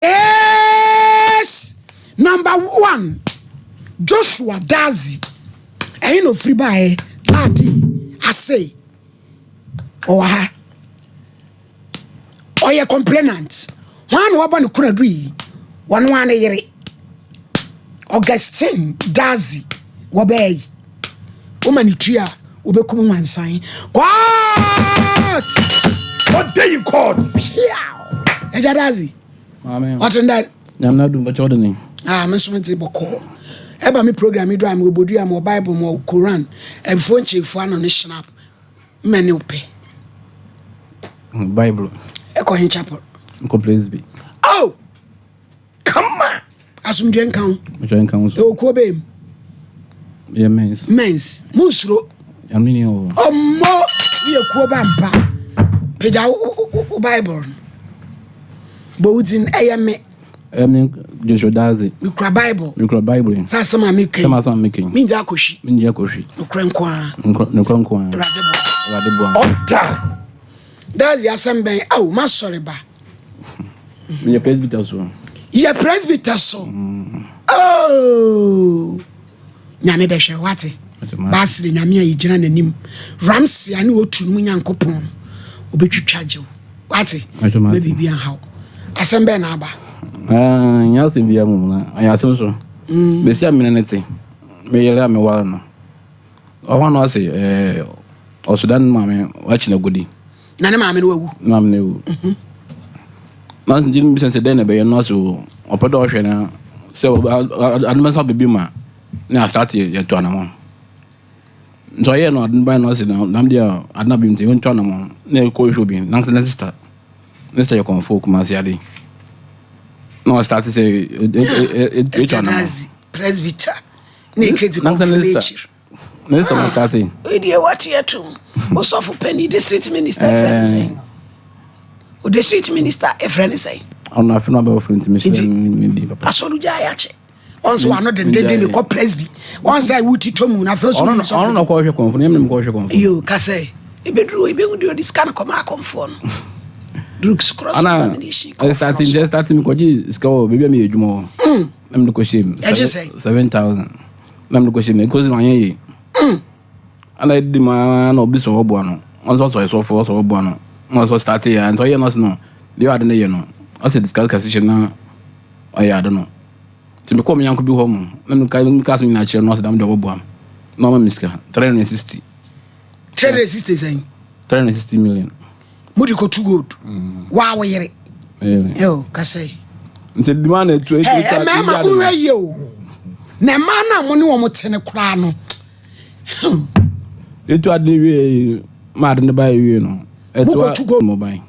Yes! Number one, Joshua Dazi. Ɛhe na ofiri baeɛ? Taadi ase. Ɔwɔ ha. Ɔyɛ complainant. Hwan na wabɔ ne kunadu yi? Wɔn ara ne yere. Augustine Dazi wɔbɛɛ yi. Woma ne tiri a wobɛkum nwansan. Court! Ɔda yi court. Ɛgya Dazi. Maame. Ɔte ndɛ. Nyame na dum bɛkyɛ ɔde ne. Ah, me nso mente bɔkɔɔ. Ɛba me program yi do a mewɔ bodua, mewɔ Bible, mewɔ Koran, ɛmfoɔ nkyɛnfua ano ne Schnapp. Mmɛ ne wopɛ? Bible. Ɛkɔ he chapel? Nkɔ Presby. Oh! Kama! Asomdwe nka ho. Asomdwe nka ho so. Ɛwɔ kuo bɛn mu? Yɛ mens. Mens. Monsuro. Nyame ni wɔ. Ɔmmɔ yɛ kuo ba mpa. Pagya wo Bible no. Bɔ wo dzin ɛyɛ me. Ɛyɛ me Joshua Daze. Mekura Bible. Mekura Bible. Sɛ asɛm a meka yi. Sɛ asɛm a meka yi. Mengya akɔhwi. Mengya akɔhwi. Nokorɛ nko ara. Nokorɛ nko ara. Awurade boa. Awurade boa. Ɔda. Daze asɛm bɛn? Ao, m'asɔre ba. Meyɛ presbyter so. Yɛ presbyter so. Oh! Nyame bɛhwɛ wate. Baasere Nyame a yɛgyina n'anim. Ramsey a ne otu no mu Nyankopɔn no, obɛtwitwa gye wo. Wate? Ma biribi anhaw. Asɛm bɛn na aba? Ah, nyɛ asɛm biara mmom na ɛyɛ asɛm so. Bɛsi a mene ne te, meyere a meware no. Ɔhɔ no ɔse, eh, ɔsoda ne maame wakyi n'agodi. Na ne maame no wawu. Ne maame no awu. Mhm. Na nti no bisa sɛ dɛn na ɛbɛyɛ no ɔse ɔpɛ dɛ ɔhwɛ na sɛ ade bɛsa baabi ma ne asate yɛto anamɔ. Nti ɔyɛɛ no ade no bae no ɔse nam deɛ ade no abɛm nti ɔntu anamɔ na ɛkɔ hwɛ obi na ne sista ne sista yɛ kɔnfo Kumasi ade na ɔstate sɛ ɛtu anamɔ. Presbyter na ɛkɛdzi kɔnfo no ekyir. Minister mo start yi. Wei deɛ wate atom. Wo sɔfo panyin district minister ɛfrɛ ne sɛn? O district minister ɛfrɛ ne sɛn? Ɔno afe no abɛwɔ firi nti mehyɛ ne din papa. Asɔre gya ayɛ akyɛ. Ɔn so ano dendenden ne kɔ presby. Ɔn sɛ wuti tɔ mu na afei so. Ɔno na ɔkɔ hwɛ kɔnfo no, yɛn kɔ hwɛ kɔnfo. Yo kasɛ ebeduru hɔ ebehu deɛ ɔde sika no kɔma akɔnfoɔ no. Drugs cross examination. Ana starting just starting kɔgye sika wɔ baabi a meyɛ adwuma wɔ. Na mede kɔhyɛ mu. Ɛgye sɛn? 7000. Na mede kɔhyɛ mu ɛkɔsi no anyɛ yie. Ana ɛdi mu ara na obi sɛ ɔboa no. Ɔno nso ɔsɔ ɛsɔfo ɔsɔ ɔboa no. Na ɔsɔ start yɛ nti ɔyɛ no ɔsɛ no deɛ ade no yɛ no ɔsɛ sika kɛse hyɛ na ɔyɛ ade no. Nti mekɔɔ me yanko bi hɔ mu na meka meka asɛm nyinaa kyerɛ no ɔsɛ dam deɛ ɔbɛboa me. Na ɔma me sika 360. 360 sɛn? 360 million. Mo de kɔtu gold. Waa wo yere. Eo kasa yi. Nti dima na etu etu etu. Mmarima mo hwɛ yie o. Na mmaa no a mo ne wɔn te no koraa no. Etu ade no wie ma ade no ba wie no. Mo kɔtu gold. Mo ban.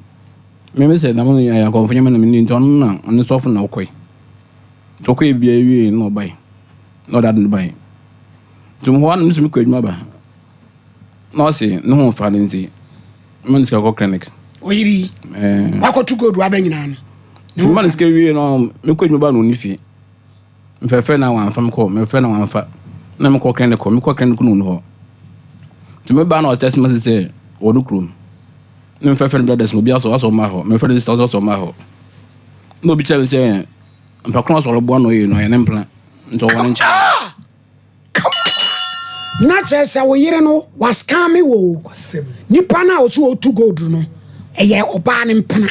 Meme sɛ na mo yɛ akɔmfo nyɛ me na me ni nti ɔno na ɔne sɔfo na ɔkɔe. Nti ɔkɔe bia wie na ɔbae. Na ɔde ade no bae. Nti mo hɔ na me nso mekɔ adwuma ba. Na ɔse ne ho mfa no nti mma no sika kɔ clinic. Ɔyere yi wakɔto gold waba nyinaa no. Nti mma no sika wie no mekɔ adwuma ba na ɔni fie. Mfɛfɛ na wamfa mekɔ mefrɛ na wamfa na mekɔ clinic hɔ mekɔ clinic no ɔni hɔ. Nti meba na ɔtɛst message sɛ ɔwɔ ne kurom. Na mefrɛfrɛ no brothers no obi asɔ asɔ ɔma hɔ mefrɛ no sister ɔsɔ ɔma hɔ. Na obi kyerɛ me sɛ mfa koro asɔre boa na ɔyɛ no ɔyɛ ne mpena nti ɔwɔ ne nkyɛn. Na kyerɛ sɛ wo yere no wascam wo nipa no a ɔso ɔtu gold no ɛyɛ ɔbaa no mpena.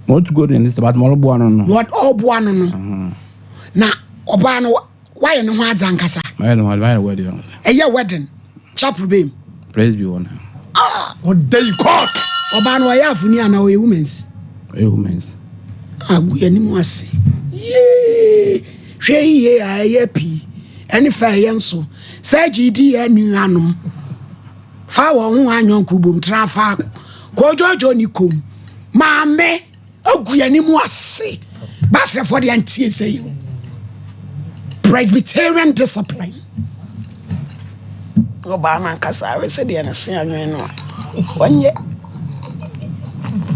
Na ɔtu gold no sɛ but ɔreboa no no. Na ɔreboa no no. Mhm. Na ɔbaa no wayɛ ne ho adze ankasa. Wayɛ ne ho adze wayɛ wedding ankasa. Ɛyɛ wedding chapel bɛm. Praise be one. Ah. Ɔda yi court. Ɔbaa no ɔyɛ afoni anaa ɔyɛ women's. Ɔyɛ women's. Agu yɛn anim ase. Yee. Hwɛ yiye a ɛyɛ pii ɛne fɛ a ɛyɛ nso sɛ gyidi yɛ nuanom fa wɔn ho anyɔnko bom tra faako kɔdwɔdwɔ ne kom maame agu yɛn anim ase basrɛfoɔ deɛ ntie sɛ yi o Presbyterian discipline ɔbaa no ankasa awɛ sɛ deɛ ne se anwene no a ɔnyɛ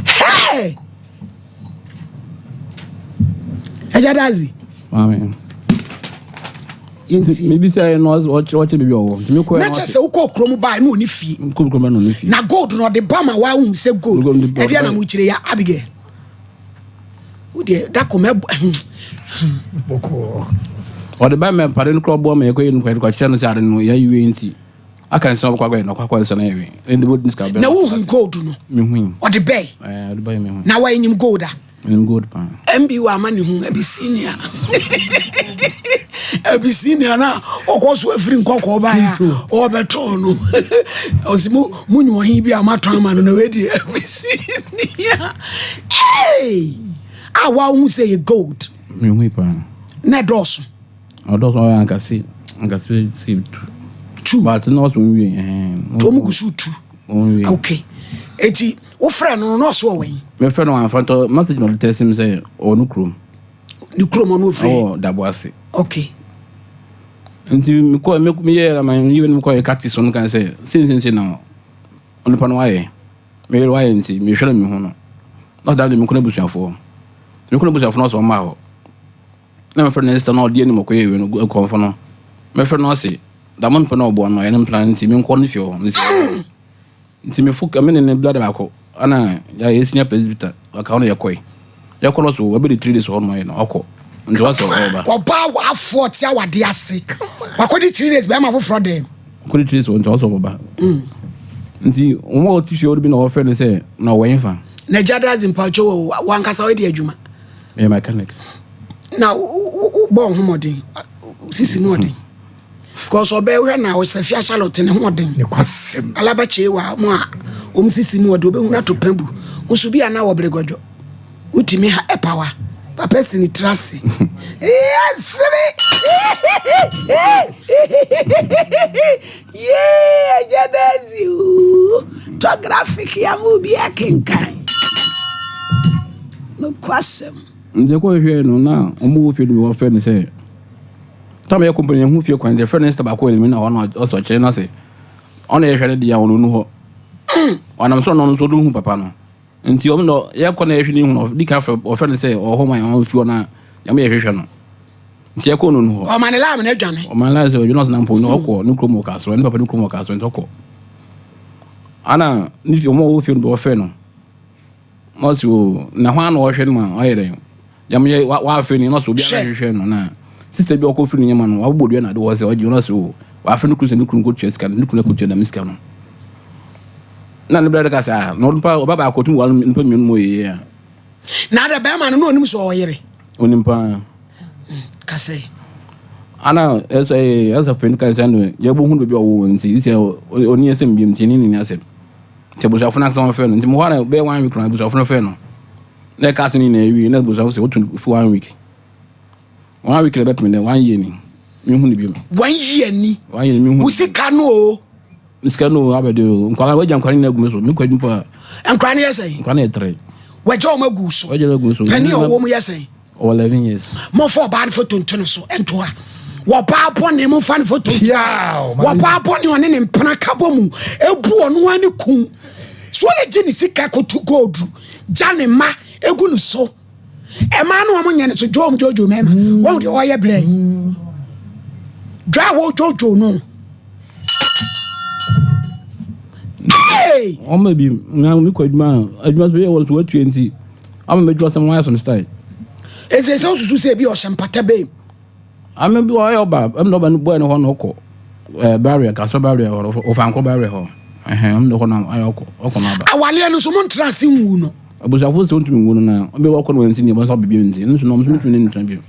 hey! Ɛgya dazi. Maame. Yɛntie. Mebisaeɛ no ɔkyerɛ ɔkyerɛ baabi a ɔwɔ. Nti mekɔɛ Na no kyerɛ ɔse sɛ wokɔɔ kurom bae na ɔne fie. mekɔɔ kurom bae na ɔne fie. Na gold no ɔde ba ma woahu sɛ gold. Gold no Ɛdeɛ na ɔde mokyerɛ ya Abigail. Wo deɛ da kɔ mɛbɔ. Bɔkɔɔ. Ɔde ba ma pade no korɔ boa ma yɛkɔyɛ no kɔ yɛde no sɛ ade no yɛayi wei nti aka nsɛm ɔbɛkɔ akɔyɛ no ɔkɔ akɔyɛ nsɛm na yɛwe. Ɛnde bɔdi ne sika bɛn. Na wohu gold no. Mehui. Ɔde bɛe. Ɛɛ ɔde bae mehu. Na woanyim gold a. Menim gold paa. MB wɔ ama ne hu Abyssinia. Abyssinia na ɔkɔ so afiri nkɔkɔɔ baeɛ a ɔbɛtɔn no. Ɔsi mo mo nyi ɔhen bi a matɔn ama no na wei deɛ Abyssinia. Hey! A wahu sɛ yɛ gold. Mehui paa. Na ɛdɔɔso. Ɔdɔɔso ɔyɛ ankase ankase si tu. Tu. But na ɔso nwie ɛhɛn. To ɔmo gu so tu. Ɔnwie. Okay. Eti wofrɛ no no na ɔso ɔwɔ yi. Mefrɛ no amfa ntɔ message na ɔde text me sɛ ɔwɔ ne kurom. Ne kurom ɔno ofiri. Ɔwɔ Daboase. Okay. Nti mekɔ me meyɛ na ma yɛ no mekɔ yɛ practice no kan sɛ sensensɛ na onipa no wayɛ. Meyɛ wayɛ nti mehwɛ na mehu no. Na ɔda de mekɔ n'abusuafoɔ. Mekɔ n'abusuafoɔ no ɔsɛ ɔmma hɔ. Na mefrɛ no sister na ɔde anim ɔkɔyɛ wei no kɔmfo no. Mefrɛ no ɔse da mo mpɛ na ɔboa no ɔyɛ ne mpena nti menkɔ ne fie hɔ. Nti nti mefo me ne ne blada baako ana yɛ senior presbyter ɔka ho no yɛkɔe. Yɛkɔ no so wɔbɛdi 3 days hɔ no ɔyɛ no ɔkɔ. Nti wɔsɛ ɔba. Ɔbaa w'afoɔ te awade ase. Wakɔdi 3 days bɛrima foforɔ dɛm. Ɔkɔdi 3 days nti ɔsɛ ɔbɛba. Nti wɔn a wɔte fie hɔ no bi na wɔfrɛ no sɛ na ɔwɔ hefa. Na gya dadze mpatwo wɔ wankasa ɔyɛ de adwuma. Meyɛ mechanic. Na wobɔ wo ho mmɔden sisi mu ɔden. Because ɔbɛ wohwɛ na ɔsafia Charlotte ne ho ɔden. Ne kwasɛm. Alaba kyewa mo a wɔn sisi mu ɔden obɛhu no ato pɛ bu. Nso bi a na wɔbere gɔdwɔ. Wotumi ha ɛpawa. Papa si ne tiri ase. Yɛsere. Yee agya dazi oo. Tɔ graphic ya ma obi akenkan. Nokwasɛm. Nti ɛkɔ hwehwɛ no na wɔn wɔ fie no bi wɔfrɛ no sɛ tam yɛ company yɛn ho fie kwan nti ɛfrɛ no sɛ baako wɔ na ɔno ɔsɛ ɔkyerɛ no ase ɔno yɛhwɛ no deɛ ɔno nu hɔ ɔnam so ɔno nso ɔno hu papa no nti ɔmo na yɛkɔ na yɛhwɛ no hu no ɔdi ka frɛ ɔfrɛ no sɛ ɔwɔ hɔ ma yɛn ɔmfi hɔ na nyame yɛhwehwɛ no nti yɛkɔ no nu hɔ Ɔma ne laam no adwane. ɔma no sɛ ɔdwene ɔsena mpo no ɔkɔ ne kurom wɔ kasoa ne papa ne kurom wɔ kasoa nti ɔkɔ ana ne fie ɔmo a ɔwɔ fie no bi ɔfrɛ no na ɔsi o na hwan na ɔhwɛ no ma ɔyɛ dɛ yam yɛ wafɛ ni na ɔsɛ obi ara hwehwɛ no na sista bi ɔkɔ firi ne nyɛma no wabobɔ dua na ade wɔ sɛ ɔgye na ɔsɛ o wafɛ no kunu sɛ ne kunu kɔtua sika no ne kunu akɔtua dɛm sika no na ne brɛ de ka sɛ ah na ɔnipa ɔba baako tum wale nipa mmienu mu yɛ a Na ada bɛrima no na onim sɛ ɔyere. onim paa Kasɛ. ana ɛsɛ ɛsɛ pɛn kan sɛ no yɛbɔ hu baabi a ɔwɔ nti sɛ ɔni asɛm bi nti ne ne asɛm nti abusuafo no asɛm ɔfɛ no nti mo hɔ na bɛyɛ one week na abusuafo no fɛ no na ɛka ase ne nyinaa wie na abusuafo sɛ wotu fi one week one week na ɛbɛpem dɛ one year ni mehu ne bio 1 year ni. one year ni mehu Wo sika no o. sika no abɛde o nkwara wagya nkwara nyinaa gu me so mekɔ adwuma a Nkora no yɛ sɛn? nkwara no yɛ tere Wagya wɔn agu so. wagya no agu me so Panin a ɔwɔ mu yɛ sɛn? ɔwɔ 11 years Momfa ɔbaa no foto nto no so nto ha. Wɔbaa bɔne momfa no foto nto ha. Piaw. Ma Wɔbaa bɔne ɔne ne mpena ka bɔ mu ebu ɔno ara ne kun. So egye ne sika kotu gold gya ne mma egu ne so. Ɛmaa no wɔn nyɛ ne so dwom dwodwo mɛma. Wɔn deɛ ɔyɛ brɛ yi. Dwa a wɔdwodwo no. Hey! ɔma bi na mekɔ adwuma a adwuma so yɛ wɔ so watua nti ama mɛdwuma sɛ wɔayɛ some style Ɛsɛ sɛ osusu sɛ ebi ɔhyɛ mpata bɛm. ame bi ɔyɛ ɔba ɛmu na ɔba no bɔɛ no hɔ na ɔkɔ ɛɛ barrier kasɔ barrier hɔ ɔfankɔ barrier hɔ ɛhɛn ɛmu na ɔkɔ na ɔyɛ ɔkɔ ɔkɔ na aba Awaleɛ no so montena ase nwu no. abusuafo sɛ ɔntumi nwu no na ɔbɛ ɔkɔ na wɔnsi ni ɔbɛnso abɛbi nti ɛno nso na ɔmo nso ntumi ne ntena bio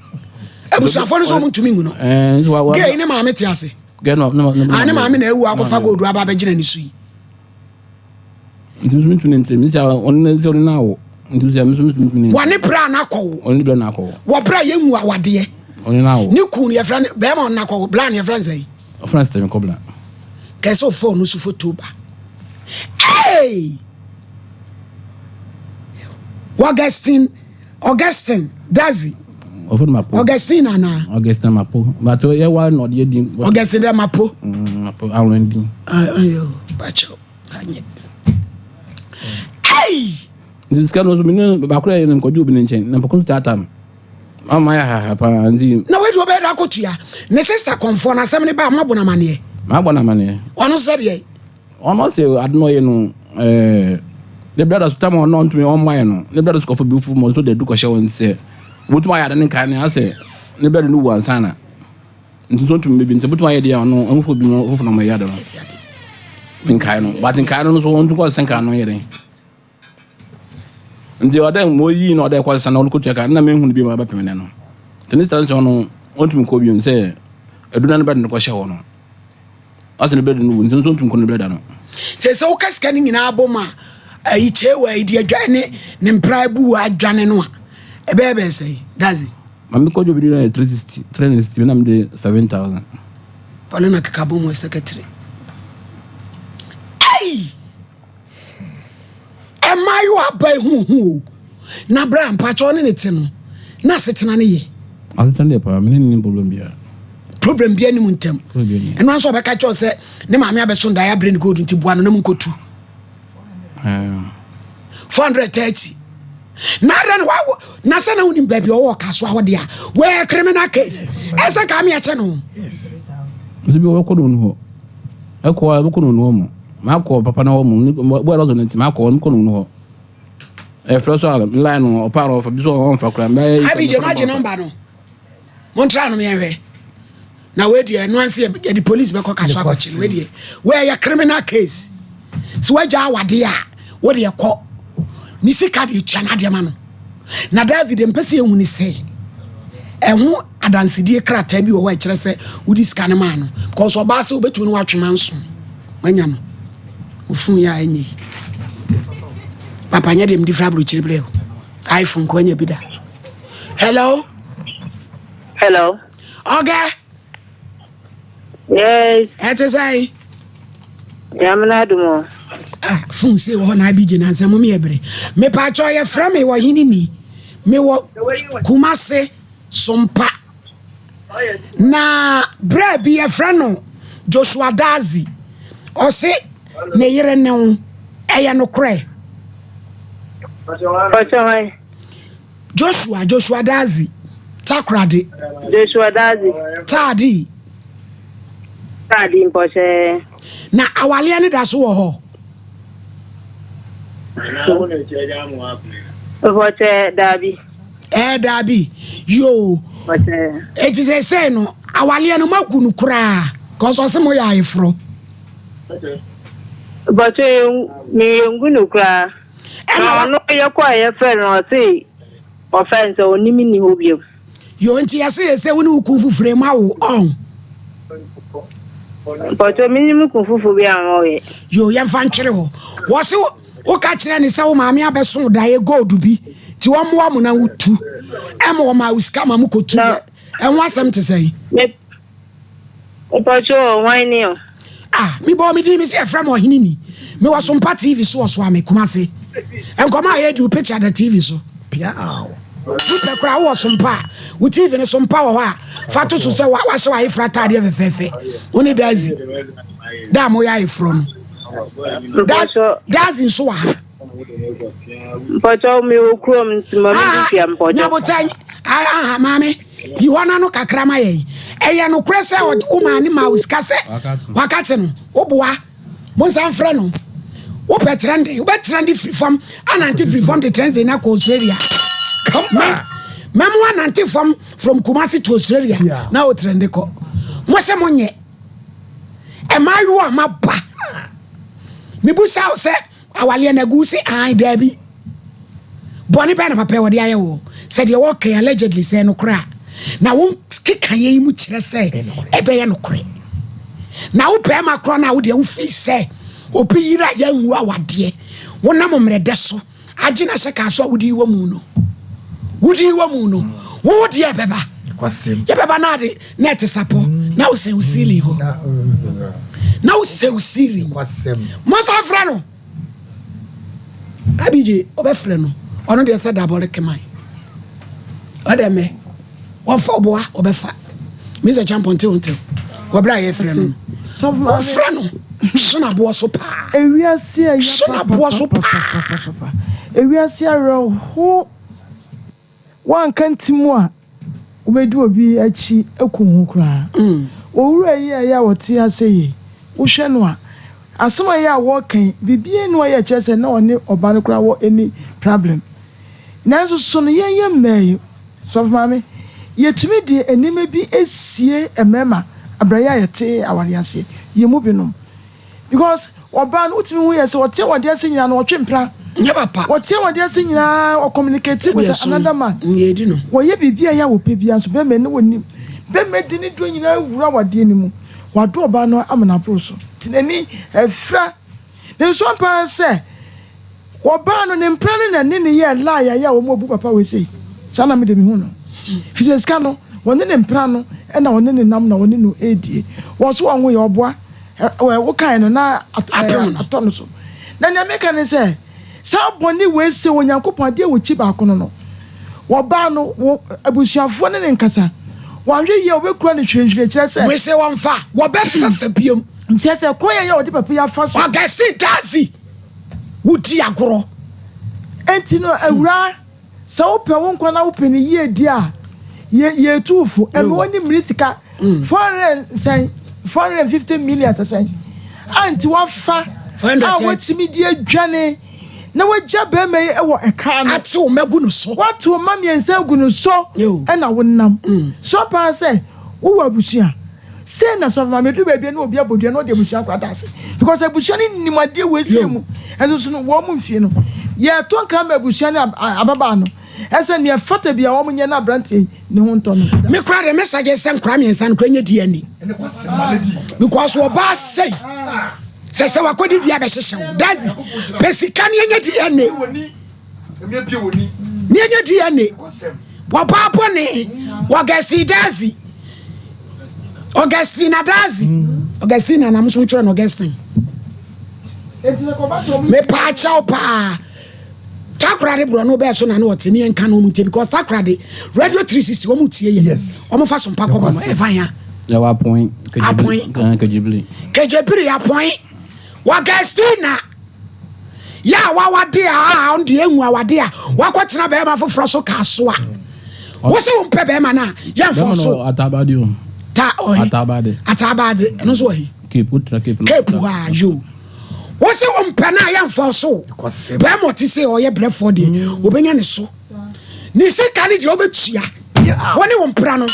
Abusuafoɔ no so ɔmo ntumi nwu no. ɛɛ nso wa wa Gay ne maame te ase. gɛ no ne A ne maame na ewu akɔfa gold aba abɛgyina ne so yi. nti nso ntumi ne ntena nti ɔno ne sɛ ɔno na awo nti sɛ nso ntumi ne Wɔne brɛ a n'akɔwo. ɔno ne brɛ na akɔwo Wɔ brɛ a yɛnwu awadeɛ. ɔno na awo Ne kun no yɛfrɛ no bɛrima ɔno n'akɔwo bla no yɛfrɛ no sɛn. ɔfrɛ Stephen Kobla Kɛsɛ ɔfɔ ɔno so foto ba. Hey! Augustine Augustine Dazi ɔfrɛ no Mapo Augustine ana Augustine Mapo but yɛ wa na ɔde yɛ din Augustine dɛ Mapo. Mapo awon din Ayo bakyɛw anyɛ. Hey! Nti sika no nso mene baako yɛ no nkɔgye obi ne nkyɛn na mpɔkɔ nso taataa me ama yɛ haha paa nti Na wei de ɔbɛyɛ dɛ akɔtua. Ne sister kɔmfoɔ no asɛm no ba a, moabɔ no amaneɛ? Mabɔ no amaneɛ. Ɔno nso sɛdeɛ? Ɔno ɔse ade no ɔyɛ no ɛɛ ne brada so tam ɔno ɔntumi ɔmmaeɛ no ne brada so kɔfa bi fo ma ɔnso de adu kɔhyɛ wɔn sɛ wobɛtumi ayɛ ade no nkae no asɛ ne brada no wu ansa na nti nso ɔntumi bɛbi nti wobɛtumi ayɛ deɛ ɔno ɔmfo bi no fofo na ɔmɛyɛ ade no nkae no but nkae no nso ɔntumi kɔ sɛ nkae no yɛ den Nti ɔdɛ ma oyii na ɔdɛ kɔ sesa na ɔde kɔtua ka na menhu no bio ma bɛpem nɛ no. Nti ne sista no sɛ ɔno ɔntumi nkɔ bio sɛ adu na ne bɛde no kɔhyɛ hɔ no. Ɔsɛ ne bɛde no wu nti nso ɔntumi nkɔ ne brɛda no. Sɛ sɛ woka sika no nyinaa bom a ayi kyeewa yi de adwa ne ne mpra bu adwane no a ɛbɛyɛ bɛyɛ sɛ dazi. Ma me kɔdwo bi no yɛ 360 360 na mede 7000. Ɔne na keka bom wɔ secretary. Ei! Mmaayewa aba ehuhu o. Na bra mpakyɛ ɔne ne te no na asetena no yɛ. Asetena deɛ paa mene ne problem biara. Problem biara ni mu ntɛm. Ɛno nso ɔbɛka kyɛw sɛ ne maame abɛso ndaeɛ abrɛ ne gold nti boa no na mu nkɔtu. 430. Na adɛn na wawo na sɛ na wonim baabi ɔwɔ ɔkasoa hɔ deɛ a wɔyɛ criminal case. Ɛsɛ ka me ɛkyɛ no. Nso bi wɔbɛkɔ no hɔ. Ɛkɔ a ɛbɛkɔ no hɔ mu. Makɔ papa no hɔ mu. Bɔyɛ lɔzɔ no nti makɔ mekɔ no hɔ. Ɛfrɛ so a line no ɔpa no ɔfa bi so ɔmfa koraa. Mbɛyɛ Abigye magye nɔmba no. Montra no yɛnhwɛ. Na wei deɛ ɛno anse yɛde police bɛkɔ kaso akɔkye no wei deɛ wei ɛyɛ criminal case. Sɛ wagya awadeɛ a wo deɛ kɔ ne sika deɛ tua n'adeɛ ma no. Na David mpɛ sɛ yɛhu ne sɛ ɛho adansedie krataa bi wɔ hɔ a ɛkyerɛ sɛ wode sika no maa no because ɔbaa sɛ wobɛtumi no watwe manso wanya no ofun yɛ a ɛnyɛ yi papa nyɛ deɛ mede firi aburokyiri berɛ o iPhone ko anya bi da. Hello. Hello. Ọ̀gá. Yes. Ẹ ti sẹ́yìn. Nyame adum o. Ah, phone se wɔ hɔ na abi gyina nsɛm mo yɛ bere. Mepatwɔ yɛ frɛ me wɔ hene ni. Me wɔ Kumase Sompa. Na berɛ bi yɛfrɛ no Joshua Dazi. Ɔse ne yere ne wo. Ɛyɛ nokorɛ? Ɔsɛ hwan? Joshua, Joshua Dazi. Takoradi. Joshua Dazi. Taadi. Taadi mpɔkyɛ. Na awaleɛ no da so wɔ hɔ? Mpɔkyɛ daabi. Ɛɛ daabi. Yoo. Eti sɛ sɛ no awaleɛ no moagu no koraa kɔsɔ ɔse moyɛ ayeforɔ. Mpɔkyɛ yɛngu no koraa. Na ɔno yɛkɔ a yɛfrɛ no ɔse ɔfrɛ no sɛ ɔnim nni hɔ biom. Yoo nti yɛse yɛ sɛ wo ne wo kun foforɔ mu awo ɔn. Mpɔkyɛ me ne me kun foforɔ bi anwo yɛ. Yoo yɛmfa ntwere hɔ. Wɔse woka kyerɛ ne sɛ wo maame abɛso daeɛ gold bi nti wɔmmoa mo na wotu ɛma wɔma wo sika ma mokɔtu yɛ ɛho asɛm te sɛn? Mpacho hwan ni o? Ah, me bɔ me din me se yɛfrɛ me ɔhene ni. Me wɔ Sompa TV so wɔ Soame, Kumasi. Nkɔmɔ a yɛdi wo picture da TV so. Piaw. Wopɛ koraa wowɔ Sompa a, wo TV no Sompa wɔ hɔ a, fa to so sɛ wahyɛ w'ayeforo ataadeɛ fɛfɛɛfɛ. Wo ne Daisy. Da a moyɛ ayeforɔ no. Daisy nso wɔ ha. Mpɔkyɛw mi wɔ kurom nti ma mi di fia mpɔkyɛw. Nyabotan aha maame yi hɔ n'ano kakra ma yɛn. Ɛyɛ nokorɛ sɛ wo maame ma wo sika sɛ wakate no woboa mo nsa mfrɛ no wopɛ trɛnde wobɛ trɛnde firi fam anante firi fam de trɛnde no akɔ Australia. Mɛmo anante fam from Kumasi to Australia na wo trɛnde kɔ. Mo sɛ mo nyɛ mmaayewa a maba mebusa wo sɛ awaleɛ no agu se an daabi bɔne bɛn na papa wɔde ayɛ wo sɛ deɛ wɔka allegedly sɛ nokorɛ a na wo keka yɛ yi mu kyerɛ sɛ ɛbɛyɛ nokorɛ na wo bɛrima korɔ no a wodeɛ wofii sɛ obi yere a yɛnwu awadeɛ wonam mmerɛdɛ so agye na sɛ kaa so a wode wɔ mu no wode wɔ mu no wo deɛ ɛbɛba yɛbɛba no ade na ɛte sapɔ na wosɛ wo ceiling hɔ na wosɛ wo ceiling monsa frɛ no abigye ɔbɛfrɛ no ɔno deɛ sɛ dabɔre keman ɔdɛ mɛ Wɔmfa ɔboa ɔbɛfa. Mr. Champon te ntew. Wɔ bere a yɛfrɛ no no. Wɔfrɛ no hwe n'aboɔ so paa. Ewiase a Hwe n'aboɔ so paa. Ewiase awerɛho. Woanka nti mu a. Wobɛdi obi akyi aku wo ho koraa. Owura yi a ɛyɛ a ɔte ase yi, wohwɛ no a, asɛm a ɛyɛ a wɔka yi, biribiara nni hɔ a ɛyɛ a ɛkyerɛ sɛ na ɔne ɔba no koraa wɔ any problem. Nanso so no yɛn yɛ mmaa yi, Sɔfo Maame, yɛtumi de nneɛma bi sie mmarima berɛ a yɛte awareɛ ase, yɛn mu binom. Because ɔbaa no wotumi hu yɛ sɛ ɔte awadeɛ ase nyinaa no ɔtwe mpena. Nyɛ papa. Ɔte awadeɛ ase nyinaa ɔ communicate with another man. Yɛdi no. Wɔyɛ biribi a ɛyɛ a wɔpɛ biara nso bɛrima ne wɔnim. Bɛrima di ne dɔ nyinaa wura awadeɛ no mu. Wadɔ ɔbaa no ama no aboro so. Nti n'ani afira. Ne nso ampa ara sɛ Wɔbaa no ne mpena no na ne ne yɛɛ lie a ɛyɛ a wɔn abu papa wei sei. Saa na me de me hu no. Firi sɛ sika no wɔne ne mpena no na wɔne ne nam na wɔne no redie. Wɔn so wɔn ho yɛ ɔboa. Ɛ wo kae no na atɔ no so. Na nea meka ne sɛ saa bɔne wei sɛ Onyankopɔn adeɛ wɔ kyi baako no no. Wɔbaa no wɔ abusuafoɔ ne ne nkasa. Wɔanhwɛ yie a wɔbɛkura no hwirehwire kyerɛ sɛ. Wei sɛ wɔmfa wɔbɛfɛfɛ biom. Kyerɛ sɛ kwan a ɛyɛ a wɔde papa yi afa so. Augustine Dadzie. Wodi agorɔ. Enti no, awuraa, sɛ wopɛ wo nkwa na wopɛ ne yiedie a, yɛ yɛtu wo fo. Ɛma w'ani mmiri sika 400 sɛn, 450 million sɛ sɛn a nti wafa a watumi de adwane na wagya bɛrima yi wɔ ɛka no. Ate wo mma gu no so. Wate wo mma mmiɛnsa agu no so ɛna wonam. So paa sɛ wowɔ abusua. Sei na sɔfo maame duru baabi na obi abɔ dua na ɔde abusua akɔ adaase because abusua no nim adeɛ wɔ esie mu ɛno nso no wɔn mu mfie no yɛto nkra ma abusua ne ababaa no ɛsɛ nea ɛfata bi a wɔn nyɛ na aberanteɛ yi ne ho ntɔ no. Me kora de me suggest sɛ nkora mmiɛnsa no kora nyɛ DNA because ɔbaa sɛi sɛ sɛ wakɔdi dua bɛhyehyɛ wo dazi pɛ sika ne ɛnyɛ DNA ne ɛnyɛ DNA wɔbaa bɔne wɔgɛsi dazi Augustina dazi Augustina na mo kyerɛ no Augustine mepaa kyɛw paa takoradi borɔ no bɛɛ so na ne ɔte ne yɛnka no ɔmu ntie because takoradi radio 360 ɔmu tie yɛ ɔmu fa so mpa kɔbɔ no ɛfa ya yɛwɔ apɔn apɔn kejibiri kejibiri apɔn Augustina yɛ a wawade a a ɔno deɛ ehu awade a wakɔtena bɛrima foforɔ so kaa so a wosɛ wo mpɛ bɛrima no a yɛmfɔ so atabade o ta ɔhe atabade atabade ɛno nso ɔhe cape wotra cape no cape hɔ a yo wosɛ wo mpɛ no a yɛmfɔ so bɛrima ɔte sɛ ɔyɛ brɛfoɔ deɛ obɛnya ne so ne sika ne deɛ wobɛtua wo ne wo mpra no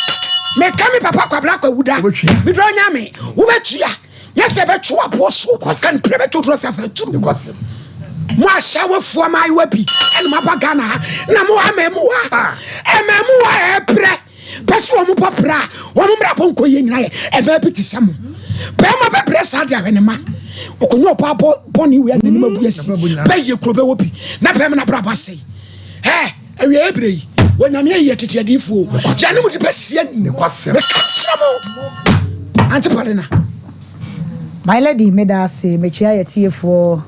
meka me papa kwabla kwawuda medɔ nyame wobɛtua Nyɛ sɛ ɛbɛtwe aboɔ so ka no pere bɛtwe duro sɛ afɛ turu mo ahyɛwofoɔ maayewa bi ɛna mo aba Ghana ha na mo amamuwa amamuwa ɛbrɛ pɛ sɛ wɔn bɔ bra wɔn mmra bɔ nkɔ yie nyina yɛ ɛbɛɛ bi te sɛ mo bɛrima bɛbrɛ saa de ahwɛ ne ma ɔkɔnyɛ ɔbaa bɔ bɔne wei a n'anim abu asi bɛyɛ kuro bɛwɔ bi na bɛrima no abrabɔ asɛe ɛ Awieeɛ berɛ yi, Onyame ayi yɛ tete adiyifoɔ o, yɛne mo de bɛsi ani. Meka kyerɛ mo, Auntie Paulina. My lady meda ase mekyia yɛtiefoɔ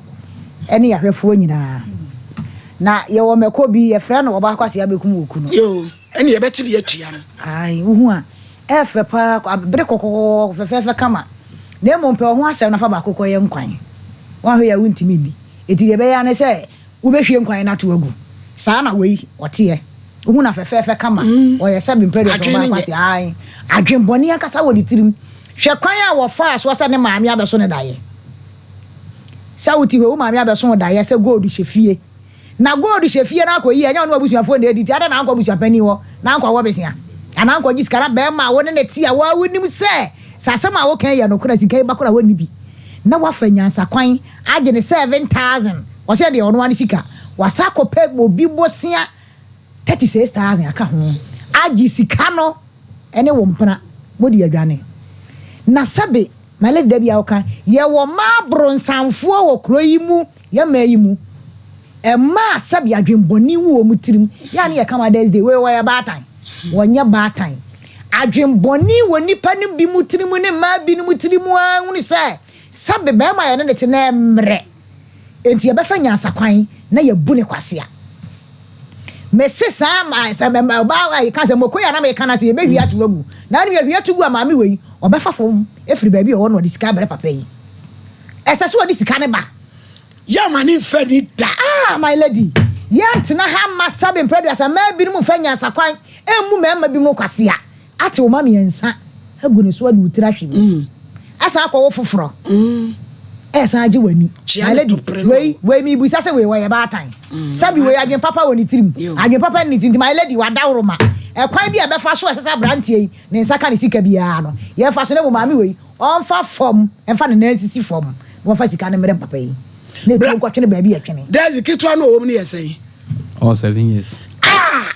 ɛne yɛahwɛfoɔ nyinaa na yɛwɔ mɛkɔ bi yɛfrɛ no ɔbaa kwasea bɛkum wo kunu. Yoo ɛne yɛbɛte bi atua no. Ae wohu a ɛɛfɛ paa bere kɔkɔkɔkɔ fɛfɛɛfɛ kama na mmom pɛ wo ho asɛm na fa baako kɔyɛ nkwan woanhwɛ yie a wontumi nni enti deɛ ɛbɛyɛ ara ne sɛ Wobɛhwie nkwan no ato agu. Saa na wei ɔteɛ. Wohu no a fɛfɛɛfɛ kama. Ɔyɛ sɛ mprɛ deɛ sɛ ɔbaa kwasi. Ae. Adwen bɔne ankasa wɔ ne tirim. Hwɛ kwan a wɔfaa soɔ sɛ ne maame abɛso no daeɛ. Sɛ wote hɔ yi, wo maame abɛso wo daeɛ sɛ gold hyɛ fie. Na gold hyɛ fie no akɔyi a, ɛnyɛ wo ne w'abusuafoɔ na ɛdi nti adɛn na ankɔ abusuapanin hɔ na ankɔ awɔ besea? Anaa ankɔgye sika na bɛrima a wo ne no te a wo ara wonim sɛ sɛ asɛm a woka yi yɛ nokorɛ a sika yi ba koraa a wɔnni bi na woafa nyansakwan agye ne 7000 ɔsɛ deɛ ɔno ara ne sika wasa akɔpɛ obi bosea 36000 aka ho agye sika no ɛne wo mpena mode adwane na sɛbe my lady da bi a woka yɛwɔ mmaa bronsanfoɔ wɔ kuro yi mu yɛ mmaa yi mu mmaa sɛbe adwenbɔne wɔ wɔn tirim yɛ a ne yɛka Mother's Day wei wɔyɛ baatan wɔnyɛ baatan adwenbɔne wɔ nipa no bi mu tirim ne mmaa binom tirim ara hunu sɛ Sɛbe barima a yɛne no te no ɛmmerɛ, enti yɛbɛfa nyansakwan na yɛabu no kwasea. Mese saa ma sɛ ɔbaa a yɛka sɛ moko yi a na meka no ase yɛbɛhwie ato agu. Na anim yɛhwie to gu a maame wei ɔbɛfa fam afiri baabi a ɔwɔ no ɔde sika abrɛ papa yi. Ɛsɛ sɛ ɔde sika no ba. Yɛmma no mfa ni da. Ah my lady, yɛntena ha mma sɛbe mprɛduasa mmaa binom mfa nyansakwan. Ɛmmu mmarima binom kwasea. Ate wo mma miensa agu ne so ade wo tiri ahwe mu. Asan akɔ wo foforɔ. Ɛsan agye w'ani. My lady, wei, wei mebisa sɛ wei ɔyɛ baatan? Sɛbi wei adwene papa wɔ ne tirim? Adwene papa nni ne tirim nti my lady wadaworoma. Ɛkwan bi a ɛbɛfa so a ɛsɛ sɛ abranteɛ yi ne nsa ka ne sika biara no, yɛmfa so na mmom maame wei ɔmfa fam, mfa ne nan nsisi fam na ɔmfa sika no mmrɛ papa yi na ɛtuo nkɔtwene baabi a ɛtwene. Daisy, ketewa no a ɔwɔ mu no yɛ sɛn? Ɔwɔ 7 years. Ah!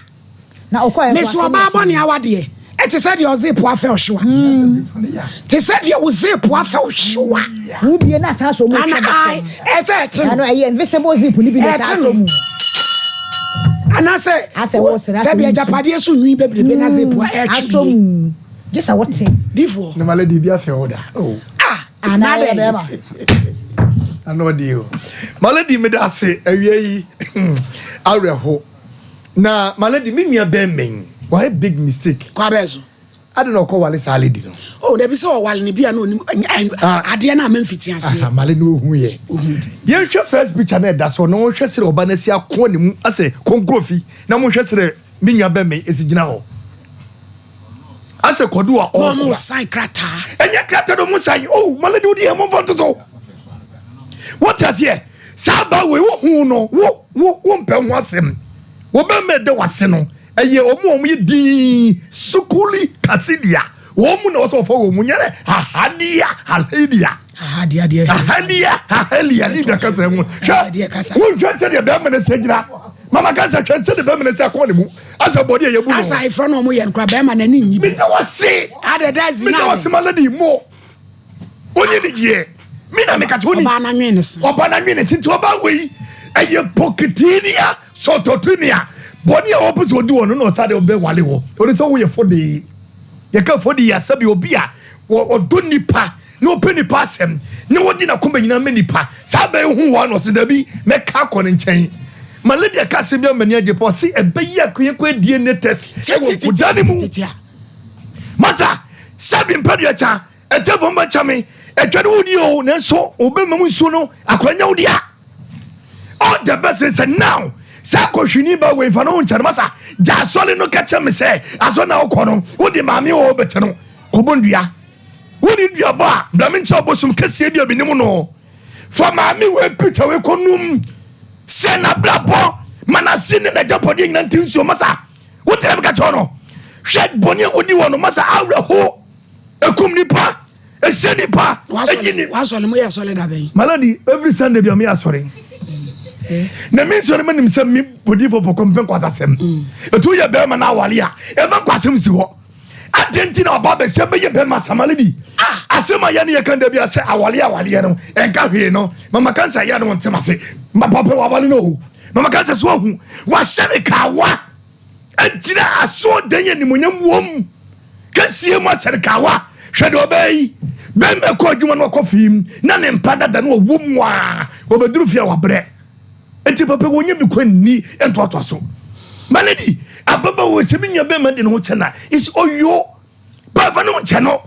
Na ɔkɔɛ nso Meso asɛm ɔbaa akyi bɔne no. awadeɛ ɛte sɛ deɛ ɔzeep afɛ ɔhyewa. Te sɛ deɛ wo zeep afɛ ɔhyewa. Wo bie na asan asɔ mu Ana twa ba ae fam. ɛsɛ ɛte Ɛno no. ɛyɛ invisible zip no bi na ɛtaa Ɛte sɔ no. mu. Anaasɛ Asɛ wo wo srɛ asɛ sɛbi wo nsu. agyapadeɛ so nwi bebrebe na zeep a ɛtwe Asɔ bie. mu. Gye sɛ wote. Difoɔ. Na ma lady bi afɛ wo da. Oh. Ah! Anaa Na ɛyɛ dɛn? bɛrima. Ano ɔde o. Ma lady meda ase awia yi awerɛho. Na ma lady me nua bɛrima yi wayɛ big mistake. Kwa bɛɛ so. Ade na ɔkɔ wale saa lady no. Oh, dabi sɛ ɔwale no bi a na onim Ah. adeɛ no a mamfiti aseɛ. Aha, male no ohu yɛ. Yɛnhwɛ first picture na ɛda so na wɔnhwɛ sɛ ɔba no asi akoa ne mu asɛ konkurofi na monhwɛ sɛ me nua bɛrima yi esi gyina hɔ. Asɛ kɔdu a Na ɔmo ɔɔkoa. san krataa. Ɛnyɛ krataa na ɔmo san. Oh, male de wodi yɛ momfa nto so. Wote aseɛ? Saa ba wei wohu no wo wo wompɛ ho asɛm. Wo bɛrima ɛda wase no ɛyɛ ɔmo a ɔmo yɛ dinn sukuli kasidia wɔn mu na wɔsɛ wɔfa wɔn mu nyɛ dɛ hahadia halelia Aha deɛ adeɛ. hahalia hahalia ne bia kasa mu hwɛ Adeɛ kasa. wonhwɛ sɛdeɛ bɛrima no sɛ gyina mama kasa hwɛ sɛdeɛ bɛrima no sɛ akɔn ne mu asɛ bɔde a yɛbu no Asa ayefrɛ na ɔmo yɛ no koraa bɛrima n'ani nyi bi. meda wase Adɛ dazi meda na wase adɛ. ma lady mo onye ne gyeɛ me na meka kyɛ woni Ɔbaa n'anwen ne se. ɔba n'anwen ne se nti ɔba wei ɛyɛ pɔkitinia sɔtɔtinia bɔne a wɔpɛ sɛ ɔdi wɔ no na ɔsa de ɔbɛwale wɔ ɔde sɛ woyɛ fɔdee yɛka fɔdee yɛ asɛbi obi a ɔdɔ nipa na ɔpɛ nipa asɛm na wɔdi n'akoma nyinaa ma nipa saa bɛyɛ hu wɔn na ɔsɛ dabi mɛka akɔ ne nkyɛn ma lady aka asɛm bi ama ni agye pɔ ɔse ɛbɛyɛ akɔyɛkɔ DNA test ɛwɔ nkoda ne mu Tiatia. masa sɛbi mpadua kya ɛtɛ fam bɛkyɛ me atwa ne wodi o nanso wobɛma mu nsuo no akora nya wo dea. All the best sɛ now saa kɔhwini ba wei fa no ho nkyɛ no masa gya asɔre no ka kyɛ me sɛ asɔre na wokɔ no wode maame wɔ bɛkyɛ no kɔbɔ ndua wode duabɔ a bra me nkyɛ ɔbosom kɛseɛ bi a menim no fa maame wei picture wei kɔnum sɛ nabrabɔ ma nase ne nagyapɔdeɛ nyina nti nsuo masa wogyina me ka kyɛw no hwɛ bɔne a wodi wɔ no masa awerɛho ekum nipa ɛhyɛ nipa ɛgye ni. Wasɔle mo yɛ asɔle da bɛn. Malady every Sunday bi a mi asɔre na mi nsɔre mi nim sɛ mi bodi fɔfɔ kɔ mpɛ nkwasasɛm etu yɛ bɛrima na awale a ɛfɛ nkwasɛm si hɔ adi nti na ɔba bɛsɛ bɛyɛ bɛrima samale bi asɛm a yɛ ne yɛ kan da bi asɛ awale awaleɛ no ɛnka hwee no mama kansa yɛ no wɔn ntɛm ase mama papa wawale no o mama kansa so ahu wahyɛ ne kawa agyina asoɔden yɛ nimonyam wɔm kɛseɛ mu ahyɛ ne kawa hwɛ deɛ ɔbɛyɛ yi bɛrima kɔ adwuma no ɔkɔ fie mu na ne mpa dada no ɔwɔ mu a ɔbɛduru fie a wabrɛ nti papa wɔnyɛ bi kɔ nni ntoatoa so malady ababaawa sɛ me nua bɛrima de ne ho kyɛ na is ɔyo baafa ne ho kyɛ no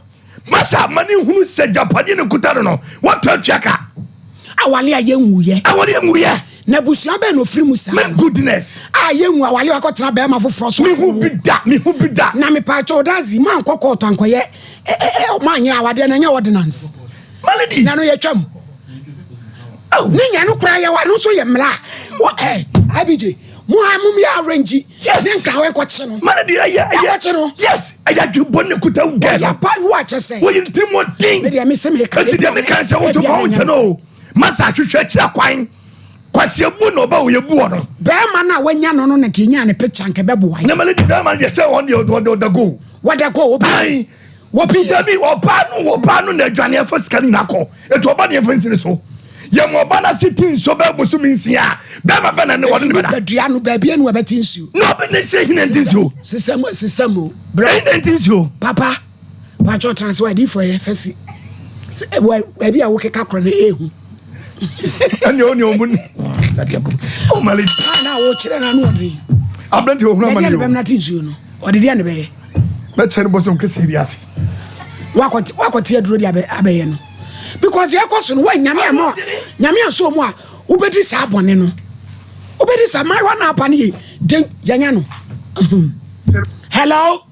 masa ma ne hunu sɛ gyapadeɛ ne kuta no no wɔtɔ atua ka. Awale a yɛnwuyɛ. Awale yɛnwuyɛ. Na abusua bɛn na ofiri mu saa. My goodness. A yɛnwu awale a wakɔtena bɛrima foforɔ so. Mehu bi da mehu bi da. Na mepaakyɛw dazi maa nkɔ kɔɔto ankɔyɛ ɛ ɛ maa nyɛ awadeɛ na nyɛ ordinance. Malady. Na no yɛtwam. Ne nya no koraa yɛ wa no nso yɛ mmara a wɔ ɛ IBJ mo a mo yɛ arrange. Yes. Ne nka wɔ nkɔkye no. Malady ɛyɛ ɛyɛ. Ɛkɔkye no. Yes ɛyɛ adwebɔ ne kuta gɛ no. Ɔyɛ pa wo akyɛ sɛ. Wɔyɛ ntiri mu ɔden. Ne deɛ me se me ka. Eti deɛ me ka sɛ wotu fa wo nkyɛn o. Masa ahwehwɛ akyira kwan. Kwasi ebu na ɔba wo yɛ bu wɔ no. Bɛrima no a wanya no no na nka enya ne picture nka ɛbɛboa yɛ. Na malady bɛrima no deɛ sɛ ɔn deɛ ɔde ɔda go. Wɔda go obi. Ayi. Wɔpi. Dabi ɔbaa no ɔbaa no na adwane ɛfa sika no nyinaa kɔ. Etu ɔba no yɛmfa nsini so. Yɛ mo ɔba no ase ti nsuo bɛɛ bosomi nsia a bɛrima bɛ na ne ɔne ne bɛda. Nipadua no baabi enu ɛbɛte nsuo. Na ɔbɛ ne se hene nti nsuo. Sisɛm sisɛm o. Brɛ. Hene nti nsuo. Papa patro trans wa adiifo yɛ fɛsi. Wɔ baabi a wokeka korɔ no ehu. Ɛne ɔne ɔmu ne. Oh mali. Maa na wɔkyerɛ na ano ɔden. Aberante ohun amane o. o. Bɛm na te nsuo no. Ɔde deɛ ne bɛyɛ. Mɛkyɛ no bosom kɛseɛ bi ase. Wakɔte wakɔte aduro de abɛyɛ no. Because deɛ ɛkɔ so no wa nyame ama nyame aso mu a wobɛdi saa bɔne no. Wobɛdi saa maayewa na apa no yɛ den yɛnyɛ no. Hello,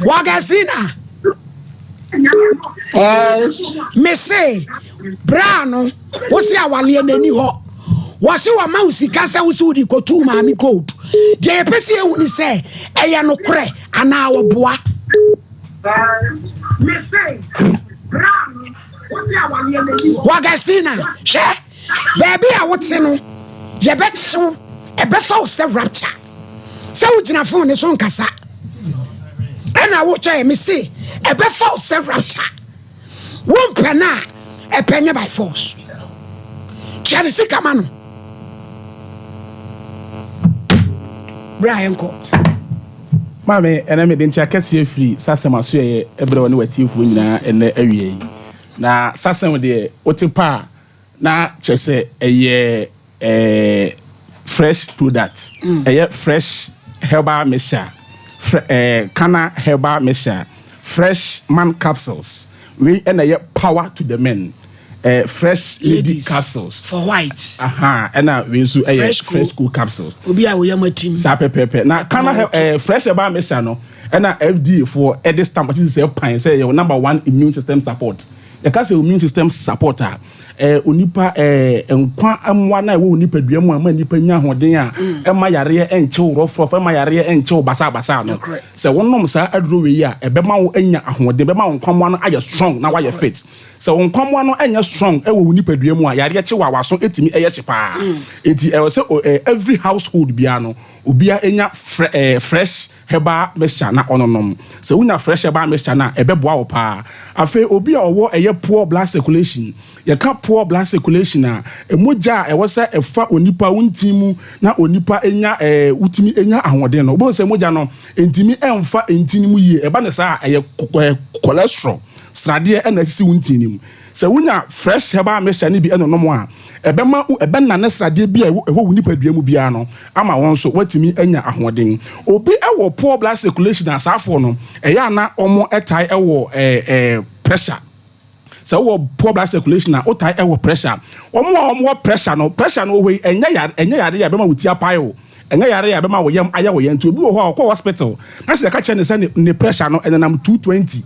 Augustina. Yes. Mese bra no wosi awaleɛ n'ani hɔ wɔse wɔma wo sika sɛ wo sɛ wode kɔtuu maame gold. Deɛ yɛpɛ sɛ yɛhu ne sɛ ɛyɛ nokorɛ anaa wɔboa. Augustina, hwɛ baabi a wote no yɛbɛkyew ɛbɛfa wo sɛ rapture sɛ wogyina fon ne so nkasa ɛna wotwɛ me se ɛbɛfa wo sɛ rapture. Wompɛ no a ɛpɛ nyɛ by force. Tua ne sika ma no. Berɛ a yɛnkɔ. Maame, ɛnɛ mede nkyea kɛseɛ firi Sasem asoɛeɛ brɛ wo ne w'atiefoɔ nyinaa ɛnnɛ awia yi. Na Sasem deɛ wote pa a na kyerɛ sɛ ɛyɛ eh, fresh product, ɛyɛ fresh herbal mixture, fre, eh, Kana herbal mixture, fresh man capsules, wei ɛna ɛyɛ power to the men, eh, fresh lady Ladies capsules. for white. Aha, ɛna wei nso ɛyɛ Fresh cool. fresh cool capsules. Obi a woyɛ matim. Saa pɛpɛɛpɛ. Na Kana fresh herbal mixture no, ɛna FDA foɔ ɛde stamp akyɛ sɛ pan sɛ ɛyɛ number one immune system support. Yɛka sɛ immune system support a, onipa nkwa mmoa no a ɛwɔ wo nipadua mu a ɛma nipa nya ahoɔden a ɛma yareɛ nkye wo rɔfrɔf, ɛma yareɛ nkye wo basaabasaa no. Sɛ wonom saa aduro wei a, ɛbɛma wo anya ahoɔden, ɛbɛma wo nkwa mmoa no ayɛ strong na woayɛ fit. Sɛ wo nkwa mmoa no nyɛ strong wɔ wo nipadua mu a, yareɛ kye wo a, w'aso tumi yɛ hye paa. Enti ɛwɔ sɛ every household biara no, obiara nya fresh herbal mixture na ɔnonom. Sɛ wonya fresh herbal mixture no a, ɛbɛboa wo paa. Afei obi a ɔwɔ ɛyɛ poor blood circulation, yɛka poor blood circulation a, mogya a ɛwɔ sɛ ɛfa onipa wo ntin mu na onipa nya ɛɛ wotumi nya ahoɔden no, wobɛhu sɛ mogya no ntumi mfa ntin no mu yie. Ɛba no saa a, ɛyɛ cholesterol, sradeɛ na asisi wo ntin no mu. Sɛ wonya fresh herbal mixture no bi nonom a, ɛbɛma wo, ɛbɛnane sradeɛ bi a ɛwɔ wo nipadua mu biara no ama wo nso woatumi anya ahoɔden. Obi wɔ poor blood circulation a, saafoɔ no, ɛyɛ a na wɔtae wɔ pressure. Sɛ wowɔ poor blood circulation a, wotae wɔ pressure. Wɔn a wɔwɔ pressure no, pressure no wɔ hɔ yi, ɛnyɛ yare, ɛnyɛ yare a ɛbɛma wo ti apae o. Ɛnyɛ yare a ɛbɛma wo yam ayɛ wo ya. Nti obi wɔ hɔ a ɔkɔ hospital na sɛ yɛka kyerɛ no sɛ ne pressure no ɛnenam 220,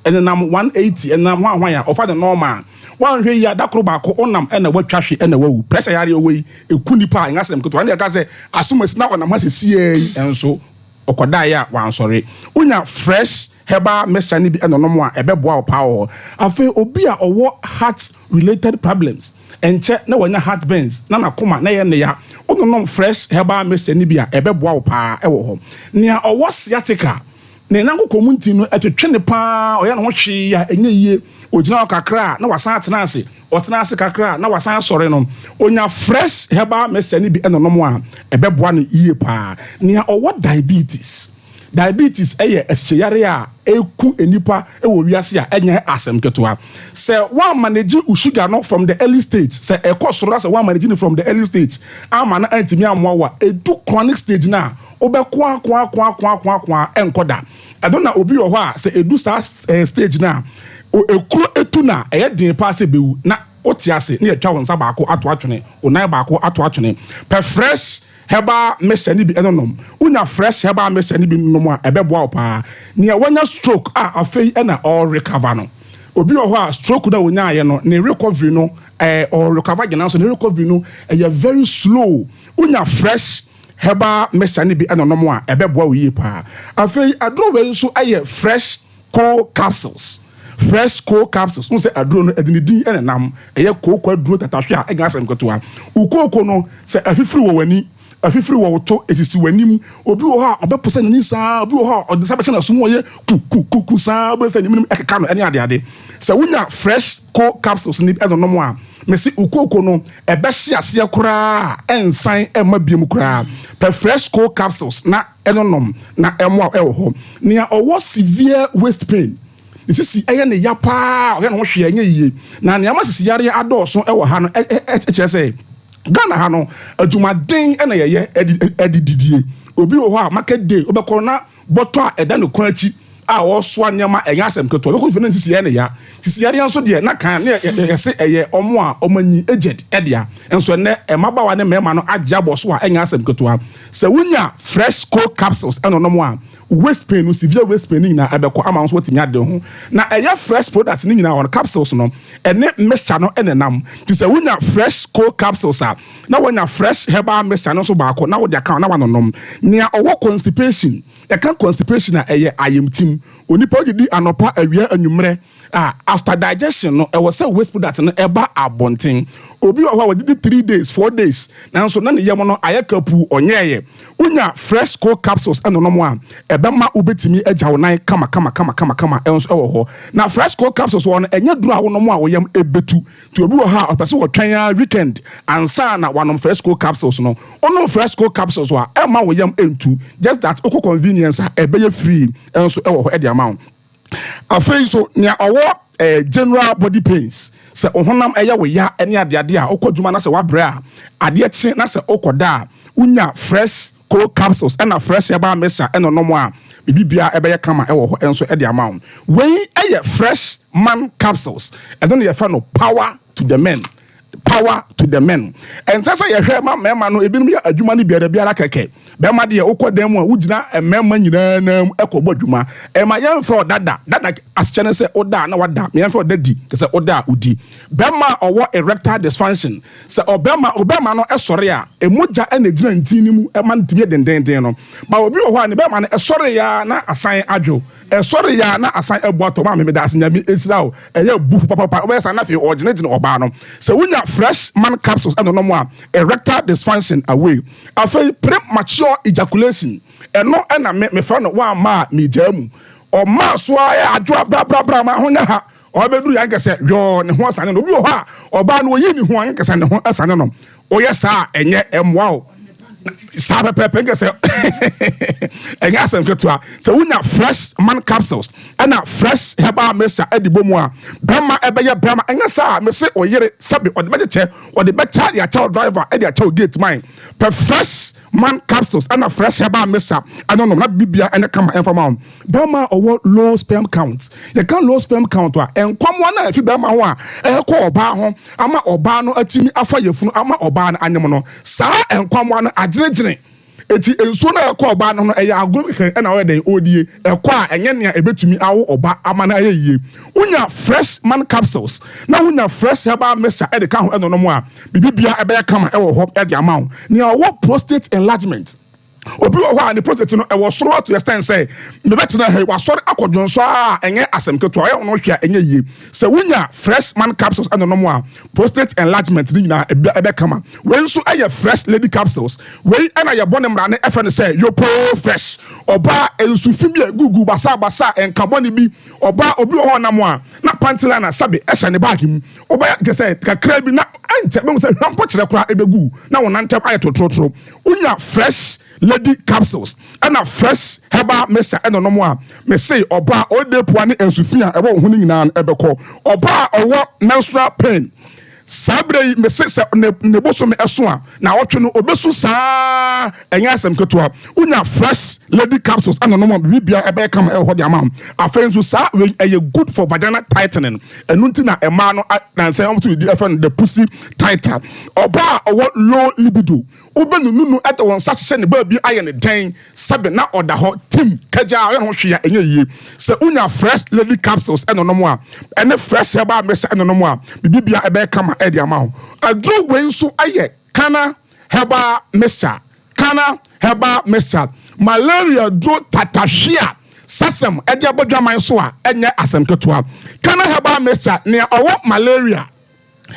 ɛnenam 180, ɛnenam hwan hwan a, ɔfa no normal. Woanhwɛ yie a, da koro baako wonam ɛna woatwa hwe ɛna woawu. Pressure yareɛ wɔ yi, ɛku nipa a, ɛnyɛ asɛm ketewa. Ɛna yɛka sɛ asomasi na ɔnam ha sesiaa yi nso ɔkɔdaeɛ a wansɔre. Wonya fresh herbal mixture no bi ɛnonom a, ɛbɛboa wo paa wɔ hɔ. Afei obi a ɔwɔ heart related problems, ɛnkyɛ na wanya heart burns na n'akoma na ɛyɛ ne ya, wononom fresh herbal mixture no bi a, ɛbɛboa wo paa ɛwɔ hɔ. Nea ɔwɔ sciatica, ne nan koko mu nti no, ɛtwetwe no paa, ɔyɛ ne ho hwee a ɛnyɛ yie, ɔgyina hɔ kakra a na wasan atena ase, ɔtena ase kakra a na wasan asɔre no, ɔnya fresh herbal mixture no bi nonom a, ɛbɛboa no yie paa. Nea ɔwɔ diabetes, diabetes yɛ asikyeyare a ɛku nnipa wɔ wiase a ɛnyɛ asɛm ketewa. Sɛ woammanage wo sugar no from the early stage, sɛ ɛkɔ soro na sɛ woammanage no from the early stage amma no antumi ammoa wo a, ɛdu chronic stage no a, wobɛkoakoakoakoakoakoa ɛnkɔ da. Ɛno na obi wɔ hɔ a sɛ ɛdu saa stage no a, ekuro etu no a, ɛyɛ den paa sɛ ɛbɛwu. Na wote ase na yɛatwa wo nsa baako ato atwene, wo nan baako ato atwene. Pɛ fresh herbal mixture no bi nom. Wonya fresh herbal mixture no bi nom a, ɛbɛboa wo paa. Nea wanya stroke a afei na ɔrecover no. Obi wɔ hɔ a stroke no a ɔnyaeɛ no, ne recovery no, ɔrecover gyina nso ne recovery no ɛyɛ very slow. Wonya fresh herbal mixture no bi nonom a, ɛbɛboa wo yie paa. Afei aduro wei nso yɛ fresh coal capsules. Fresh coal capsules. Wohu sɛ aduro no, ɛde ne din na ɛnam. Ɛyɛ kooko aduro tatahwe a ɛnyɛ asɛm ketewa. Wo kooko no, sɛ afifiri wɔ w'ani, afifiri wɔ wo to, esisi w'anim. Obi wɔ hɔ a, ɔbɛposa n'ani saa. Obi wɔ hɔ a, ɔde nsa bɛhyɛ n'aso mu, ɔyɛ ku ku ku ku saa. Wobɛhu sɛ ne menem ɛkeka no ne adeade. Sɛ wonya fresh coal capsules no bi nonom a, mese wo kooko no, ɛbɛhye aseɛ koraa a, ɛnsan mma biom koraa. Pɛ fresh coal capsules na ɛnonom na ɛmmoa wo ɛwɔ hɔ. Nea ɔwɔ severe waist pain, ne sisi yɛ ne ya paa, ɔyɛ ne ho hwee a ɛnyɛ yie. Na nea ama sisi yareɛ adɔɔso wɔ ha no kyerɛ sɛ Ghana ha no, adwumaden na yɛyɛ de didie. Obi wɔ hɔ a market day wobɛkɔ no na bɔtɔ a ɛda ne kɔn akyi a ɔsoa nneɛma ɛnyɛ asɛm ketewa. Ɔbɛkɔ fie na ne sisi yɛ ne ya. Sisi yareɛ nso deɛ na kan ne yɛse ɛyɛ ɔmo a ɔmo anyi aged ɛdea. Nso ɛnnɛ mmabaawa ne mmarima no agye abɔ so a ɛnyɛ asɛm ketewa. Sɛ wonya fresh cold capsules ɛnonom a, waist pain no, severe waist pain no nyinaa ɛbɛkɔ ama wo nso woatumi ade wo ho. Na ɛyɛ fresh product no nyinaa wɔ no, capsules no ɛne mixture no ɛna ɛnam. Nti sɛ wonya fresh cold capsules a, na woanya fresh herbal mixture no nso baako na wode aka ho na woanonom. Nea ɔwɔ constipation, yɛka constipation a ɛyɛ ayamtim. Onipa wodidi anɔpa, awia, anwummerɛ a, after digestion no ɛwɔ sɛ waste product no ɛba abɔnten. Obi wɔ hɔ a wadidi 3 days, 4 days nanso na ne yam no ayɛ kapuu, ɔnyɛɛyɛ. Wonya fresh cold capsules ɛnonom a, ɛbɛma wobɛtumi agya wo nan kama kama kama kama kama ɛnso ɛwɔ hɔ. Na fresh cold capsules wɔ no, ɛnyɛ duro a wonom a wo yam ɛbɛtu. Nti obi wɔ hɔ a ɔpɛ sɛ wɔtwɛn ara weekend ansa na wanom fresh cold capsules no. Wonom fresh cold capsules a, ɛmma wo yam ɛntu, just that wokɔ convenience a ɛbɛyɛ free ɛnso ɛwɔ hɔ ɛde ama wo. Afei nso nea ɔwɔ general body pains, sɛ wo honam ɛyɛ wo ya ne adeade a, wokɔ adwuma na sɛ wabrɛ a, adeɛ kye na sɛ wokɔ da a, wonya fresh cold capsules ɛna fresh herbal mixture ɛna ɔnom a, biribi biara ɛbɛyɛ kama ɛwɔ hɔ ɛnso ɛde ama wo. Wei ɛyɛ fresh man capsules, ɛno na yɛfrɛ no power to the men. Power to the men. Ɛnsɛ sɛ yɛhwɛ ma mmarima no ebinom yɛ adwuma no biara biara kɛkɛ. Bɛrima deɛ, wokɔ dan mu a, wogyina mmarima nyinaa nan mu ɛkɔbɔ adwuma. Ɛma yɛmfrɛ ɔdada dada asekyɛ ne sɛ woda a na wada. Ma yɛmfrɛ ɔdadi sɛ woda a wodi. Bɛrima a ɔwɔ erectile dysfunction, sɛ ɔbɛrima ɔbɛrima no ɛsɔre a, emogya ɛna egyina ntin no mu ɛma no tumi yɛ dendenden no. Ba obi wɔ hɔ a ne bɛrima no ɛsɔre ya na asan adwo, ɛsɔre ya na asan abu atɔ. Maame, meda ase, Nyame nhyira wo. Ɛyɛ bufu papapa, wobɛyɛ saa na afei ɔgyinagyina ɔbaa no. Sɛ wonya fresh man capsules ɛnonom a, erectile dysfunction away. Afei premature ejaculation, ɛno ɛna me mefrɛ no woamma a megyaa mu. Ɔmaa so ara yɛ adwo abrabrabra ma ho nyɛ ha, ɔbɛduru yɛn kɛsɛ yɔɔ ne ho asane no. Obi wɔ hɔ a ɔbaa no oyi ne ho ankasa ne ho asane no. Woyɛ saa a, ɛnyɛ ɛmmoa wo saa pɛpɛɛpɛ nkɛ sɛ ɛnyɛ asɛm ketewa. Sɛ wonya fresh man capsules ɛna fresh herbal mixture ɛde bɔ mu a, bɛrima ɛbɛyɛ bɛrima. Ɛnyɛ saa a, mese ɔyere sɛbi ɔde bɛkyekyɛ, ɔde bɛkyɛ de akyɛw driver, ɛde akyɛw gate man. Pɛ fresh man capsules ɛna fresh herbal mixture ɛno nom na bibia ɛne kama ɛmfa ma wo. Bɛrima a ɔwɔ low sperm count, yɛka low sperm count a, nkwamoa no a ɛfi bɛrima ho a ɛkɔ ɔbaa ho ama ɔbaa no atumi afa yafunu ama ɔbaa no anyem no, saa nkwamoa no agyinagyina. Eti nsuo no a ɛkɔ ɔbaa no ho no, ɛyɛ agorɔ kɛkɛ ɛna ɔyɛ dɛn ɔredie. Ɛkɔ a, ɛnyɛ nea ɛbɛtumi awo ɔba ama no ayɛ yie. Wonya fresh man capsules na wonya fresh herbal mixture ɛde ka ho ɛnonom a, biribi biara ɛbɛyɛ kama ɛwɔ hɔ ɛde ama wo. Nea ɔwɔ prostate enlargement, obi wɔ hɔ a ne prostate no ɛwɔ soro ato extent sɛ mebɛtena ha yi wasɔre akɔ dwonso a, ɛnyɛ asɛm ketewa. Ɔyɛ ho hwɛ a, ɛnyɛ yie. Sɛ wonya fresh man capsules ɛnonom a, prostate enlargement ne nyinaa ɛbɛ kama. Wei nso ɛyɛ fresh lady capsules. Wei ɛna yɛbɔ ne mmara ne ɛfɛ no sɛ yopo fresh. Ɔbaa, nsufi bi a gugu basabasa, nkabɔne bi. Ɔbaa, obi wɔ hɔ ɔnam a na panty liner sɛbe ɛhyɛ ne bag mu. Wobɛyɛ kɛ sɛ kakra bi na ɛnkyɛ bɛhu sɛ hwɛ mpɔkyerɛ koraa ɛbɛgu na wɔn nantam ayɛ torotoro. Wonya fresh lady capsules ɛna fresh herbal mixture ɛna nom a, mese ɔbaa, ɔde poa ne nsufi a ɛwɔ wo ho no nyinaa no ɛbɛkɔ. Ɔbaa a ɔwɔ menstrual pain saa berɛ yi, mese sɛ ne bosome ɛso a, na ɔtwe no obesu saa, ɛnyɛ asɛm ketewa. Wonya fresh lady capsules ɛna nom a, biribi ɛbɛyɛ kama ɛwɔ hɔ de ama wo. Afei nso saa wei ɛyɛ good for vagina tightening. Ɛno nti na mmaa no nansɛn wɔn to di ɛfɛ no the pussy tighter. Ɔbaa a ɔwɔ low libido, wobɛnunu no ɛde wɔn nsa hyehyɛ ne baabi ayɛ ne dɛn sɛbe na ɔda hɔ tim kagya ɔyɛ ho hwee a ɛnyɛ yie. Sɛ wonya fresh lady capsules ɛna nom a, ɛne fresh herbal mixture ɛna nom a, biribi bia ɛbɛyɛ kama ɛde ama wo. Aduro wei nso ɛyɛ kana herbal mixture. Kana herbal mixture, malaria duro tatahwe a sasɛm ɛde abɔ dwaman so a, ɛnyɛ asɛm ketewa. Kana herbal mixture, nea ɔwɔ malaria,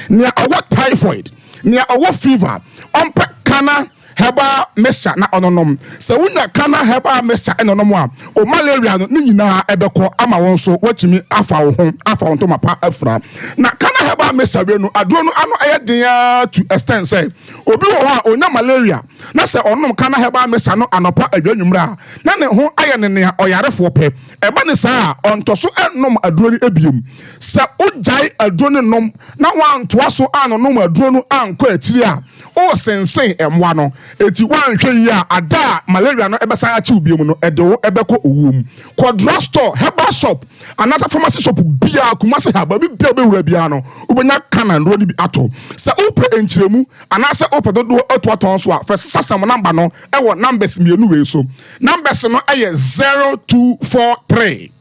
nea ɔwɔ typhoid, nea ɔwɔ fever, ɔmpɛ kana herbal mixture na ɔnonom. Sɛ wonya kana herbal mixture ɛna ɔnom a, o malaria no ne nyinaa ɛbɛkɔ ama wɔn nso wɔatumi afa wo ho afa wɔn ntoma pa afura. Na kana herbal mixture wei no, aduro no ano ɛyɛ den ara to extent sɛ obi wɔ hɔ a onya malaria na sɛ ɔnom kana herbal mixture no anɔpa, awia, anwummerɛ a, na ne ho ayɛ ne nea ɔyarefoɔ pɛ. Ɛba ne saa a, ɔntɔ so ɛnnom aduro no ebiem. Sɛ wogyae aduro no nom na wantoa so anonom aduro no ankɔ akyiri a, Woresensen mmoa no. Enti woanhwɛ yie a, ada a malaria no bɛsan akye wo bio no, ɛde wo bɛkɔ owuo mu. Kɔ drug store, herbal shop, anaasɛ pharmacy shop biara, Kumasi ha, baabi biara wobɛwura biara no, wobɛnya Kana nnuro no bi atɔ. Sɛ wopɛ nkyerɛmu anaasɛ wopɛ dodoɔ atu atɔn nso a, frɛ Sesasɛm namba no wɔ numbers mmienu wei so. Numbers no yɛ 0243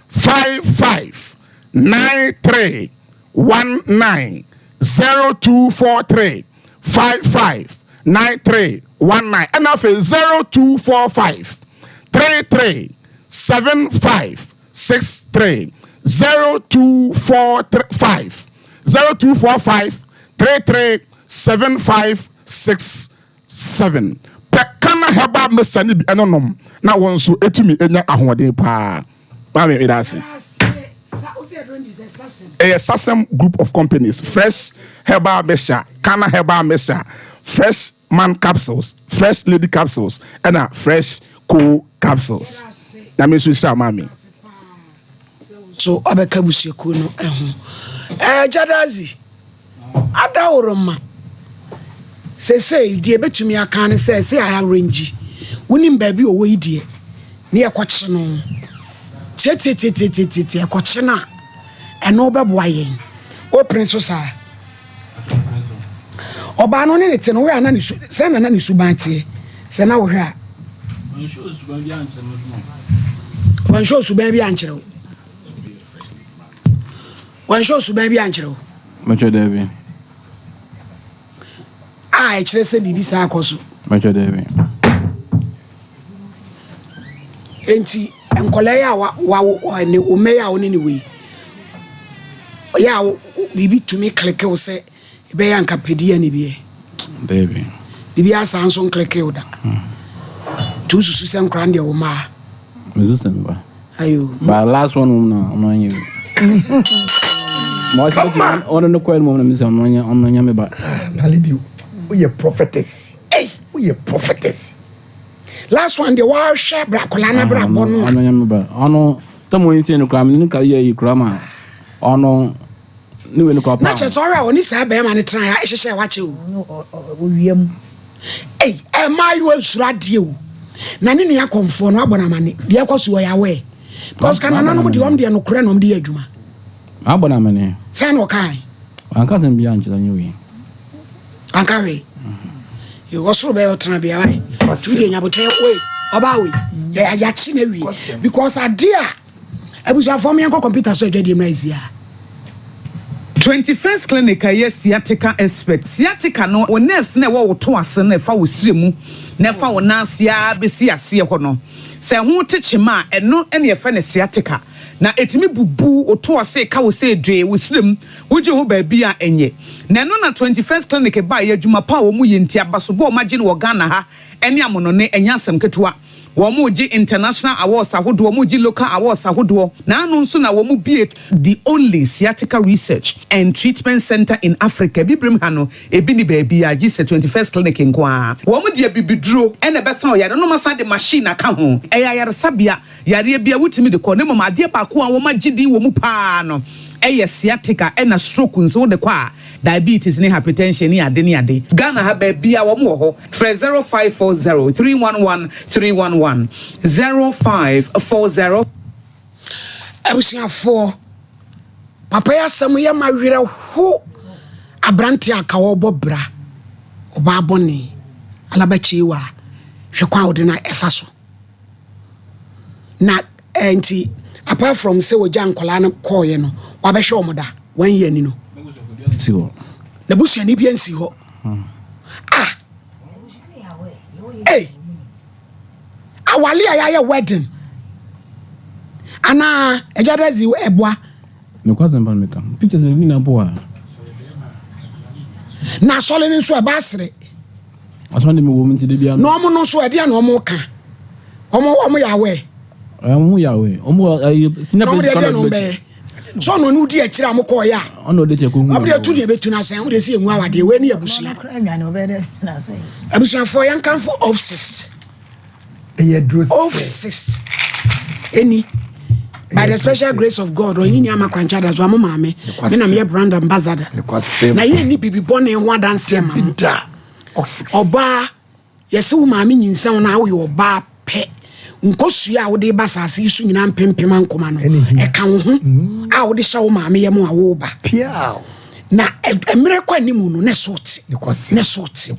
55 93 19, 0243 55 93 19, ɛna afei 0245 33 75 63, 0245 0245 33 75 67. Pɛ Kana herbal mixture no bi ɛno nom na wɔn nso ɛtumi nya ahoɔden paa. Maame meda ase. Ɛyɛ Sasem Group of Companies, Fresh Herbal Mixture, Kana Herbal Mixture, Fresh Man Capsules, Fresh Lady Capsules, ɛna Fresh Co Capsules. Nyame nso nhyira maame. So ɔbɛka abusuakuo no ho. Ɛɛ Gyadazi, adaworoma. Seesei deɛ ɛbɛtumi aka ne sɛ sɛ arrange wonim baabi ɔwɔ yi deɛ ne yɛkɔkye no tiatiatiatiatia ɛkɔkye no a ɛno bɛboa yɛn wopene so saa ɔbaa no ne ne te no wohwɛ a na ne su sɛ na na ne suban teɛ sɛ na wohwɛ a wɔnhyɛ suban bi ankyerɛ wo wɔnhyɛ suban bi ankyerɛ wo mɛkyɛ daabi a ɛkyerɛ sɛ biribi saa akɔ so mɛkyɛ daabi enti nkɔlaa yi a wawo ne wo mmɛ yi a wo ne ne wei yɛ a biribi tumi kleke wo sɛ ɛbɛyɛ anka pɛdi ne biɛ daabi biribi asa nso nkleke wo da nti wosusu sɛ nkora no deɛ wo mmaa mesu sɛ mba ayo but last one mom na ɔno anyɛ bi ma ɔsɛ ɔno no kɔɛ no mom na mesɛ ɔno anyɛ ɔno anyɛ me ba na lady woyɛ prophetess woyɛ prophetess last one deɛ wahwɛ bra akwadaa no abrabɔ no ɔno anyɛ me ba ɔno tɛm wɔn nsia no koraa mene no ka yɛ yi koraa ma ɔno ne wei no koraa na paa kyerɛ sɛ ɔhwɛ a ɔne saa bɛrima no tena a ɛhyehyɛ wakyɛ o owia mu ei ɛmaayewa nsuro adeɛ o na ne nua kɔmfoɔ no abɔ no amane deɛ ɛkɔ so ɔyɛ aware because ka nananom deɛ ɔm deɛ nokorɛ na ɔm de yɛ adwuma abɔ no amane sɛ na ɔkae wanka sɛm biaa nkyerɛ nyɛ wei anka hwee ɔsoro bɛyɛ ɔtena bea wae nti wodeɛ nyabotɛ wei ɔbaa wei yɛakye no awie because adeɛ a abusuafoɔ meɛnkɔ computer so adwadeɛ mmra ɛsi a 21st Clinic a ɛyɛ sciatica expert. Sciatica no, wo nerves no a ɛwɔ wo to ase no a ɛfa wo srɛ mu na ɛfa wo nan ase ara bɛsi aseɛ hɔ no, sɛ ɛho te kyema a, ɛno na yɛfrɛ no sciatica. Na ɛtumi bubu wo to ase, ka wo sɛ dwee, wo srɛ mu, wogye ho baabi a ɛnyɛ. Na ɛno na 21st Clinic baeɛ, adwuma pa a wɔyɛ nti, abasobɔ a wɔagye no wɔ Ghana ha ne amonɔne, ɛnyɛ asɛm ketewa. Wɔregye international awards ahodoɔ, wɔregye local awards ahodoɔ. Naano nso na wɔbue the only sciatica research and treatment centre in Africa. Abibirem ha no, ebi nni baabiara gye sɛ 21st Clinic nko ara. Wɔde abibiduro na ɛbɛsa wo yare, na wɔasan de machine aka ho. Ɛyɛ ayaresabea, yareɛ biara wotumi de kɔ, na mmom adeɛ baako a wɔagye din wɔ mu pa ara no yɛ sciatica, ɛna stroke nso wode kɔ a, diabetes ne hypertension ne ade ne ade. Ghana ha baabiara wɔn wɔ hɔ. Frɛ 0540 311 311, 0540. Abusuafoɔ, papa yi asɛm yɛ ma werɛ ho. Aberanteɛ a ka ɔrebɔ bra, ɔbaa bɔne, alaba kyeewa, hwɛ kwan a ɔde no ɛfa so. Na eh, nti apart from sɛ wɔgya nkwadaa no kɔɔeɛ no, wabɛhwɛ wɔn da one year ni no. Si hɔ. Na busuani bi ansi hɔ. Ah. Hey. Awale a yɛayɛ wedding. Anaa ɛgya dɛ dzi ɛboa. Mekɔ asɛmpa no meka. Pictures no nyinaa mpo wɔ ha. Na asɔre no nso ɛba asere. Asɔre no mewɔ mu nti de bia. Na ɔmo no nso ɛdeɛ na ɔmo ka. Ɔmo ɔmo yɛ aware. Ɔmo yɛ aware. Ɔmo ɛyɛ senior president. Na ɔmo deɛ ɛdeɛ na ɔmo bɛyɛ. Sɛ ɔno ɔno di akyire a ɔmo kɔɔ yɛ a. Ɔno ɔde kyɛ kɔ hu. Ɔmo deɛ tu deɛ bɛtu n'asɛn. Ɔmo deɛ si emu awadeɛ wei ne yɛ abusua. Abusuafoɔ yɛn kanfo obsessed. Ɛyɛ duro sɛ. Obsessed. Ɛni. By the special grace of God, ɔnyi ni ama krankyɛ da so amo maame. Me na meyɛ brand ambassador. Na yɛ ni bibi bɔne ho adanseɛ ma mo. Ɔbaa, yɛse wo maame nyinsɛn wo na woyɛ ɔbaa pɛ. Nkosua a wode ba asase yi so nyinaa mpempem ankoma no, ɛka wo ho a wode hyɛ wo maame yam a woba. Na mmerɛ kɔ anim no, na ɛso te. Na ɛso te.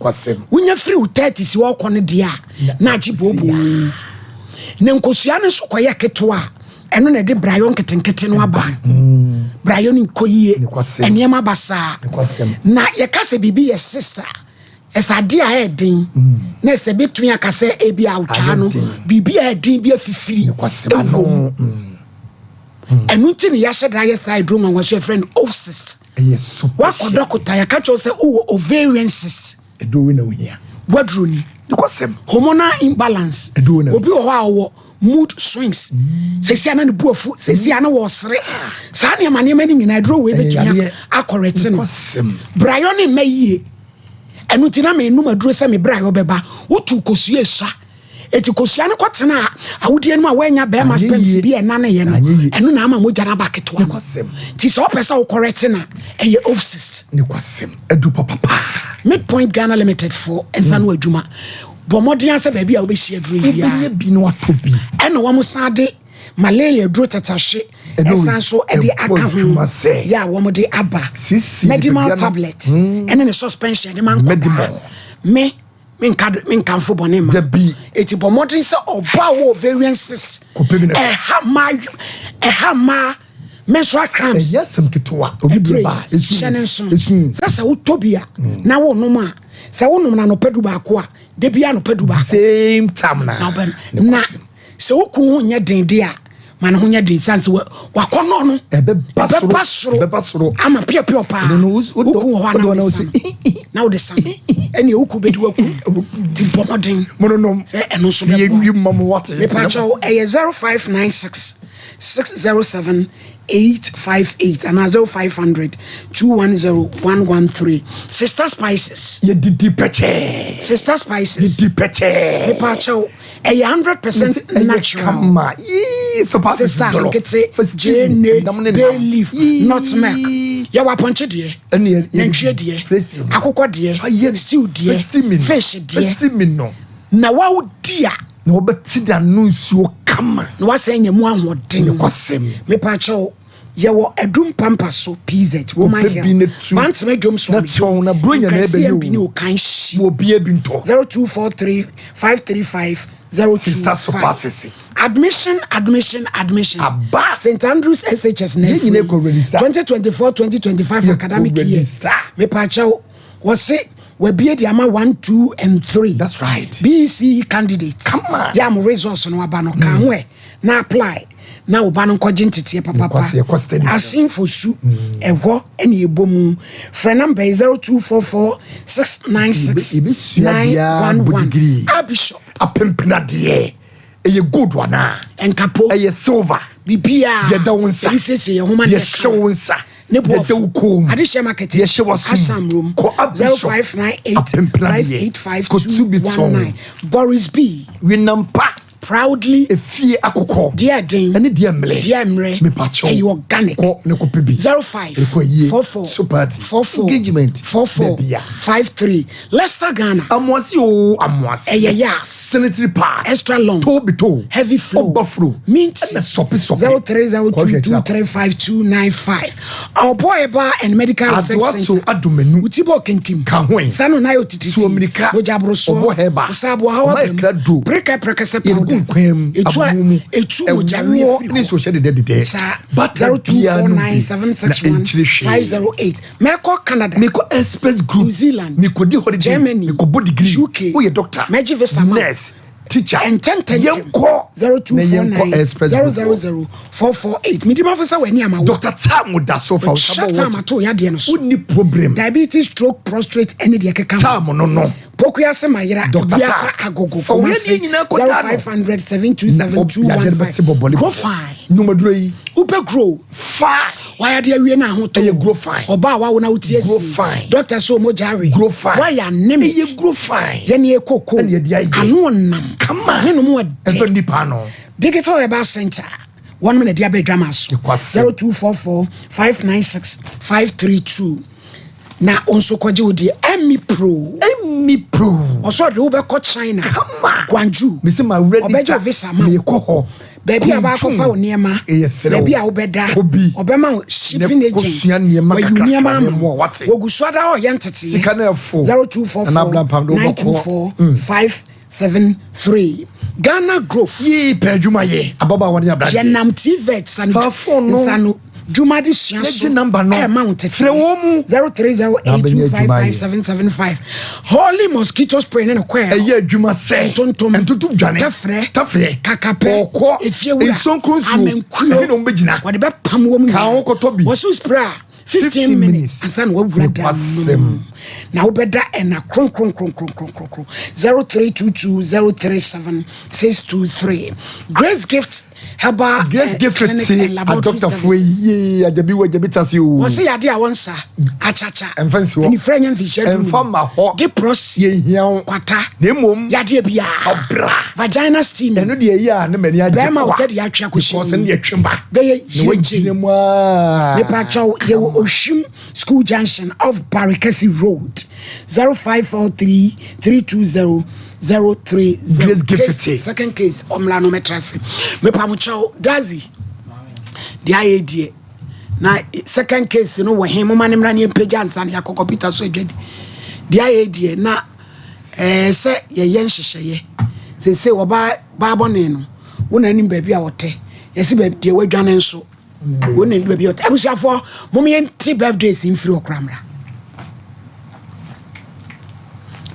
Wonya firi wo 30 si wɔkɔ no deɛ a, na agye booboo. Na nkosua no nso kɔyɛ ketewa a, ɛno na ɛde brayɔ nketenkete no aba. Brayɔ no nkɔ yie, nneɛma ba saa. Na yɛka sɛ biribi yɛ sister, ɛsɛ adeɛ a ɛyɛ den na ɛsɛ bɛtumi aka sɛ ebi a wotwaa no biribi a ɛyɛ den bi afifiri ɛwɔ mu. Ɛno nti ne yɛahyɛ da ayɛ saa aduro nwanwa so yɛfrɛ no ovcyst. Wakɔ dɔkota yɛka kyerɛ sɛ wowɔ ovarian cyst. Waduro ni. Hormonal imbalance. Obi wɔ hɔ a ɔwɔ mood swings. Sɛsi ana ne bu afu, sɛsi ana wɔsere. Saa nneɛma nneɛma no nyinaa aduro wei bɛtumi akɔrɛte no. Brayɔ ne mma yie. Ɛno nti na menum aduro sɛ me brayɔ bɛba. Wotu kosua esua. Eti kosua no kɔtena awodeɛ no mu a woanya bɛrima sperms bi a ɛnaneeɛ no, ɛno na ama mogya no aba ketewa no. Nti sɛ wopɛ sɛ wokɔrɛte no a, ɛyɛ ovcyst. Midpoint Ghana Limited foɔ nsa no adwuma. Bɔ mmɔden ara sɛ baabi a wobɛhyia aduro yi biara. Ɛna wɔn san de malaria aduro tatahye ɛsan so de aka ho yɛ a wɔn de aba. Medimal tablet ɛne ne suspension de ma nkwadaa. Me menka menkamfo bɔne ma eti bɔ mmɔden sɛ ɔbaa wɔ ovarian cyst ɛha mmaa ɛha mmaa menstrual cramps ɛnyɛ asɛm ketewa obi deɛ ba esu hyɛ ne nsono sɛ sɛ wotɔ bi a mm. na wonom a sɛ wonom na anɔpa du baako a da bi anɔpa du baako same time na na Sɛ wo kunu ho nyɛ den de a, ma ne ho nyɛ den sane sɛ wakɔnnɔ no ɛbɛba soro ama piapiaw paa. Wo kunu wɔ hɔ a na wode sa no na wode sa no ɛnneɛ wo kunu bɛdi waku nti bɔ mmɔden sɛ ɛno nso bɛboa. Mepakyɛw ɛyɛ 0596 607 858 anaa 0500 210 113. Sister Spices. Yɛdidi pɛkyɛɛ. Sister Spices. Yɛdi pɛkyɛɛ. Mepakyɛw ɛyɛ 100% natural. Kama yii sopa sisi dɔlɔ. Nkete gyeene bay leaf nutmeg. Yɛwɔ apɔnkye deɛ. Nantwie deɛ. Akokɔ deɛ. Stew deɛ. Fish deɛ. Na wawodi a. Na wɔbɛte de ano nsuo kama. Na wasan anya mu ahoɔden. Nokwasɛm. Mepakyɛw, yɛwɔ Adum Pampa so, PZ, Roman Hill, Bantama Dwom so, Na tɔn na Buronya na ɛbɛyɛ o. ne Okanhyi. Ma obiara bi ntɔ. 0243 535 Sister 025. Sopa Admission, admission, admission. Aba. St. Andrews SHS na Yɛn nyinaa kɔ register. 2024 2025 Yɛkɔ academic year. register. Mepakyɛw, wɔse wabie de ama 1, 2 and 3. That's right. BECE candidates. Come on. Yɛ a mo results no aba no, ka ho ɛ na apply na wo ba no nkɔgye nteteɛ papapa. Yɛkɔ yɛkɔ studies. Asenfo su ɛhɔ ɛne ɛbɔ mu. Frɛ number yi 0244 696 Yɛbɛsua biara bɔ 911. degree. Abishop. Apempenadeɛ. Ɛyɛ gold anaa? Nkapo. Ɛyɛ silver. Biribiara. Yɛda wo nsa. Yɛde siesie yɛn ho ma no yɛ Yɛhyɛ kama. wo nsa. Ne bo Yɛda wo kɔn mu. Adehyɛ market. Yɛhyɛ w'asom. Asam room. Kɔ Abishop. 0598 Apempenadeɛ. 585 Kɔtu bi tɔn. 219. Boris B. Wenam pa. Proudly. Efie akokɔ. Deɛ den. Ɛne deɛ mmerɛ. Deɛ mmerɛ. Mepakyɛw. Ɛyɛ organic. Kɔ ne kɔpɛ bi. 05 Ɛkɔ ayie. 44 So party. 44 Engagement. 44 Baabi a. 53. Leicester Ghana. Amoase oo amoase. Ɛyɛ yas. Sanitary pad. Extra long. Toe bi toe. Heavy flow. Ɔba furo. Minty. Ɛna sɔpe sɔpe. 0302235295. Ɔbɔ ɛba and medical research Adoa center. so adomenu. Wuti bɔ kinkim. Ka ho yi. Sanu na yɛ otititi. Suo mirika. Mogya aborosoɔ. Ɔbɔ hɛba. Osaaboa hawa Ɔma bɛm. ɛkra do. Preka prekɛsɛ Yɛde powder. gu nkwan mu. Etu a Abomu mu. etu mogya wie Ɛwoɔ firi ne hɔ. nsuohyɛ dedɛdedɛ. Saa. Bata biara nom bi. Na ɛnkyere hwee. 0249761508. Mɛkɔ Canada. Mekɔ Express Group. New Zealand. Mekɔdi holiday. Germany. Mekɔbɔ degree. UK. Woyɛ doctor. Mɛgye visa ma wo. Nurse. Teacher. Ntɛntɛntɛm. Yɛnkɔ. Na yɛnkɔ Express Group. 0249 000448. Medi mafo sɛ w'ani ama wo. Dr. Tam da so fa wo nsa Hyɛ bɔ tam wɔkye. ato yadeɛ no so. Wonni problem. Diabetes, stroke, prostate ɛne deɛ ɛkeka ho. Tam no no. Pokuase Mayera, Dr. Obiakwa Tam. Agogo, Fa wo Kumasi, yadeɛ nyinaa kɔda no. 0500 727 Yadeɛ no bɛte 215. bɔbɔle Grow bɔbɔ. fine. Nnomaduro yi. Wopɛ grow. Fine. Wayɛ awie na ahotɔ. Ɛyɛ grow fine. Ɔbaa wawo na wotie Grow si. fine. Doctor sɛ ɔmogya awe. Grow fine. Wayɛ anemic. Ɛyɛ grow fine. Yɛne yɛ koko. Ɛne yɛde ayɛ. Ano ɔnam. Kama. Ne nom ɔdɛ. Ɛfɛ nipa no. Digital Herbal Center. Wɔn na de abɛ dwama so. Ɛkwasɛm. 0244 596 532. Na wo nso kɔgye wo deɛ Emmy Pro. Emmy Pro. Ɔsɔ de wobɛkɔ China. Kama. Guangzhou. Mesi ma register. Ɔbɛgye wo visa ma wo. Mekɔ hɔ. Baabi a baakɔfa wo nneɛma. Ɛyɛ serɛ Baabi a wobɛda. Kɔ bi. Ɔbɛma wo shipping Ne agent. kɔsua nneɛma Wayi wo kakrakra nneɛma ama ne wo. mmoa, wate. Wɔgu so ada hɔ ɔyɛ nteteeɛ. Sika no ɛfo. 0244 Nana Abraham de wobɛkɔ. 924 573. Ghana Growth. Yee pɛ adwuma yɛ. Ababaawa ne aberanteɛ. Yɛnam TVET sanu Fa phone no. nsano dwuma de sua Na so. gye number no. Ɛma wo tete. Frɛ wɔn mu. 0308 Na abɛnya adwuma ayɛ. 255775. Holy mosquito spray ne ne kɔɛ. Ɛyɛ adwuma sɛ. Ntontom. Ntontom dwane. Tɛfrɛ. Tɛfrɛ. Kakapɛ. Ɔkɔ. Efiewura. Nsonkron nsuo. Amenkuo. Ɛhe na wɔn bɛgyina? Wɔde bɛpam wɔn Ka ho kɔtɔ bi. Wɔso spray a 15 minutes. Ansa na wawura dan Nokwasɛm. mu. Na wobɛda ɛna kronkronkronkronkronkron. 0322 037 623. Grace Gift Herbal Grace Gift Clinic te and Laboratory adɔktafoɔ Services. yie agyabi wɔ agyabi tase o. Wɔse yade a wɔnsa akyakya. Ɛmfa nsi hɔ. Anifira nya mfihyia dum. Ɛmfa ma hɔ. De prɔsi. Yɛhia wo. Kwata. Na mmom. Yadeɛ biara. Ɔbra. Vagina steam. Ɛno deɛ ɛyɛ a ne m'ani agye Bɛrima kwa. wo tɛde atwe akɔhyɛ Because mu. ɛno deɛ twe ba. Bɛyɛ Na wagyina mu aa. Mepakyɛw yɛwɔ Oshim School Junction off Barikasi Road 0543 320 030. Grace Gift. Case, second case ɔmla no mɛtra se. Mepamokyɛw Dazi deɛ ayɛ deɛ na second case no wɔ he moma ne mmra ne yɛmpagya nsa no yɛakɔ kɔpita so adwadi deɛ ayɛ deɛ na ɛɛ sɛ yɛyɛ nhyehyɛeɛ seesei wɔbaa baa bɔne no wo na anim baabi a wɔtɛ yɛsi baabi deɛ wadwane nso wo na anim baabi a wɔtɛ abusuafoɔ mom yɛnte birthdays mfiri ɔkora mmra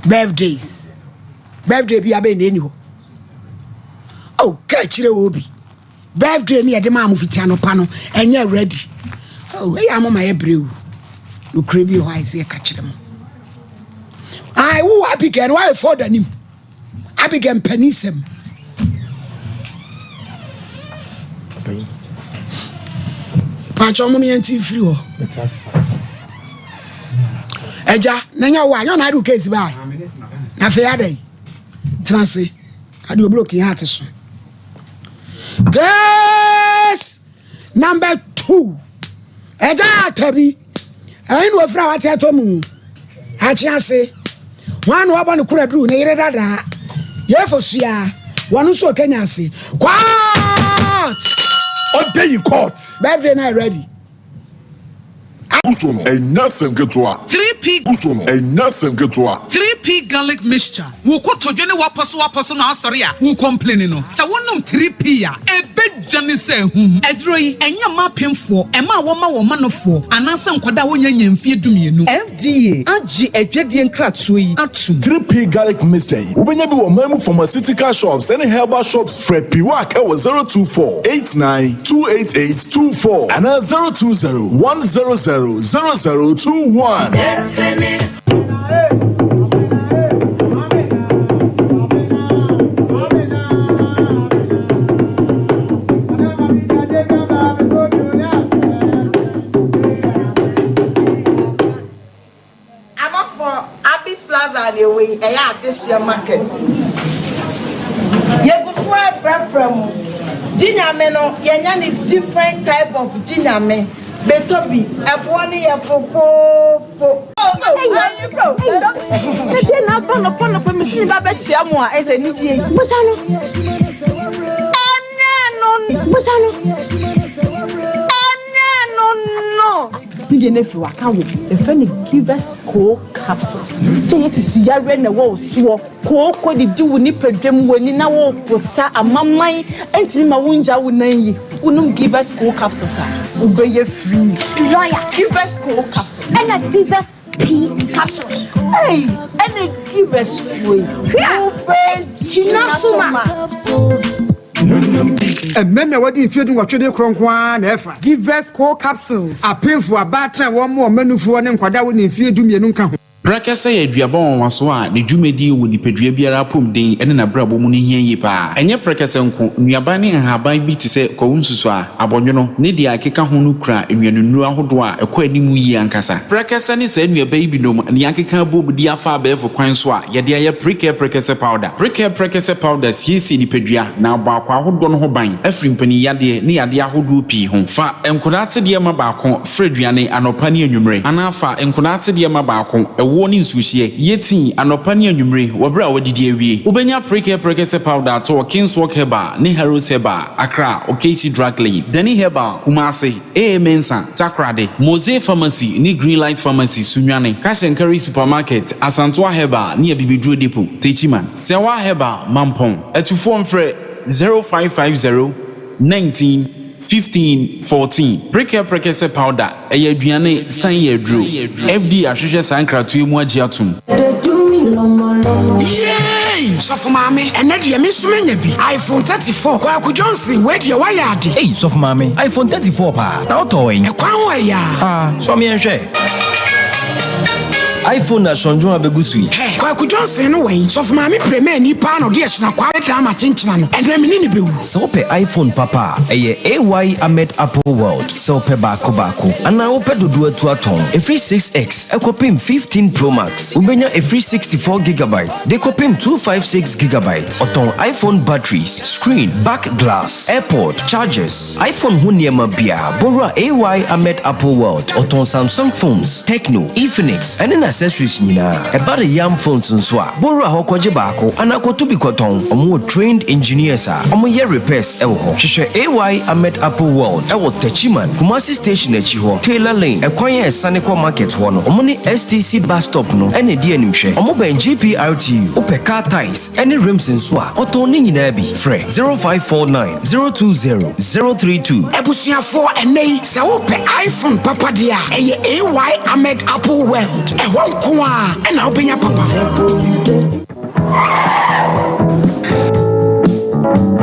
birthdays birthday bi abɛn na ɛni hɔ oh ka akyire wɔ bi birthday ne yɛde maa mo fiti anɔpa no ɛnyɛ ready oh ɛyɛ ama ma yɛ brɛ o nokura bi wɔ hɔ a ɛsɛ yɛka kyerɛ mo ai wo Abigail no wayɛ fɔd anim Abigail mpanin sɛm paakyɛ ɔmo yɛn ti firi hɔ ɛgya na nya wo a nyɛ ɔna ade wo case baa na afei adɛ tena ase ade obloki yɛn ate so case number 2 ɛgya atabi ɛyin na ofira wate atɔ mu akye ase wɔn a na wabɔ ne kura duru ne yere dadaa yɛfɔ sua wɔn nso ɔkanya ase court Ɔda yi court. birthday na ready. Gu so no, ɛnyɛ asɛm ketewa. 3P Gu so no, ɛnyɛ asɛm ketewa. 3P garlic mixture. Wo kotodwe ne wapɔso wapɔso na asɔre a wo complain no. Sɛ wonom 3P a, ɛbɛgya ne sɛ ahum. Aduro yi, ɛnyɛ mma apemfoɔ, ɛma a wɔma wɔn manofoɔ, anaasɛ nkwadaa a wɔnya nya mfeɛ 12. FDA agye adwadie nkratoɔ yi atom. 3P garlic mixture yi, wobɛnya bi wɔ man mu pharmaceutical shops ne herbal shops. Frɛ Piwak ɛwɔ 024 89 288 24 anaa 020 100 0021. Abɔfo Abis Plaza na ewe yi ɛyɛ adehyeɛ market. Yɛgu so ɛfrɛfrɛ mu. Gyinyame no yɛnya ne different type of gyinyame. Betɔ bi ɛboɔ no yɛ fofoofo. Ɛdeɛ na aba nɔpɔ nɔpɔ mesi ne ba bɛkyia mu a ɛsɛ anigye yi. Busa no. Ɛnyɛ no. Busa no. Ɛnyɛ no no. Ne deɛ no afiri waka wo yɛfrɛ no Givers Coal Capsules. Sɛ yɛsisi yareɛ na ɛwɔ wo soɔ kooko didi wo nipadwam w'ani na woposa amaman ntumi ma wongya wo nan yi wonom Givers Coal Capsules a wobɛyɛ free. Lawyer. Givers Coal Capsules. Ɛna Givers P capsules. Hey, ɛna Givers foɔ yi. Wobɛgyina so ma. Mmarima a wɔde mfeɛ 18 de korɔ nko ara na ɛfa. Givers Coal Capsules. Apemfo abaatan wɔn mo ɔmanufoɔ ne nkwadaa wɔ ne mfeɛ 12 nka ho. Prɛkɛsɛ yɛ aduaba nwanwaso a ne dwumadie wɔ nipadua biara apɔmuden ne n'abrabɔ mu no hia yie pa ara. Ɛnyɛ prɛkɛsɛ nko, nnuaba ne nhaban bi te sɛ kwawu nsusuaa, abɔnwono, ne deɛ ɛkeka ho no kura nnuanennuro ahodoɔ a ɛkɔ anim yie ankasa. Prɛkɛsɛ ne saa nnuaba yi binom na yɛakeka abom de afa abɛɛfo kwan so a yɛde ayɛ Prekɛ Prɛkɛsɛ Powder. Prekɛ Prɛkɛsɛ Powder siesie nipadua na abɔ akwaa ahodoɔ no ho ban afiri mpaninyadeɛ ne yadeɛ ahodoɔ pii ho. Fa nkwadaa atedeɛ ma baako fra aduane anɔpa ne anwummere anaa fa nkwadaa atedeɛ ma baako, ɛwoɔ ne nsuohyeɛ, yɛ tii anɔpa ne anwummere wɔ berɛ a woadidi awie. Wobɛnya Prekɛ Prɛkɛsɛ Powder atɔ wɔ Kingswalk Herbal ne Harrods Herbal, Accra, Okaishie Drug Lane, Dani Herbal, Kumasi, AA Mensah, Takoradi, Mose Pharmacy ne Greenlight Pharmacy, Sunyani, Cash and Carry Supermarket, Asantoa Herbal ne Abibiduro Depot, Techiman, Sɛwa Herbal, Mampong. Atufoɔ mfrɛ 0550 19 15 14. Prekɛ Prekɛsɛ Powder, ɛyɛ aduane san yɛ aduro. FDA ahwehwɛ saa nkratoɔ yi mu agye atom. Yay! Sɔfo maame, ɛnɛ deɛ me nso manya bi. iPhone 34. Kwaku Johnson, wei deɛ woayɛ ade. Ei, sɔfo maame, iPhone 34 paa. Na wotɔɔ wɛn? Ɛkwan ho ɛyɛ a. Ah, sɔ me nhwɛ. iPhone na sɔndwon abegu so yi. Hɛ, Kwaku Johnson no wɛn? Sɔfo maame premani paa na ɔde ahyina kwaa bɛdaa m'akyenkyena no. Ɛnɛ me ne no bɛwu. Sɛ wopɛ iPhone papa a, ɛyɛ AY Ahmed Apple World. Sɛ wopɛ baako baako anaa wopɛ dodoɔ atu atɔn, ɛfiri 6X kɔpem 15 Pro Max, wobɛnya ɛfiri 64 gigabyte de kɔpem 256 gigabyte. Ɔtɔn iPhone batteries, screen, back glass, AirPod, chargers, iPhone ho nneɛma biara. Bɔwura AY Ahmed Apple World. Ɔtɔn Samsung phones, Tecno, Infinix, ɛne n'accessories nyinaa. Ɛba ne yam phones nso a, bɔwura hɔ kɔgye baako anaa kɔto bi kɔtɔn. Wɔwɔ trained engineers a wɔyɛ repairs wɔ hɔ. Hwehwɛ AY Ahmed Apple World wɔ Techiman, Kumasi station akyi hɔ, Taylor Lane, ɛkwan a ɛsane kɔ market hɔ no. Wɔn ne STC bus stop no na ɛdi animhwɛ. Wɔbɛn GPRTU. Wopɛ car tyres ne rims nso a, ɔtɔn ne nyinaa bi. Frɛ 0549 020 032. Abusuafoɔ ɛnnɛ yi sɛ wopɛ iPhone papa deɛ a ɛyɛ AY Ahmed Apple World ɛhɔ nko ara ɛna wobɛnya papa.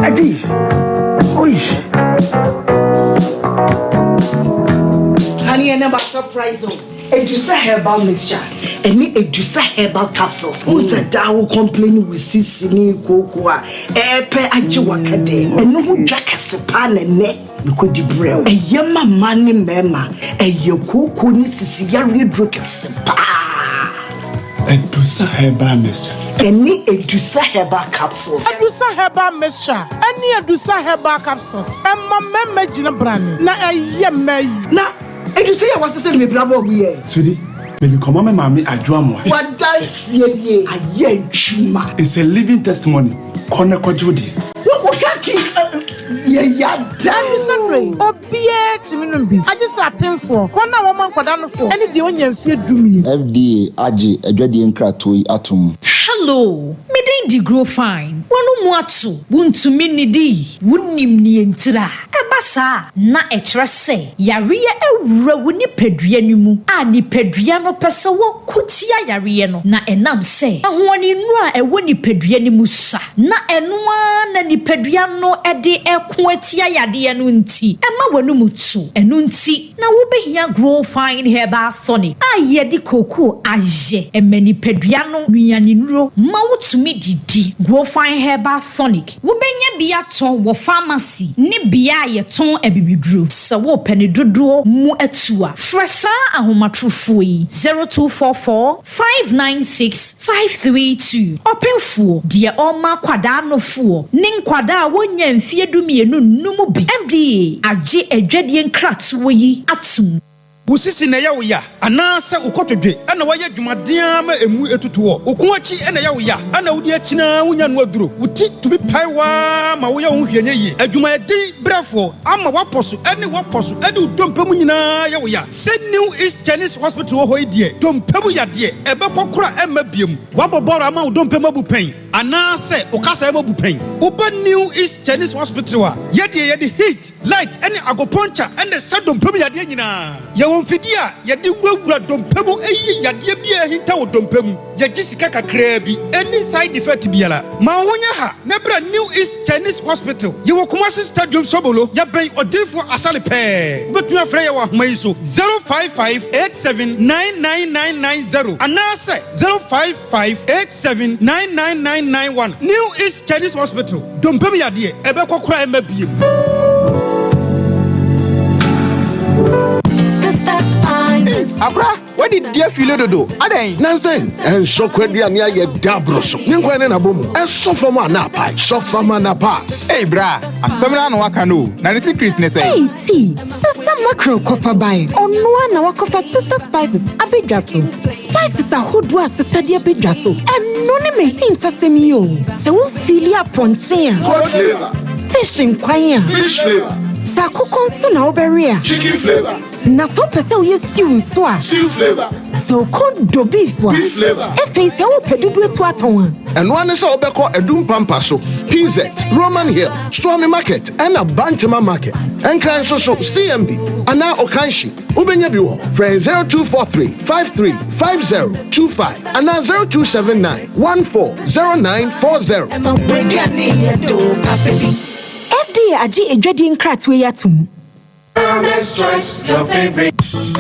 Adi, oi. Honey, and surprise o. Edusa herbal mixture ɛne Edusa herbal capsules. Wohu sɛ daa wo complain wo sisi ne kooko a ɛɛpɛ agye waka dɛ. Ɛno ho dwa kɛse paa na ɛnɛ mekɔdi brɛ wo. Ɛyɛ ma mmaa ne mmarima. Ɛyɛ kooko ne sisi yareɛ duro kɛse paa. Edusa herbal mixture. Ɛne Edusa herbal capsules. Edusa herbal mixture ɛne Edusa herbal capsules ɛma mmarima gyina brane na ɛyɛ mmaa yi. Na Edu sɛ yɛ wasese no mebra bɔ ɔmo yɛ. Sweetie, mede kɔma me maame Adwo Amoah. Wadanseɛ nie ayɛ adwuma. It's a living testimony, kɔ na kɔgye wo deɛ. Wo ka ki yɛ yada. Ɛno sɛ obiara tumi nom bi, agye sɛ apemfoɔ, wɔn a wɔma nkwadaa nofoɔ, ne deɛ ɔnnya mfeɛ dumien. FDA agye adwadie nkratoɔ yi atom. Hello, me din de Grow Fine. W'ano mu ato, wontumi nnidi, wonnim nea ntira. Ɛba saa a, na ɛkyerɛ sɛ yareɛ awura wo nipadua no mu a nipadua no pɛ sɛ wɔko tia yareɛ no, na ɛnam sɛ ahoɔdennuro a ɛwɔ nipadua no mu sua, na ɛno ara na nipadua no de reko atia yadeɛ no nti, ɛma w'anum to. Ɛno nti na wobɛhia Grow Fine Herbal Tonic a yɛde kookoo ayɛ. Ɛma nipadua no nnuanennuro ma wotumi didi. Grow Fine Herbal Tonic. Wobɛnya bi atɔ wɔ famasi ne bea a yɛtɔn abibiduro. Sɛ worepɛ ne dodoɔ mu atu a, frɛ saa ahomatorofoɔ yi, 0244 596 532. Ɔpemfoɔ, deɛ ɔrema akwadaa nofoɔ ne nkwadaa a wɔnnya mfeɛ dumienu nnom bi. FDA agye adwadie nkratoɔ yi atom. Wo sisi na ɛyɛ wo ya, anaasɛ wo kotodwe na woayɛ adwumaden ara ma emu atutu hɔ? Wo kɔn akyi na ɛyɛ wo ya, na wode akyini ara wunya no aduro? Wo ti tumi pae wo ara ma woyɛ wo ho hwee nyɛ yie? Adwumayɛden brɛfoɔ ama w'apɔ so ne w'apɔ so ne wo dompe mu nyinaa yɛ wo ya? Sɛ New East Chinese Hospital wɔ hɔ yi deɛ, dompe mu yadeɛ, ɛbɛkɔ koraa ɛmma biom. Woabɔ bɔɔl ama wo dompe mu abu pɛn? Anaasɛ wo kasaeɛ mu abu pɛn? Woba New East Chinese Hospital a, yɛdeɛ yɛde heat, light ne agopuncture na ɛsa dompe mu yadeɛ nyinaa. Yɛwɔ mfidie a yɛde wurawura dompe mu yi yadeɛ biara a ahinta wɔ dompe mu. Yɛgye sika kakraa bi, ɛnni side effect biara. Ma wo ho nyɛ ha na bra New East Chinese Hospital. Yɛwɔ Kumasi Stadium Sobolo, yɛbɛn Odiyifoɔ Asare pɛɛ. Wobɛtumi afrɛ yɛn wɔ ahoma yi so, 055 87 99990 anaasɛ 055 87 99991. New East Chinese Hospital, dompe mu yadeɛ, ɛbɛkɔ koraa ɛmma biem. Akora, wadi di afile dodo. Adɛn? Nansen, ɛnsɔ kwaduane ayɛ da aboro so. Ne nkwan ne n'abɔ mu. Ɛsɔ fam a na apae. Sɔ fam a na pass. Ei bra, asɛm no ara na waka no o. Na ne secret ne sɛn? Ei T, Sister Mackerel kɔfa bae. Ɔno ara na wakɔfa Sister Spices abɛdwa so. Spices ahodoɔ a Sister de abɛdwa so, ɛno ne m'ahintasɛm yi o. Sɛ wo feeli apɔnkye a. Goat flavour. Fish nkwan a. Fish flavour. Sɛ akokɔ nso na wobɛwe a. Chicken flavour. Na sɛ wopɛ sɛ woyɛ stew nso a. Stew flavour. Sɛ wo kɔn dɔ beef a. Beef flavour. Afei sɛ wopɛ dodoɔ atu atɔn a. Ɛno ara ne sɛ wobɛkɔ Adum Pampa so, PZ, Roman Hill, Suame Market ɛna Bantama Market. Nkran nso so, CMB anaa Okanshi, wobɛnya bi wɔ hɔ. Frɛ yɛn 0243 53 50 25 anaa 0279 14 0940. FDA agye adwadie nkratoɔ yi atom. Mama's choice, your favorite. See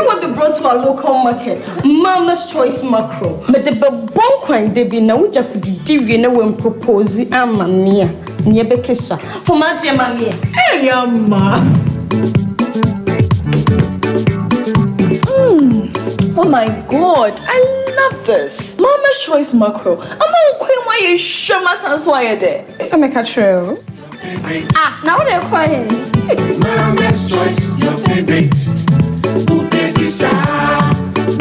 what they brought to our local market. Mama's Choice Macro. But the bon debi na uja fudidi wie na wen propose ama me a. Ne ebekesa. For my dear mommy. Hey, Amma. Oh my god, I love this. Mama's Choice Macro. I'm on queen why you show my sons why you there. So make a true. Ah, now they're crying. Mama's choice, your favorite. Ooh, baby, sa.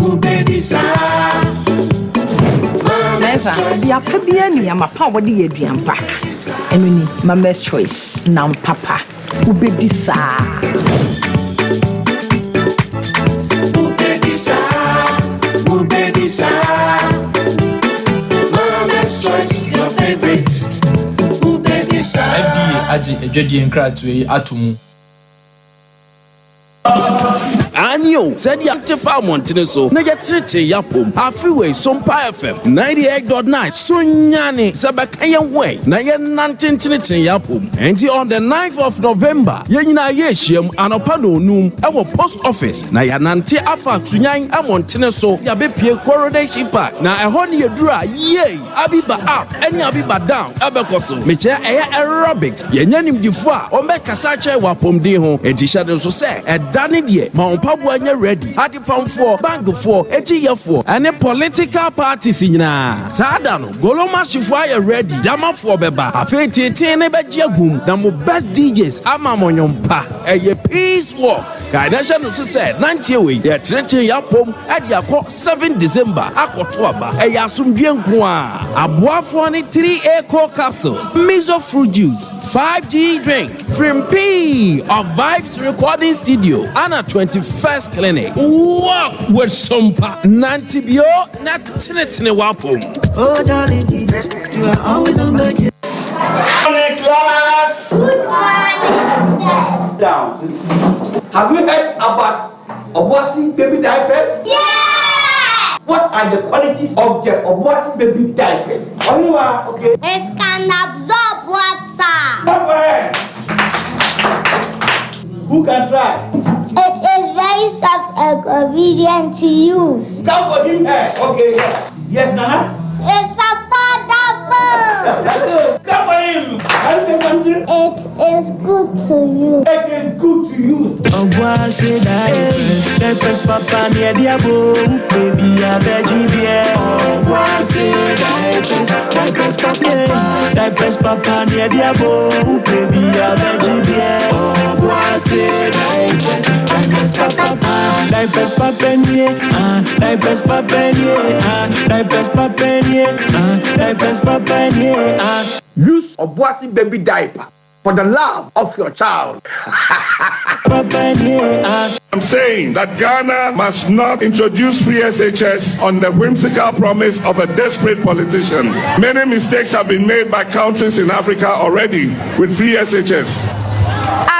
Ooh, baby, sa. Mɛnsa, aduapa biara ni ama pa a wɔde yɛ aduan pa. Ɛno ni Mama's Choice nam papa. Wobɛdi saa. Ooh, baby, sa. Ooh, baby, sa. Mama's choice, your favorite. Ooh, baby, sa. FDA agye adwadie nkratoɔ yi ato mu. Aane o, sɛdeɛ ate fa mmɔntene so na yɛtenetene yɛn apom. Afe wei, Sompa FM 98.9 so nyane sɛ bɛka yɛn ho ɛ na yɛnnante ntenetene yɛn apom. Enti on the 9th of November, yɛn nyinaa yɛrehyiam anɔpa nnɔnnum wɔ Post Office na yɛanante afa Sunyani mmɔntene so yɛabɛpue Coronation Park na ɛhɔ ne yɛduru a, yei! Abiba up ne Abiba down bɛkɔ so. Mekyerɛ ɛyɛ aerobics. Yɛanya nimdefo a wɔbɛkasa akyerɛ wɔ apɔmuden ho. Enti hyɛ no nso sɛ ɛda no deɛ ma wo mpaboa nyɛ ready. Adepamfoɔ, bankfoɔ, akyiyɛfoɔ ne political parties nyinaa saa da no Golomashifoɔ ayɛ ready. Gyamafoɔ bɛba. Afei teetee no bɛgye agum na mo best DJs ama mo nnwom pa. Ɛyɛ peace walk. Kae na hyɛ no nso sɛ nanteɛ wei yɛtenetene yɛn apɔm de akɔ 7 December akɔto aba. Ɛyɛ asomdwoeɛ nko ara. Aboafoɔ ne 3A Core Capsules, Mizo Fruit Juice, 5G Drink, Frimpii of Vibes Recording Studio, ana 21st Clinic. Walk with Sompa, nante bio na tenetene w'apɔm. Oh, darling, you are always on my Morning, class. Good morning, sir. Down. Have you heard about Obuasi baby diapers? Yeah! What are the qualities of the Obuasi baby diapers? Onua, okay. It can absorb water. Clap your hands. Who can try? It is very soft and convenient to use. Clap for him. Eh, okay. Yes, yes Nana. It's affordable. Clap for him. Can you say something? It is good to use. It is good to use. Obuasi diapers, diapers papa near diabo, baby I beg you Obuasi diapers, diapers papa, diapers papa near diabo, baby I beg you Obuasi diapers, diapers papa, diapers papa near, ah, diapers papa near, ah, diapers papa near, ah, diapers papa near, ah. Use Obuasi baby diaper for the love of your child. Papa near, ah. I'm saying that Ghana must not introduce free SHS on the whimsical promise of a desperate politician. Many mistakes have been made by countries in Africa already with free SHS.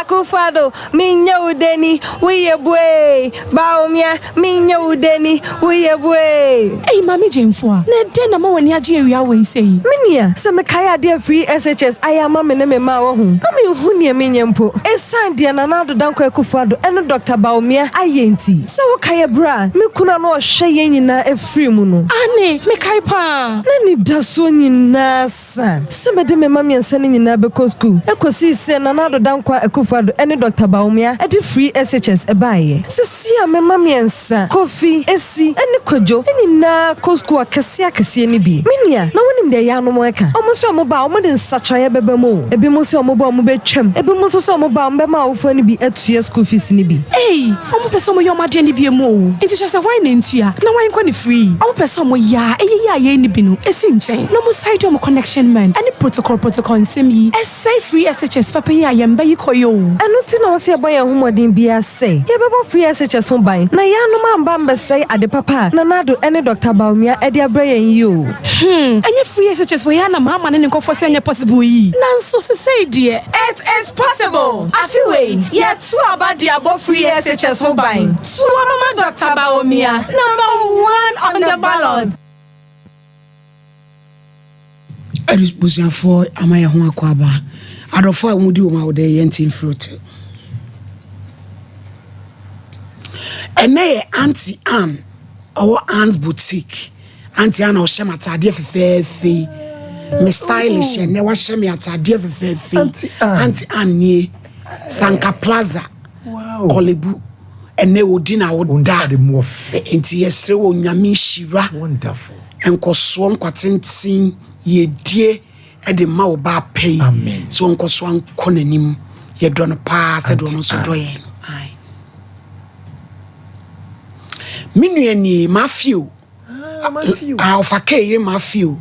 Akufo-Addo, menyɛ wo deni, woyɛ buee. Bawumia, menyɛ wo deni, woyɛ buee. Ei Maame Gyamfua, na ɛdɛn na ama w'ani agye awia wei sei? Me nua, sɛ mekae adeɛ a free SHS ayɛ ama me ne me mma a wahu, na menhu neɛ menyɛ mpo. Ɛsiane deɛ Nana Addo Dankwa Akufo-Addo ne Dɔkta Bawumia ayɛ nti. Sɛ wokae ɛberɛ a me kunu a na ɔhwɛ yɛn nyinaa firii mu no. Aane, mekae paa. Na anidasoɔ nyinaa sa sɛ mede me mma mmiɛnsa no nyinaa bɛkɔ sukuu kɔsii sɛ Nana Addo Dankwa Akufo-Addo ne Dɔkta Bawumia de free SHS baeɛ. Seesei a me mma mmiɛnsa, Kofi, Esi ne Kwadwo nyinaa kɔ sukuu akɛseɛ akɛseɛ no bi. Me nua, na wonim deɛ yaanom reka? Wɔn se wɔn ba a, wɔde nsakyeraeɛ bɛba mu o. Ebinom se wɔn ba a wɔbɛtwam, ebinom nso sɛ wɔn ba a wɔbɛma awofoɔ no bi atua sukuu fees no bi. Ei! Ɔmo pɛ sɛ ɔmo yɛ ɔmo adeɛ no bi mu o. Nti kyerɛ sɛ hwan na ntua na hwan nkɔ ne free? Ɔmo pɛ sɛ ɔmo yɛ a ɛyɛ yi a yɛn nni bi no ɛsi nkyɛn na ɔmo side ɔmo connection man ɛne protocol protocol nsɛm yi ɛsɛe free SHS papa yi a yɛn ba yi kɔ yi o. Ɛno nti na wɔsɛ yɛbɔ yɛn ho mmɔden biara sɛ yɛbɛbɔ free SHS ho ban na yɛanom amba ambɛsɛe ade papa a Nana Addo ne Dɔkta Bawumia de abrɛ yɛn yi o. Hmm, ɛnyɛ free SHS wei ara na Mahama ne ne nkurɔfoɔ sɛ ɛnyɛ possible yi? Nanso sesei deɛ. It is possible! Afe wei, yɛto aba de abɔ free SHS ho ban. To aba ma Dɔkta Bawumia, number one on the ballot. Abusuafoɔ ama yɛn ho akwaaba. Adɔfoɔ a wɔdi wɔn awodɛ yɛn ti mfiri te. Ɛnɛ yɛ Auntie Ann ɔwɔ Ann's Boutique. Auntie Ann ɔhyɛ me ataadeɛ fɛfɛɛfɛ yi. Me stylish ɛnɛ wahyɛ me ataadeɛ fɛfɛɛfɛ yi. Auntie Ann nie. Sanka Plaza. Korle-Bu. Ɛnɛ odi na woda. Nti yɛsrɛ wɔ Nyame nhyira. Nkɔsoɔ nkwatenten yiedie de ma wo ba pɛ yi. Sɛ ɔnkɔso ankɔ n'anim. Yɛdɔ no paa sɛdeɛ ɔno nso dɔ yɛn no. Ae. Me nua nie, Matthew. Ah, ɔfa kee yere Matthew.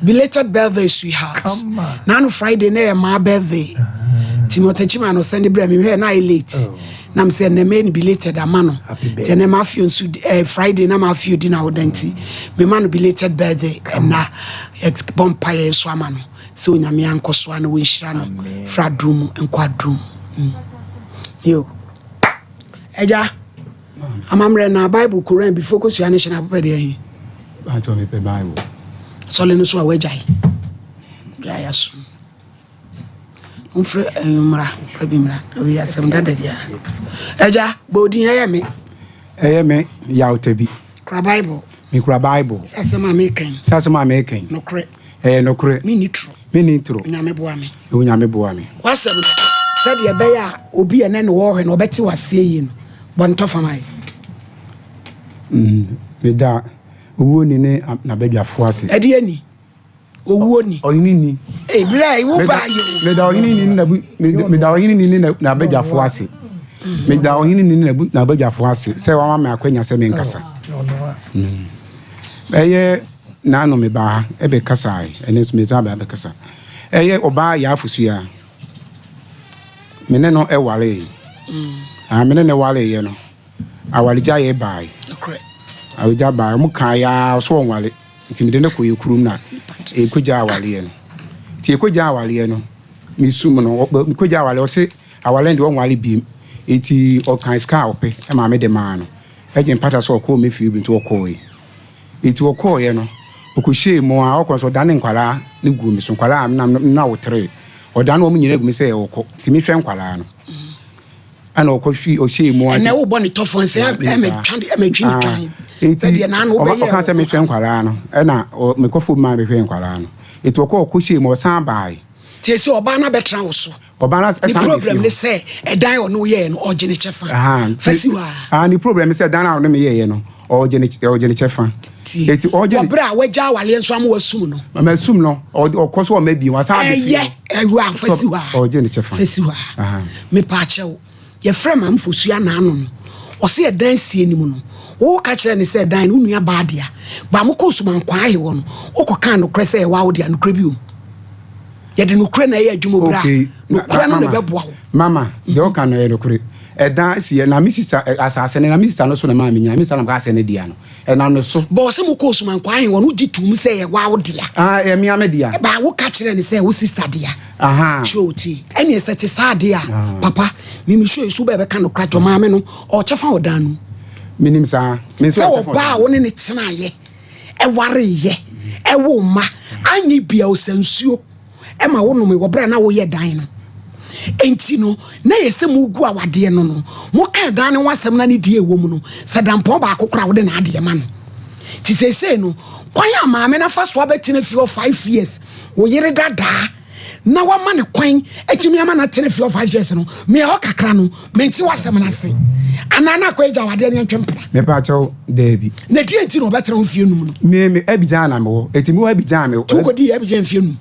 Belated birthday, sweetheart. Na no Friday na ɛyɛ maa birthday. Nti me ɔtakyi ma no send brɛ me hwɛ na ayɛ late. Oh. Na me sɛ ɛnɛ mɛyɛ no belated ama no. Nti ɛnɛ Matthew nso eh, Friday na Matthew di na woda nti me ma no belated birthday ɛna yɛbɔ mpaeɛ nso ama no sɛ Onyame ankɔ so a na wɔnhyira no fra adom mu nkɔ adom mu. Mm. Yo. Agya, amammerɛ na Bible Koran bi fo kosua ne hyɛ na apopɛ deɛ he. Atɔ mepɛ Bible. Sɔle no so a wagyae. Gyae asom. Momfrɛ eh, mmra, fa bi mmra. Oyi asɛm dada bia. Agya, bɔ odin ɛyɛ me. Ɛyɛ me Yawtabi. Kura Bible. Mekura Bible. Sɛ asɛm a meka yi. Sɛ asɛm a meka yi. Nokorɛ. Ɛyɛ nokorɛ. Menni toro. Menni toro. Onyame boa me. Onyame boa me. W'asɛm no, sɛdeɛ ɛbɛyɛ a obi a ɛnɛ ne wɔrehwɛ no ɔbɛte w'aseɛ yie no, bɔ ne tɔfa ma yɛ. Mm, meda owuo ni ne n'abadwafoɔ ase. Ɛdeɛ ni? Owuo ni. Ɔhene ni. Ee, bere a wo baa yɛ o. Meda ɔhene ni ne meda ɔhene ni ne n'abadwafoɔ ase. Meda ɔhene ni ne n'abadwafoɔ ase sɛ wama me akwanya sɛ menkasa. Mm. Ɛyɛ naano mebaa ha ɛbɛkasae, ɛnɛ nso mesan ba abɛkasa. Ɛyɛ ɔbaa Yaa Fosuaa. Me ne no waree. Ah, me ne no wareeɛ no, awaregyaeɛ baae. Awaregya baae. Wɔn kaeɛ ara so wɔnware. Nti mede no kɔɔ yɛ kurom na yɛkɔgyaa awareɛ no. Nti yɛkɔgyaa awareɛ no, mesum no, mekɔgyaa awareɛ, ɔse awareɛ no deɛ ɔnware biem. Nti ɔkaa sika a ɔpɛ ma mede maa no. Ɛgye mpata sɛ ɔkɔɔ me fie bi nti ɔkɔɔe. Nti ɔkɔɔeɛ no, ɔkɔhyɛɛ mu a, ɔkɔ nso ɔdane nkwadaa no guu me so. Nkwadaa a na na wɔtere. Ɔdane wɔn nyinaa gu me sɛ ɔkɔ. Nti mehwɛ nkwadaa no. Ɛna ɔkɔhwi ɔhyɛɛ mu a. Ɛnɛ wobɔ ne tɔfo nsɛ ɛmɛtwa ɛmɛtwi ne twan. Nti ɔka sɛ mehwɛ nkwadaa no. Ɛna mekɔfo mu a mehwɛ nkwadaa no. Nti ɔkɔ ɔkɔhyɛɛ mu ɔsan baae. Nti ɛsɛ ɔbaa no abɛtena wo so. Ɔbaa no ɛsan Ne problem ne sɛ ɛdan ɔne wo yɛɛ no ɔgye ne kyɛfa. Fa si hɔ a. Ne problem ne sɛ ɛdan a ɔne me yɛɛ no ɔgye ne ɔgye ne kyɛfa. Tie. Eti ɔgye. Wɔ bere a wagya awaleɛ nso ama wasum no. Mama sum no ɔkɔ so ɔma bi wasan abɛ fie. Ɛyɛ ɛwura fa si hɔ a. Ɔgye ne kyɛfa. Fa si hɔ a. Mepa akyɛw. Yɛfrɛ Maame Fosuo Anaano no, ɔse ɛdan sie no mu no, wo ka kyerɛɛ no sɛ ɛdan no wo nua baa dea, but mo kɔɔ Sumankwaa he hɔ no, wo kɔ kaa nokorɛ sɛ ɛyɛ wo dea, nokorɛ bi wom? Yɛde nokorɛ na ɛyɛ adwuma obra, Okay, nokorɛ no na ɛbɛboa wo. Mama, deɛ ɔka no ɛyɛ nokorɛ. Ɛdan si yɛ na me sista asase no na me sista no so na maa me nya me sista na meka sɛ ne dea no ɛnam ne so. Bɔ sɛ mo kɔ Osumankwaa ahen wɔn gye tum sɛ ɛyɛ wa wo dea. Ah ɛyɛ mea me dea. Ba wo ka kyerɛ ne sɛ wo sista dea. Aha. Sure ti ɛne ɛsɛ te saa dea papa me me sure esu bɛɛ bɛka no kora kyɛ maame no ɔkyɛ fa ɔdan no. Menim saa. Me nso sɛ ɔbaa wo ne ne tenaeɛ ɛwareyɛ ɛwo mma anyɛ bia ɔsɛ nsuo. Ɛma wonomee wɔ berɛ a na woreyɛ dan no. Enti no, na ɛyɛ sɛ moregu awadeɛ no no, moka dan no ho asɛm na ne deɛ ɛwɔ mu no, sɛ dampɔn baako koraa wode n'adeɛ ma no. Nti seesei no, kwan a maame no afa so abɛtena fie hɔ 5 years, wo yere dadaa, na wama ne kwan atumi ama no atena fie hɔ 5 years no, mea hɔ kakra no, mente w'asɛm no ase. Anaa na akɔ agya awadeɛ no yɛntwe mpena. Mepa kyɛw, daabi. Na deɛ nti na ɔbɛtena wo fie num no? Me Abidjan na mewɔ. Eti mewɔ Abidjan mewɔ. Tu kɔdi Abidjan fie num.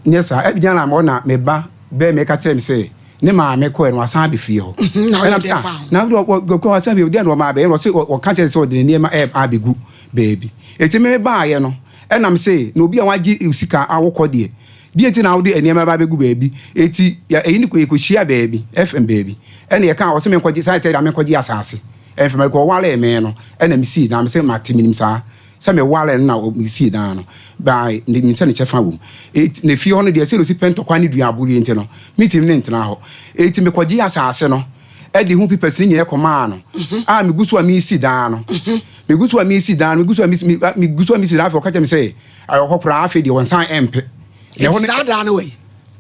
Nyɛ saa, Abidjan na mewɔ na me ba bɛɛ meka kyerɛ me sɛ ne maame kɔɛ no wasan abɛ fie hɔ. Na ɔyɛ dɛ fa ho. Na ɔkɔ wasan abɛ deɛ na ɔma abɛyɛ na ɔse ɔka kyerɛ sɛ ɔde ne nneɛma ɛɛ abɛgu baabi. Eti me baayɛ no ɛnam se na obi a wagye sika awokɔ deɛ deɛ nti na wode nneɛma ba abɛgu baabi. Eti ɛyi ne yɛkɔhyia baabi FM baabi ɛna yɛka ɔse menkɔgye saa ɛtɛ da menkɔgye asase ɛmfɛm ɛkɔ ɔwale me no ɛna mesii dan mese mate menim saa sɛ meware no na mesii dan no by ne sɛ ne kyɛfa wɔ mu. Eti na fie hɔ no deɛ sɛ osi pɛ ntɔkwa ne duabɔ nti no metumi ne ntena hɔ. Eti mekɔgye asase no ɛde ho papers ne nyinaa kɔmaa no a megu so a mesi dan no megu so a mesi dan no megu so a mesi megu so a mesi dan afei ɔka kyerɛ me sɛ ɛwɔ hɔ koraa afei deɛ wɔnsan ɛmpɛ. Eti saa dan no wɔ yi.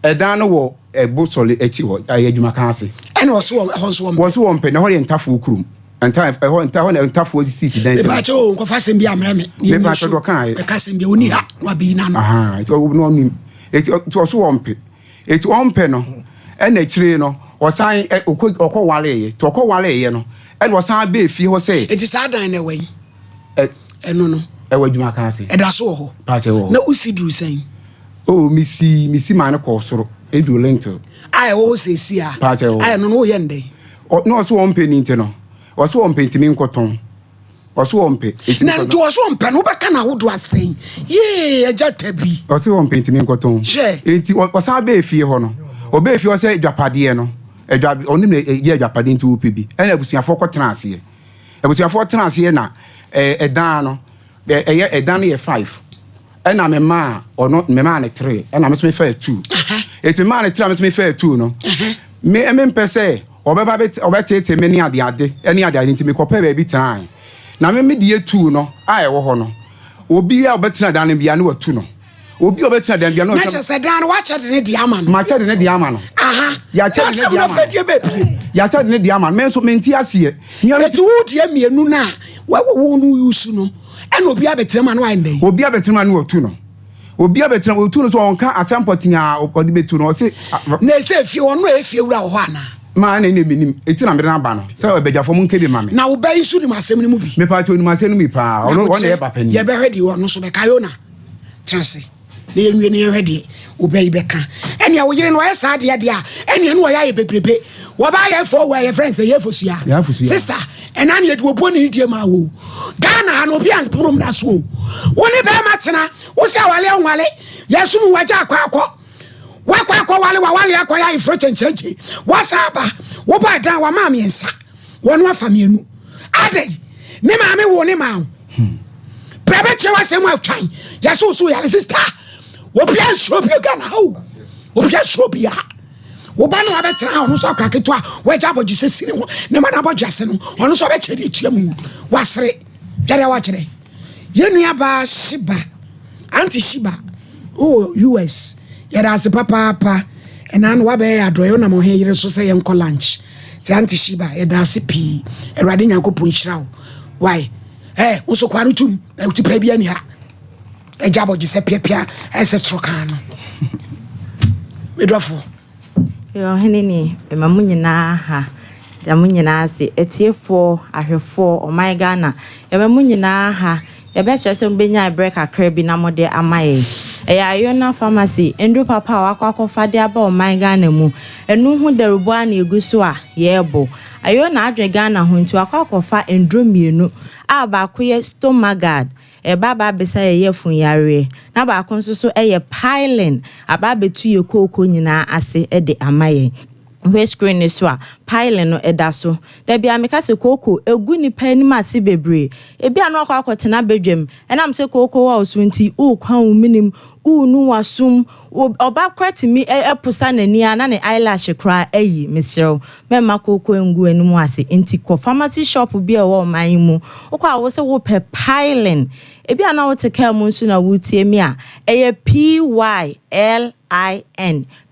Ɛdan no wɔ ɛbo sɔle akyi hɔ ɛyɛ adwuma kan ase. Ɛna ɔso wɔ ɛhɔ nso wɔmpɛ. Wɔso wɔmpɛ na ɛhɔ yɛ ntafoɔ kurom. Nta ɛhɔ nta hɔ na ntafoɔ sisi dan. Mepa kyɛw o nkɔfa asɛm bi amrɛ me. Mepa kyɛw dɔ kan ayɛ. Ɛka asɛm bi oni ha na wabeyi n'ano. Aha eti ɔno ɔnim eti ɔso wɔmpɛ eti ɔmpɛ no ɛna akyire no ɔsan ɛ ɔkɔ ɔkɔ waleeɛ nti ɔkɔ waleeɛ no ɛna ɔsan bɛɛ fie hɔ sɛ. Eti saa dan na ɛwɔ yi. Ɛno no. Ɛwɔ adwuma kan ase. Ɛda so wɔ hɔ. Paakyɛ wɔ hɔ. Na wosi duru sɛn? Oh mesi mesi maa no kɔɔ soro edu lintel. A ɛwɔ hɔ seesi a. Paakyɛ wɔ hɔ. A ɛno no woyɛ ndɛn? Ɔ na ɔso ɔmpɛ ni nti no ɔso ɔmpɛ ntumi nkɔtɔn ɔso ɔmpɛ. Na nti ɔso ɔmpɛ no wobɛka na ahodoɔ asɛn yee agya tabi. Ɔso ɔmpɛ ntumi nkɔtɔn. Hwɛ. Nti ɔsan bɛɛ fie hɔ no ɔbɛɛ fie hɔ sɛ adwapadeɛ no adwa ɔno na ɛyɛ adwapadeɛ nti ɔpɛ bi ɛna abusuafoɔ kɔ tena aseɛ abusuafoɔ tena aseɛ na ɛdan no ɛyɛ ɛdan no yɛ 5 ɛna me maa ɔno me maa ne 3 ɛna me nso me faa 2 eti me maa ne 3 a me nso me faa 2 no me me mpɛ sɛ ɔbɛba bɛ ɔbɛtete me ne ade ade ɛne ade ade nti me kɔpɛ baabi tenae na me me deɛ 2 no a ɛwɔ hɔ no obi a ɔbɛtena dan no bia ne watu no obi a ɔbɛtena dan bia no na kyɛ sɛ dan no wakyɛ de ne deɛ ama no makyɛ de ne deɛ ama no aha yɛakyɛ de ne deɛ ama no yɛakyɛ de ne deɛ ama no me nso mente aseɛ eti wo deɛ mmienu no a wɔwɔ wo no yusu no ɛna obi abɛtena mu a na wayɛ ndɛn obi abɛtena mu a na watu no obi abɛtena otu no so ɔnka asɛm pɔtee a ɔde bɛtu no ɔse na ɛsɛ efie ɔno a efie wura wɔ hɔ anaa maa na ɛna menim eti na mede no aba no sɛ ɔbɛgyafoɔ mu nkɛ bi ma me na wo bɛyi nso nim asɛm no mu bi mepa kyɛ onim asɛm no mu paa ɔno ɔna ɛyɛ ba panin yɛbɛhwɛ deɛ ɔno nso bɛka yona tena ase na yɛnwie na yɛhwɛ deɛ wobɛyi bɛka ɛnea wo yere no ɔyɛ saa deɛ deɛ a ɛnea no wɔyɛ ayɛ bebrebe wɔbaa yɛ fo wɔ yɛ frɛ sɛ yɛ fosua sister ɛna ne yɛde obuo ne ne die ma wo Ghana ha no obi anpono mmra so o wo ne bɛrima tena wo sɛ awale nwale yɛsom wagya akɔ akɔ wakɔ akɔ wale wawale akɔ yɛ ayeforo kyɛnkyɛnkye wasa aba woba dan wama mmiɛnsa wɔn afa mmienu adɛn ne maame wo ne maa wo brɛ bɛkyerɛ w'asɛm atwan yɛso so yɛre sister obia nsuro bio Ghana ha o obia nsuro bia woba no wabɛtena ha ɔno nso akora ketewa wagya abɔgye sɛ si ne ho ne ma no abɔgye ase no ɔno nso ɔbɛkyerɛ de atua mu wasere yɛrɛ wakyerɛ yɛn nua baa Shiba Auntie Shiba wowɔ US yɛda ase papaapa ɛna no wabɛyɛ adɔeɛ wonam ɔhe yere so sɛ yɛnkɔ lunch nti Auntie Shiba yɛda ase pii Awurade Nyankopɔn nhyira wo why eh wo so kwa no tum na wotipa bi ani ha agya abɔgye sɛ piapia ɛsɛ toro kan no medɔfo Ɔhene ni, mema mo nyinaa ha, da mo nyinaa ase. Atiefoɔ, ahwɛfoɔ, ɔman Ghana, yɛma mo nyinaa ha. Yɛbɛkyerɛ sɛ mobɛnya berɛ kakra bi na mode ama yɛn. Ɛyɛ Ayona Pharmacy, nnuro papa a wakɔ akɔfa de aba ɔman Ghana mu. Ɛno ho dawurubɔ ara na ɛgu so a yɛrebɔ. Ayona adwene Ghana ho nti wakɔ akɔfa nnuro mmienu a baako yɛ Stomagard, ɛba aba abɛsa yɛ yafunu yareɛ, na baako nso so yɛ Pylin, aba abɛtu yɛ kooko nyinaa ase de ama yɛn. Wohwɛ screen no so a, piling no da so. Da biara meka sɛ kooko egu nnipa anim ase bebree. Ebia na wakɔ akɔtena badwam, ɛnam sɛ kooko wɔ wo so nti, worekwa wo menem, worenu w'asom, ɔba koraa tumi posa n'ani a na ne eyelash koraa ayi. Mesrɛ wo, mɛmma kooko ngu w'anim ase. Nti kɔ pharmacy shop bi a ɛwɔ ɔman yi mu. Wokɔ a wo sɛ wopɛ piling. Ebia na wote kaa mu nso na woretie me a, ɛyɛ P-Y-L-I-N,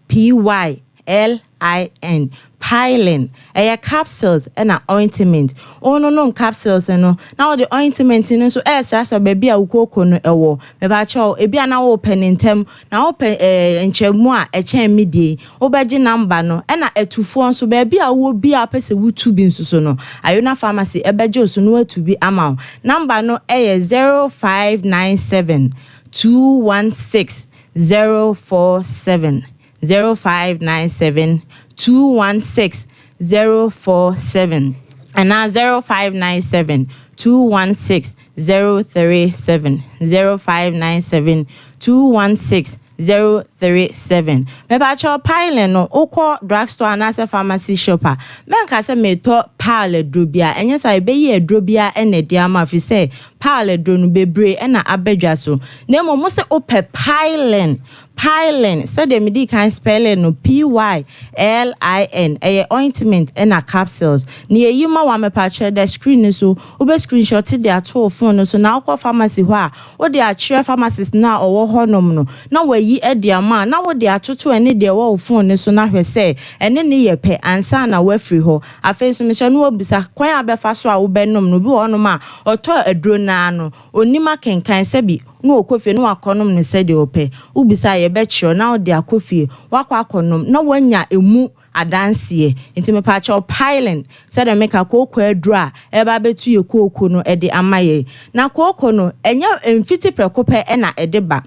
P-Y. LIN, Pylin, ɛyɛ capsules ɛna ointment. Wononom capsules no na wode ointment no nso ɛresrasra baabi a wo kooko no ɛwɔ. Mepakyɛw, ebi a na worepɛ no ntɛm na wopɛ ɛɛ nkyerɛmu a ɛkyɛn me deɛ yi, wobɛgye number no. Ɛna atufoɔ nso, baabi a wowɔ biara a wopɛ sɛ wotu bi nso so no, Ayona Pharmacy ɛbɛgye wo so na watu bi ama wo. Number no ɛyɛ 0597 216 047. 0597 216 047 anaa 0597 216 037 0597 216 037. Mepakyɛw piling no wokɔ drug store anaasɛ pharmacy shop a mɛnka sɛ metɔ pile aduro bia ɛnyɛ saa ɛbɛyi aduro bia ɛna ɛde ama firi sɛ pile aduro no bebree ɛna aba dwa so na mmom mo sɛ wopɛ piling Pylin, sɛdeɛ medii kan spɛlee no, P-Y-L-I-N, ɛyɛ ointment ɛna capsules. Nea ɛyi ma wo a, mepakyɛ da screen no so, wobɛ screenshot de ato wo phone no so na wokɔ pharmacy hɔ a, wode akyerɛ pharmacist no a ɔwɔ hɔnom no na wayi de ama a, na wode atoto ɛne deɛ ɛwɔ wo phone no so no ahwɛ sɛ ɛne no yɛ pɛ ansa na woafiri hɔ. Afei nso mesrɛ no wabisa kwan a wobɛfa so a wobɛnom no. Obi wɔ hɔnom a, ɔtɔ aduro no ara no, Ɔnnim akenkan, sɛbi na ɔkɔ fie na wakɔnom no sɛdeɛ ɔpɛ. Wobisa a, yɛbɛkyerɛ wo na wode akɔ fie, woakɔ akɔnom na woanya ɛmu adanseɛ. Nti mepaakyɛw piling, sɛdeɛ meka, kooko aduro a ɛreba abɛtu yɛ kooko no de ama yɛn. Na kooko no, ɛnyɛ mfiti prɛko pɛ na ɛde ba.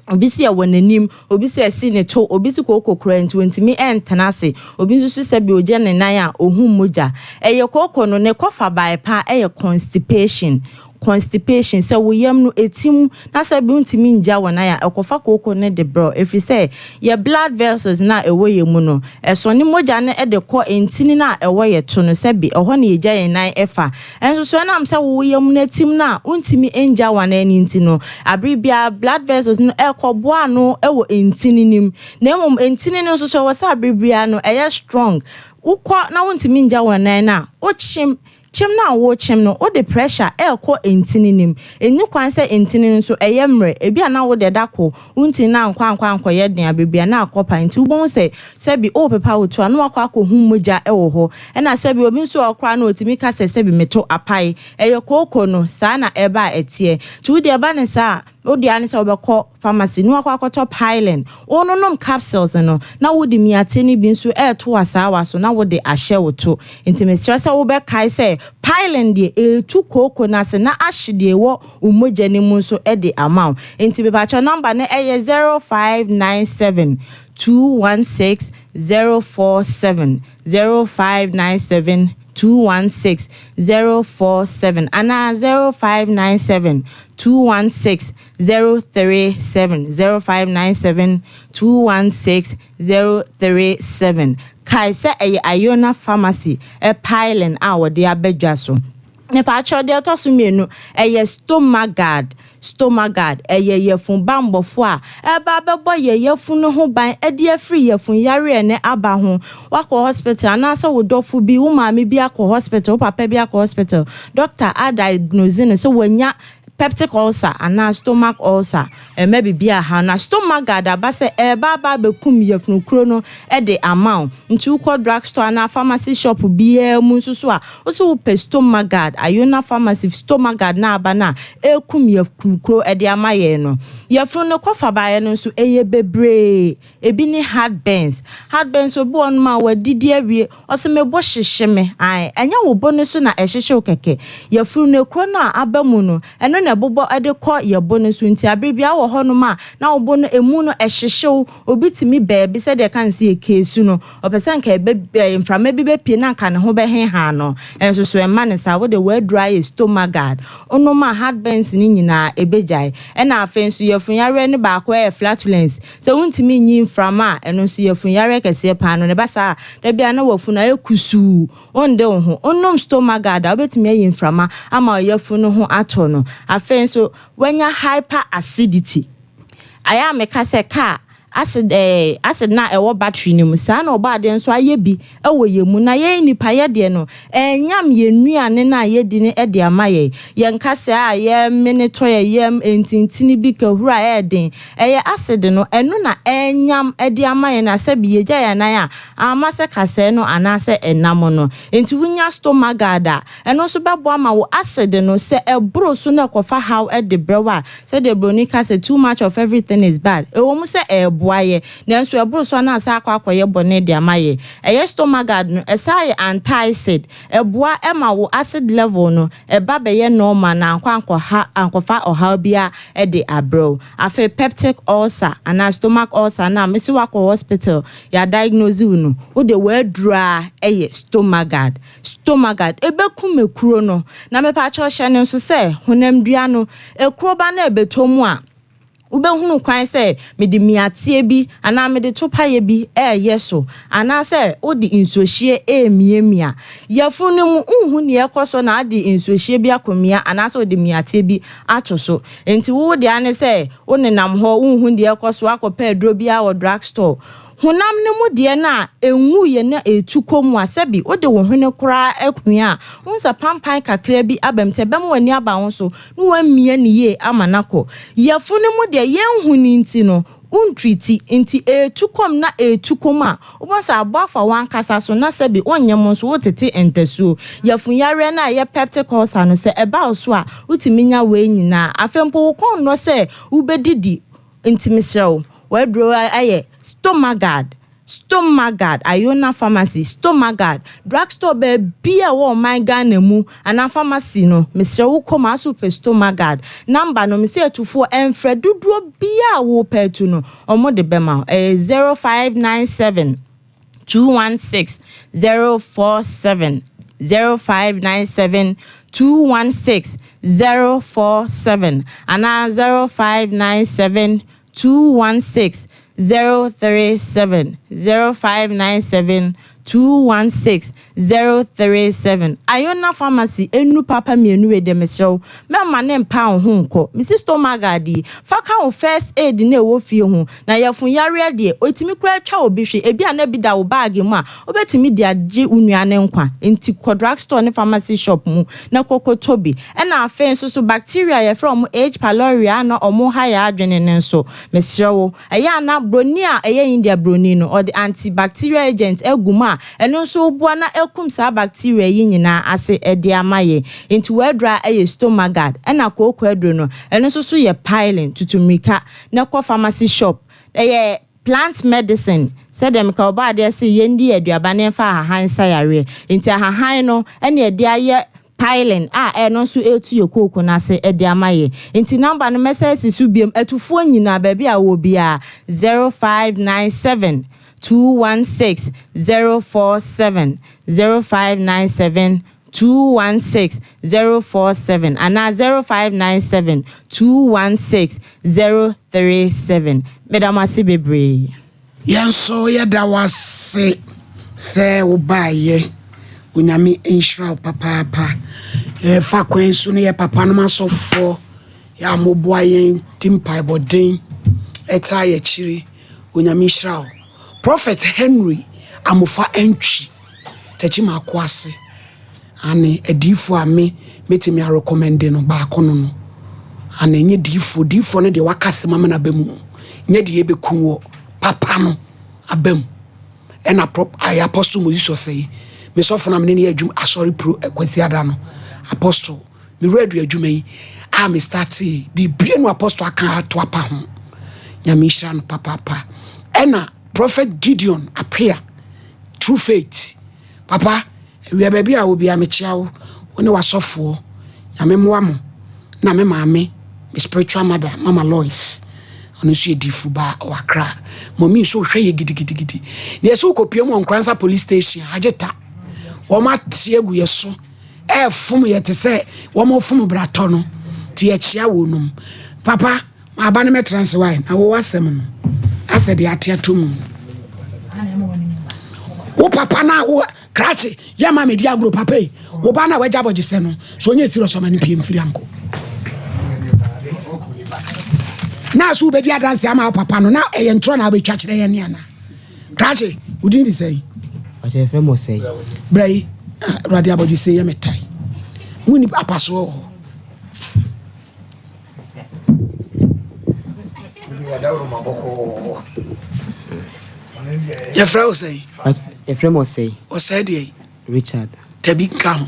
Obi se ɛwɔ n'anim, obi se ɛsi ne to, obi se kooko koraa nti ontumi ntena ase, obi nso so sɛbi ogya ne nan a ohu mogya. Ɛyɛ kooko no ne kɔfabae paa ɛyɛ constipation. Constipation, sɛ wo yam no ɛtim na sɛbi wontumi ngya wo nan a, ɛkɔfa kooko no de brɛ wo ɛfiri sɛ yɛ blood vessels no a ɛwɔ yɛn mu no, ɛsɔne mogya no de kɔ ntini no a ɛwɔ yɛ to no sɛbi ɛhɔ na yɛgya yɛn nan fa. Nso so ɛnam sɛ wo yam no atim no a wontumi ngya w'anan no nti no, abere biara blood vessels no ɛrekɔboa ano wɔ ntini no mu. Na mmom ntini no nso so ɛwɔ sɛ abere biara no ɛyɛ strong. Wokɔ na wontumi ngya w'anan no a, wokyem. Kyem no a wokyem no, wode pressure ɛrekɔ ntini no mu. Ɛnni kwan sɛ ntini no nso ɛyɛ mmerɛ. Ebi a na wo deɛ da ko, wo ntini no ankɔ ankɔ ankɔyɛ den abere biara na akɔ pa. Nti wobɛhu sɛ sɛbi worepepa wo to a na wakɔ akɔhu mogya wɔ hɔ. Ɛna sɛbi obi nso wɔ hɔ koraa no otumi ka sɛ sɛbi meto apae. Ɛyɛ kooko no, saa na ɛba a ɛteɛ. Nti wo deɛ ɛba no saa a, wo deɛ ara ne sɛ wobɛkɔ pharmacy na wakɔ akɔtɔ Pylin. Wononom capsules no, na wode miate no bi nso reto w'asaawa so na wode ahyɛ wo to. Nti mesrɛ sɛ wobɛkae sɛ Pylin deɛ ɛretu kooko no ase na ahye deɛ ɛwɔ wo mogya no mu nso de ama wo. Nti mepakyɛw number no ɛyɛ 0597 216 047. 0597 216 047 anaa 0597 216 037 0597 216 037. Kae sɛ ɛyɛ Iona Pharmacy piling a wɔde aba dwa so. Mepaakyɛw, deɛ ɛtɔ so mmienu, ɛyɛ Stomagard. Stomagard, ɛyɛ yafunu bammɔfo a ɛreba abɛbɔ yɛn yafunu ho ban de afiri yafunu yareɛ ne aba ho. Woakɔ hospital anaasɛ wo dɔfo bi, wo maame bi akɔ hospital, wo papa bi akɔ hospital, doctor a diagnose no sɛ wanya peptic ulcer anaa stomach ulcer, ɛmma biribi anhaw. Na Stomagard aba sɛ ɛreba aba abɛkum yafunu kuro no de ama wo. Nti wokɔ drug store anaa pharmacy shop biara mu nso so a, Wo se wo pɛ Stomagard, Iona Pharmacy Stomagard no aba no a ɛrekum yafunu kuro de ama yɛn no. Yafunu no kɔfabaeɛ no nso ɛyɛ bebree. Ebi ne heartburns. Heartburns obi wɔ hɔnom a wadidi awie, ɔse me bo hyehye me. Ae, ɛnyɛ wo bo no so na ɛhyehye wo kɛkɛ. Yafunu no ekuro no a aba mu no, ɛno na ɛbobɔ de kɔ yɛ bo no so nti abere biara wɔ hɔnom a na wo bo no emu no ɛhyehye wo. Obi tumi baabi sɛdeɛ ɛka no sɛ yɛ keesu no, Ɔpɛ sɛ anka ɛbɛ ɛ mframa bi bɛpue na anka ne ho bɛheha no. Nso so ɛmma no saa. Wo deɛ w'aduro ayɛ stomagard. Wonom a heartburns no nyinaa ɛbɛgyae. Ɛna afei nso yɛfrɛ. Yafunyareɛ no baako yɛ flatulence. Sɛ wontumi nyi mframa a, ɛno nso yafunyareɛ kɛseɛ paa no. Na ɛba saa a, da biara na wafunu ayɛ kusuu. Wonde wo ho. Wonom Stomagard a, wobɛtumi ayi mframa ama wo yafunu ho atɔ no. Afei nso, woanya hyperacidity. Ayɛ a meka sɛ kaa acid ɛɛ acid no a ɛwɔ battery no mu, saa na Ɔbɔadeɛ nso ayɛ bi wɔ yɛn mu. Na yɛn nnipa yɛ deɛ no, ɛrenyam yɛn nnuane no a yɛdi no de ama yɛn. Yɛn nkasɛɛ a yɛmene tɔ yɛn yam, ntintini bi, kahuru a ɛyɛ den, ɛyɛ acid no, ɛno na ɛrenyam de ama yɛn na sɛbi yɛgya yɛn nan a, amma sɛ kasɛɛ no anaasɛ ɛnam no. Enti wonya stomagard a, ɛno nso bɛboa ma wo acid no, sɛ ɛboro so na ɛkɔfa haw de brɛ wo a, Sɛdeɛ buroni ka sɛ, Too much of everything is bad. Ɛwɔ mu sɛ ɛreboa yɛ, nanso ɛboro so a na asan akɔ akɔyɛ bɔne de ama yɛ. Ɛyɛ Stomagard no, ɛsan yɛ anti-acid. Ɛboa ma wo acid level no ba bɛyɛ normal na ankɔ ankɔha ankɔfa ɔhaw biara de abrɛ wo. Afei peptic ulcer anaa stomach ulcer no a mese woakɔ hospital yɛadiagnose wo no, wo deɛ w'aduro ara yɛ Stomagard. Stomagard, ɛbɛkum ekuro no. Na mepakyɛw hyɛ no nso sɛ, honamdua no, ekuro ba na ɛbɛtɔ mu a, wobɛhunu kwan sɛ mede miateɛ bi anaa mede topaeɛ bi reyɛ so, anaasɛ wode nsuohyeɛ remiamia. Yafunu no mu, wonhu nea ɛrekɔ so na wode nsuohyeɛ bi akɔmia anaasɛ wode miateɛ bi ato so. Enti wo deɛ ara ne sɛ wonenam hɔ, wonhu deɛ ɛrekɔ so, woakɔpɛ aduro biara wɔ drug store. Honam no mu deɛ no a ɛnwuiɛ na ɛretu kɔ mu a, sɛbi wode wo hwene koraa akua a, wohu sɛ pampan kakra bi aba mu nti ɛbɛma w'ani aba wo so na woamia no yie ama no akɔ. Yafunu mu deɛ yɛnhu no nti no, wontriti nti ɛretu kɔ mu na ɛretu kɔ mu a, wobɛhu sɛ abɔ afa w'ankasa so na sɛbi wonyɛ mo nso wotete ntasuo. Yafunu yareɛ no a ɛyɛ peptic ulcer no, sɛ ɛba wo so a, wotumi nya wei nyinaa. Afei mpo wo kɔn nnɔ sɛ wobɛdidi Nti mesrɛ wo, w'aduro ayɛ Stomagard, Stomagard, Iona Pharmacy, Stomagard, drug store baabi a ɛwɔ ɔman Ghana mu anaa pharmacy no, mesrɛ wo kɔ mu ase wopɛ Stomagard. Number no, mese atufoɔ ɛmfrɛ dodoɔ biara a wopɛ atu no, wɔn de bɛma wo. Ɛyɛ 0597 216 047, 0597 216 047 anaa 0597 216 037, 0597 216 037. Iona Pharmacy nnuru papa mmienu wei deɛ mesrɛ wo mɛmma ne mpa wo ho nkɔ. Mesi Stomagard yi fa ka wo first aid no a ɛwɔ fie ho na yafunu yareɛ deɛ ɛtumi koraa twa obi hwe ebi a na bi da wo bag mu a wobɛtumi de agye wo nua no nkwa nti kɔ drug store ne pharmacy shop mu na kɔ kɔtɔ bi. Ɛna afei nso so bacteria a yɛfrɛ wɔn H pylori a na wɔn ha yɛn adwene no nso mesrɛ wo Ɛyɛ a na broni a ɛyɛ India broni no, ɔde anti-bacterial agent agu mu a ɛno nso boa na akum saa bacteria yi nyinaa ase de ama yɛn. Nti w'aduro a ɛyɛ Stomagard, ɛna kooko aduro no, ɛno nso so yɛ Pylin, tutu mmirika na kɔ pharmacy shop. Ɛyɛ plant medicine, sɛdeɛ meka Ɔbɔadeɛ se yɛndi aduaba na yɛmfa ahahan nsa yareɛ. Nti ahahan no na yɛde ayɛ Piling a ɛno nso retu yɛ kooko no ase de ama yɛ. Nti number no mɛsan asi so biom, atufoɔ nyinaa baabi a wowɔ biara, 0597 216 047, 0597 216 047 anaa 0597 216 037. Meda mo ase bebree. Yɛn nso yɛda wo ase sɛ wobaeɛ. Onyame nhyira wo papaapa. Yɛfa kwan so ne yɛ papa nom asɔfoɔ yɛ a moboa yɛn di mpaebɔden ɛtaa yɛ akyiri. Onyame nhyira wo. Prophet Henry Amofa Antwi, Takyi Maako ase. Aane, adiyifoɔ a me mɛtumi arekɔmɛnde no, baako no no. Aane, nyɛ diyifoɔ, diyifoɔ no deɛ waka asɛm ama no aba mu, nyɛ deɛ ɛbɛku wɔ, papa no aba mu. Ɛna prop, ayɛ Apostle Moses Ɔsɛe, me sɔfo no a mene no yɛ adwuma asɔre pro Kwasiada no, Apostle, me wura adu adwuma yi a me startee, biribi no Apostle aka ato apa ho. Nyame nhyira no papaapa. Ɛna Prophet Gideon Apea, True Faith, Papa, awia baabi a wɔ biara mekyea wo, wo ne w'asɔfoɔ. Nyame mmoa mo. Na me maame, me spiritual mother, Mama Lois, ɔno nso yɛ diifo ba ɔwɔ Accra. Mɔmi nso hwɛ yɛ gidigidigidi. Na yɛsɛ wokɔpie mu wɔ Nkoransa police station, agye ta. Wɔn ate agu yɛ so, ɛɛfom yɛ te sɛ wɔn fom bratɔ no. Nti yɛkyea wɔn nom. Papa, Aba no mɛtra ase wae na wowɔ asɛm no asɛ deɛ ate ato mu. Wo papa no a wo krakye yɛ ma medi agorɔ papa yi wo ba no a wagya abɔgyesɛ no so ɔnyɛ serious ɔma no pie mfiri anko. Na so wobɛdi adanse ama wo papa no na ɛyɛ ntorɔ na wobɛtwa kyerɛ yɛ ne ana. Krakye wo din de sɛn? Ɔkyɛ fɛ mo sɛn. Brɛ yi ah, awurade abɔgyesɛ yɛ metae. Wonni apasoɔ wɔ hɔ. Yɛfrɛ wo sɛn? Yɛfrɛ me Ɔsɛe. Ɔsɛe deɛ? Richard. Tabi nka ho.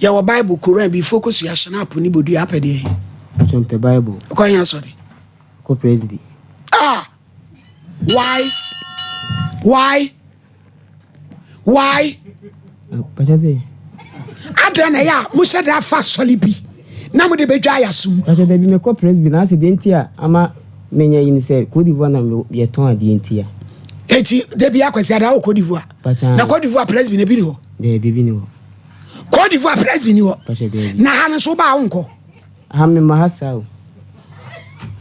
Yɛwɔ Bible, Koran bi, fo kosua, Schnapp ne bodua apɛ deɛ? Ɔkyɛ mpɛ Bible. Ɔkɔ yɛn asɔre? Kɔ Presby. Ah! Why? Why? Why? Adɛn na ɛyɛ a mohyɛ da fa asɔre bi na mode bɛdwa ayɛ asom? Pakyɛ dabi mekɔ presby na ase deɛ nti a ama menya yi ne sɛ Cote d'Ivoire na yɛtɔn adeɛ nti a. Eti dabi akwasi ada wɔ Cote d'Ivoire. Na Cote d'Ivoire presby na ebi ni hɔ. Dabi ebi ni hɔ. Cote d'Ivoire presby ni hɔ. Pakyɛ dabi. Na ha no nso ba a wonkɔ. Aha me ma ha saa o.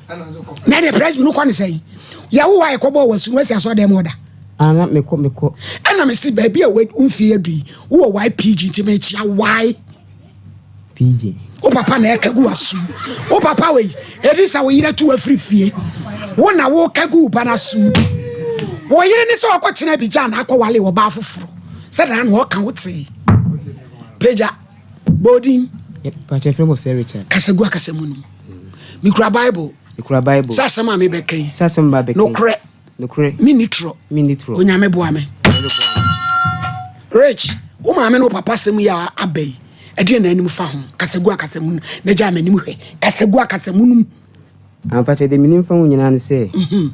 Na deɛ presby no kɔ ne sɛn? Yɛwo wa yɛkɔbɔɔ wɔ sunu wasi asɔ dɛm ɔda. Ah na mekɔ mekɔ. Ɛna mesi baabi a wo mfie adu yi wowɔ YPG nti mekyia Y. PG. Wo papa na ɛka gu w'asom. Wo papa wei ɛdi sɛ wo yere tu afiri fie. Wo na woka gu wo ba no asom. Wo yere ne sɛ ɔkɔtena Abidjan na akɔwale ɔbaa foforɔ. Sɛ daa na ɔka wo tee. Pagya. Bɔ Pakyɛ frɛ mo sɛ Richard. Kasa gu akasa mu nom. Mekura Bible. Mekura Bible. Sɛ asɛm a mebɛka yi. Sɛ asɛm ba bɛka yi. Nokorɛ. Nokorɛ. Menni torɔ. Menni torɔ. Onyame boa me. Rich, wo maame ne wo papa asɛm yi a aba yi, ɛdeɛ na anim fa ho? Kasa gu akasa mu na gyaa m'anim hwɛ. Kasa gu akasa mu nom. Ampakyɛ deɛ menim fa ho nyinaa ne sɛ, mhm.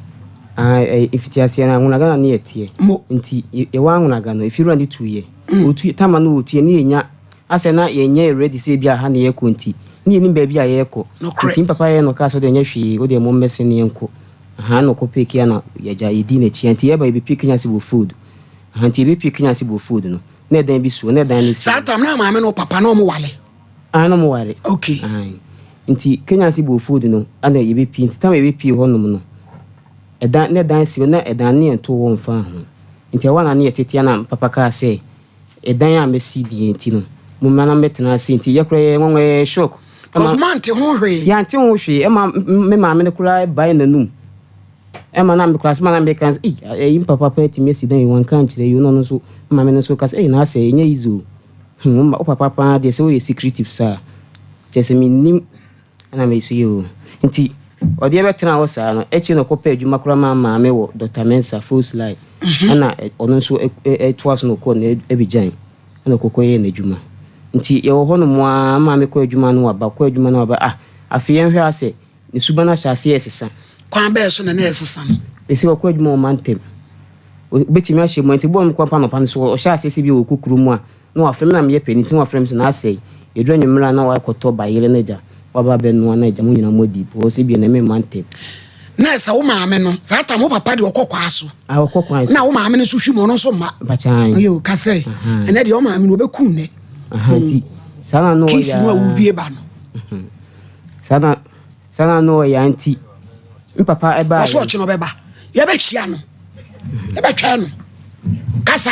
mfitiaseɛ no anwonaga na ne yɛteɛ. Nti yɛwɔ anwonaga no, ɛfiwura ne tuiɛ. Mm. Ɔtu tama no ɔtuiɛ ne yɛnya asɛ na yɛnyɛ ready sɛ ebi aha ne yɛkɔ nti ne yɛnim baabi a yɛrekɔ. Nti mpapa yɛ no kaa sɛ wodeɛ nyɛ hwee wodeɛ mommɛse ne yɛnkɔ. Aha na ɔkɔpɛɛ kia na yɛgya yɛdii n'akyi. Nti yɛba yɛbɛpie Kenya ase wɔ food. Aha nti yɛbɛpie Kenya ase wɔ food no na ɛdan bi soɔ na ɛdan no si. Saa tam na maame ne wo papa na ɔmo wale? Ah na ɔmo ware. Okay. Ahan. Nti Kenya ase bɔ food no ɛna yɛbɛpie nti tam a yɛbɛpie hɔ nom no ɛdan na ɛdan si hɔ na ɛdan no yɛntoo hɔ mfaa ho nti ɛhɔ na ne yɛtete ɛna papa kaa sɛ ɛdan a mɛsi deɛ nti no mommra na mmɛtena ase nti yɛ koraa yɛyɛ nwanwa yɛyɛ shock. Cause moante ho hwee. Yɛante ho hwee ɛma me maame no koraa bae n'anum ɛma na me koraa asɛm a na meka sɛ ei ɛyi papa paa atumi asi dan yi wanka ankyerɛ yi o na ɔno nso maame no nso ka sɛ ei na asɛ ɛnyɛ easy o. Hmm wo ma wo papa paa deɛ sɛ woyɛ secretive saa kyerɛ sɛ mennim ɛna me so yɛ o nti ɔdeɛ bɛtena hɔ saa no akyire na ɔkɔpɛ adwuma koraa maa maame wɔ Dr. Mensah Falls Line mhm. ɛna ɔno nso ɛtoa so na ɔkɔɔ no Abidjan ɛna ɔkɔkɔ yɛɛ n'adwuma nti yɛwɔ hɔ nom a maame kɔ adwuma no waba kɔ adwuma no waba ah afei yɛnhwɛ asɛ Ne suban ahyɛ aseɛ resesa. Kwan bɛn so na na ɛresesa no? Ɛsɛ ɔkɔ adwuma wɔ mantam. Obɛtumi ahyɛ mu nti bɔɔ no kɔ mpa anɔpa no so ɔhyɛ aseɛ sɛ bi ɔkɔ kuro mu a na wafrɛ me na meyɛ panin nti na wafrɛ me sɛ na asɛe. Ɛduru anwummerɛ a na wakɔtɔ bayerɛ no agya waba abɛnoa na agya mo nyinaa mo adi because ebia na ɛmɛ mantam. Na ɛsɛ wo maame no saa tam wo papa deɛ ɔkɔ kwaa so. Ah ɔkɔ kwan so. Na wo maame no nso hwi mu ɔno nso mma. Mpakyan. Ɔyɛ o kasɛ. Ɛnɛ deɛ wo maame no ɔbɛku nnɛ. Nti saa na no ɔyɛ. Kiss no a wobie ba no. Saa na saa na no ɔyɛ nti me papa ɛbaa. Ɔsɛ ɔkye no ɔbɛba yɛbɛhyia no yɛbɛtwɛn no kasa.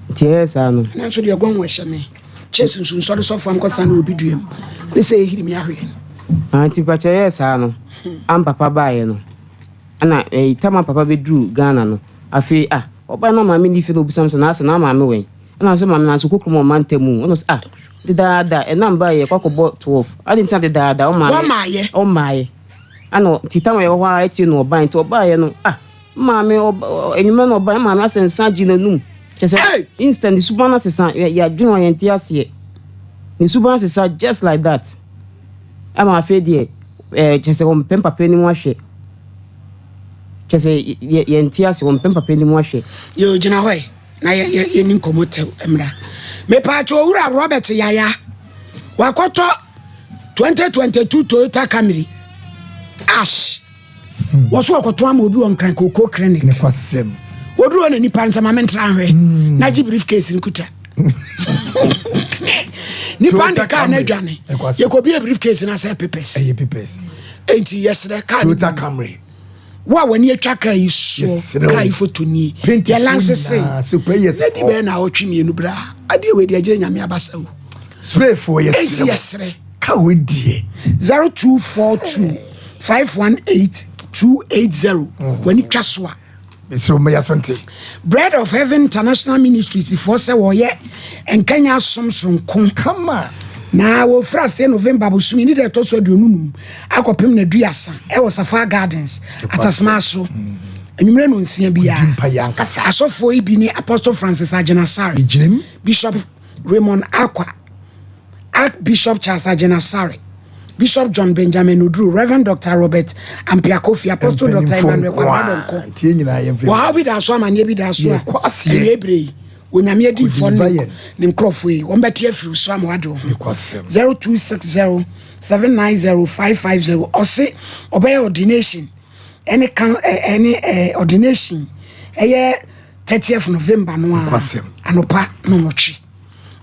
Nti ɛyɛ saa no. Ɛna nso deɛ gɔn wɔ ɛhyɛ me kyɛ sunsun sɔre sɔfo am kɔsa no obi dua mu ne sɛ ɛhiri me ahwɛ no. Ah, nti mpakyɛ ɛyɛ saa no am papa baeɛ no ɛna ɛyi tama papa bɛduru Ghana no afei ah ɔbaa na maame ni fie na obisam sɛ na asɛ na maame wɛn Ɛna ɔsɛ maame nanso kɔ kurom ɔma ntɛm o. Ɛna ɔsɛ ah dedaada ɛnam baa yɛ kɔ akɔbɔ 12. Adi nti na dedaada ɔmaayɛ. Ɔmaayɛ. Ɔmaayɛ. Ɛna nti tam a yɛwɔ hɔ ara akyire no ɔbae nti ɔbaeɛ no ah maame ɔba enyimɛ na ɔbae maame asɛ nsa agye n'anum. Kyerɛ sɛ instant ne suban asesa yɛadwene a yɛnte aseɛ. Ne suban asesa just like that. Ɛma afei deɛ ɛɛ kyerɛ sɛ ɔmpɛ papa anim ahwɛ. Kyerɛ sɛ yɛnte aseɛ ɔmpɛ papa anim ahwɛ. Yɛ ogyina hɔ yi. na yɛni nkɔmmɔ tɛw mmra. Mepaakyɛ owura Robert Yaya wakɔtɔ 2022 Toyota Camry ash hmm. wɔso wɔkɔtɔ ama obi wɔ Nkran Koko Clinic wɔduru hɔ na nipa no sɛ ma mentra nhwɛ hmm. na gye briefcase no kuta. Nipa de kaa no adwane. Yɛkɔbie briefcase no asɛ papers. Ɛyɛ papers. Enti yɛsrɛ kaa no. Toyota Camry. Wo a w'ani atwa kaa yi soɔ, kaa yi foto nie. Yɛ lanse se. Na di bɛyɛ na awɔtwe mmienu bra. Adeɛ wei deɛ agyina nyame abasa o. Sprayfoɔ yɛsrɛ. Enti yɛsrɛ. Kaa wei deɛ. 0242 518 280. W'ani twa so a. Mesrɛ wo mɛyɛ so nte. Bread of Heaven International Ministries foɔ sɛ wɔyɛ nkanya asom soronko. Kama. Na wɔfiri aseɛ November bosome ne da ɛtɔ so 25 akɔpem na duasa ɛwɔ Safar Gardens Atasoma so. Anwummerɛ no nsia biara. Asɔfoɔ yi bi ne Apostle Francis Agyinasare, Bishop Raymond Akwa, Archbishop Charles Agyinasare, Bishop John Benjamin Oduro, Rev. Dr. Robert Ampia Kofi, Apostle Dr. Emmanuel Kwabena Donkor. Wɔhaw bi da so, amanneɛ bi da so a, ɛwie bere yi, Onyame adiyifoɔ ne ne nkurɔfoɔ yi, wɔn bɛte afiri so ama wade wo ho. 0260 790 550 ɔse ɔbɛyɛ ordination ɛne kan ɛne ordination ɛyɛ 30th November no a anɔpa no nwɔtwe.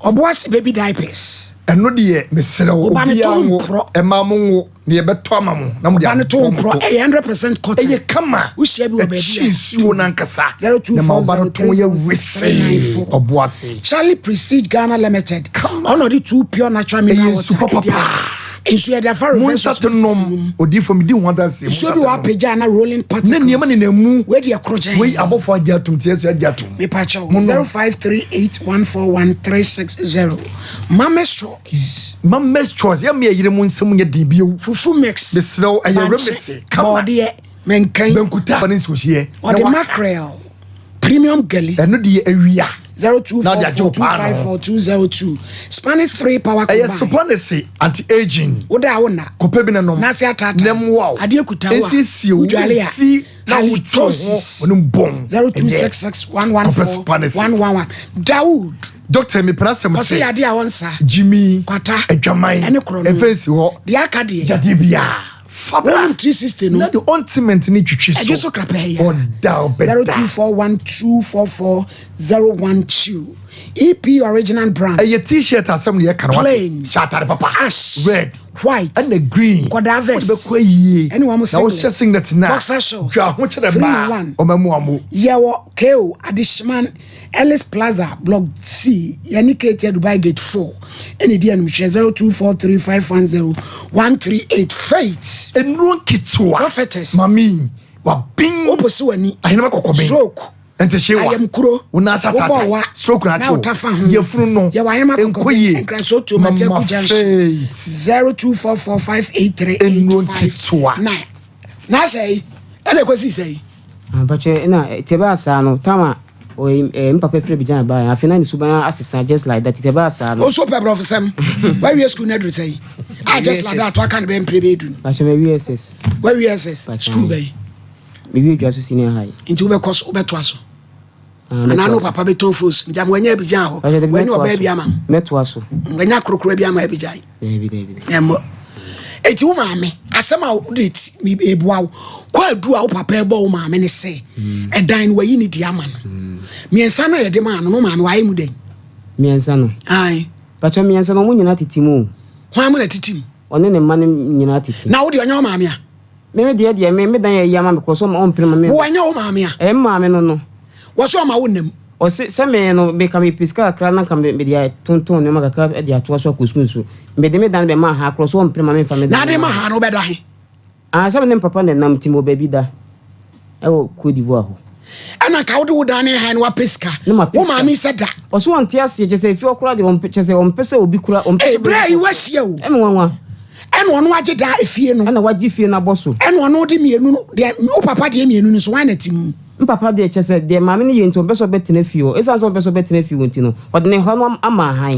Ɔboase baby diapers. Ɛno deɛ mesrɛ wo obiara nwo ɛma mo nwo na yɛbɛtɔ ama mo na mo de abɔ mo to. Ɛyɛ 100% cotton. Ɛyɛ kama. Wohyia bi wɔ baabi a. Ɛkyi nsuo nankasa. Na ma ɔba no to yɛ wesee. Ɔboase. Charlie Prestige Ghana Limited. Kama. Ɔna ɔde two pure natural mineral water. Ɛyɛ nsu papa. Nsu yɛde afa reverse osmosis mu. Odiifo mi di ho adanse. Nsuo bi wɔ apagya na rolling particles. Ne nneɛma nenam mu. Wei deɛ koro gyɛn. Wei abɔfo agye atum ti ɛso agye atum. Mepakyɛw 0538141360 Mama's Choice. Mama's Choice yɛ mmea yere mu nsɛm nyɛ den bio. Fufu mix. Mesrɛ wo ɛyɛ remix kama. Bɔɔdeɛ mɛnkan. Bankuta ne nsuohyeɛ. Ɔde mackerel premium galley. Ɛno deɛ awia. 0244254202 Spanish 3 power combine. Ɛyɛ Spanish anti aging. Woda a wonna. Kɔpɛ bi na nom. Nase ataataa. Na mmoa wo. Adeɛ kuta wo a. Nsiesie wo. Wodwale a. Fi na wote wo ho. Wɔnom bɔn. 0266114111 Dawood. Doctor mi pɛrɛ asɛm sɛ. Ɔsɛ yadeɛ a wɔnsa. Jimmy. Kwata. Adwaman. Ɛne korɔ no. Ɛfɛ nsi hɔ. Deɛ aka deɛ. Yadeɛ biara. Fabra. Wɔnom 360 no. Na de ointment ne twitwi so. Ɛgye so krapɛ ya. Ɔda ɔbɛda. 0241244012 EP original brand. Ɛyɛ t-shirt asɛm na yɛka no wate. Plain. Hyɛ atare papa. Ash. Red. White. Ɛna green. Nkɔdaa vest. Wode bɛkɔ ayie. Ɛne wɔn singlet. Na wohyɛ singlet na. Boxer shorts. Dwa ho kyerɛ mmaa. Ɔma mu amo. Yɛwɔ KO Adehyeman Ellis Plaza Block C yɛne KT Dubai Gate 4 ɛna ɛdi animhwɛ 0243510138 Faith. Nnuro nketewa. Prophetess. Mami wabin. Woposi w'ani. Ahenema kɔkɔben. Stroke. Ntehyewa. Ayamkuro. Wo nan ase Wobɔ wa. Stroke na Na wotafa ho. Yafunu no. Yɛwɔ ahenema Nkɔ kɔkɔben. yie. Nkrasoɔ tuo Mama Mama Junction. Faith. 0244583859. Nnuro nketewa. Na sɛ yi ɛna ɛkɔsi sɛ yi. Mpakyɛ na te baa saa no tam a ɔyɛ eh, mpapa firi Abidjan baa afei na ne suban asesa just like that te baa saa no. Oso pɛ brɔfo sɛm wawie school no aduru sɛ yi ah just like that waka no bɛyɛ mpere bɛyɛ du no. Mpakyɛ mawie SS. Wawie SS school bɛyi. Mewie dwa so senior high. Nti wobɛkɔ so wobɛtoa so. Anaa no papa bɛtɔn fos nti ama wanya Abidjan hɔ wani ɔbaa bi ama mɛtoa so wanya korokora bi ama Abidjan ɛmmɔ eti wo maame asɛm a wode eboa wo kɔ adu a wo papa ɛbɔ wo maame ne sɛ hmm. ɛdan no wayi ne di ama no hmm. mmiɛnsa no a yɛde maa no no maame wayɛ mu dɛn mmiɛnsa no ae patwa mmiɛnsa no ɔmo nyinaa tete mu hwan mu na tete mu ɔne ne mma no nyinaa tete na wo deɛ ɔnyɛ wo maame a Me me deɛ deɛ me me dan yɛ yi ama me kɔ so ɔma ɔmpere ma me. Wo ɛnyɛ wo maame a. Ɛyɛ me maame no no. Wɔ so ɔma wo nna mu. Ɔse sɛ me no me ka me pɛ sika kakra na nka me de atontɔn nneɛma kakra de atoa so akɔ sukuu nso me de me dan bɛ ma ha korɔ so ɔmpere ma me nfa me dan. Na ade ma ha no wobɛda he? Ah sɛ me ne me papa na ɛnam nti mewɔ baabi da ɛwɔ Cote d'Ivoire hɔ. Ɛna nka wode wo dan ne han no wapɛ sika. Wo maame sɛ da. Ɔso ɔnte aseɛ kyɛ sɛ efi hɔ koraa deɛ ɔmpɛ kyɛ sɛ ɔmpɛ sɛ obi kura ɔmpɛ sɛ. Ebere yi wahyia o. Ɛmi nwanwa. Ɛna ɔno agye daa efie no. Ɛna wagye fie no abɔ so. Ɛna ɔno de mmienu no deɛ wo papa deɛ mmienu no so wɔn na ti mu. M papa deɛ kyɛ sɛ deɛ maame no yɛ nti ɔmpɛ sɛ ɔbɛtena fie hɔ esan sɛ ɔmpɛ sɛ ɔbɛtena fie hɔ nti no ɔde ne hɔ no ama ahan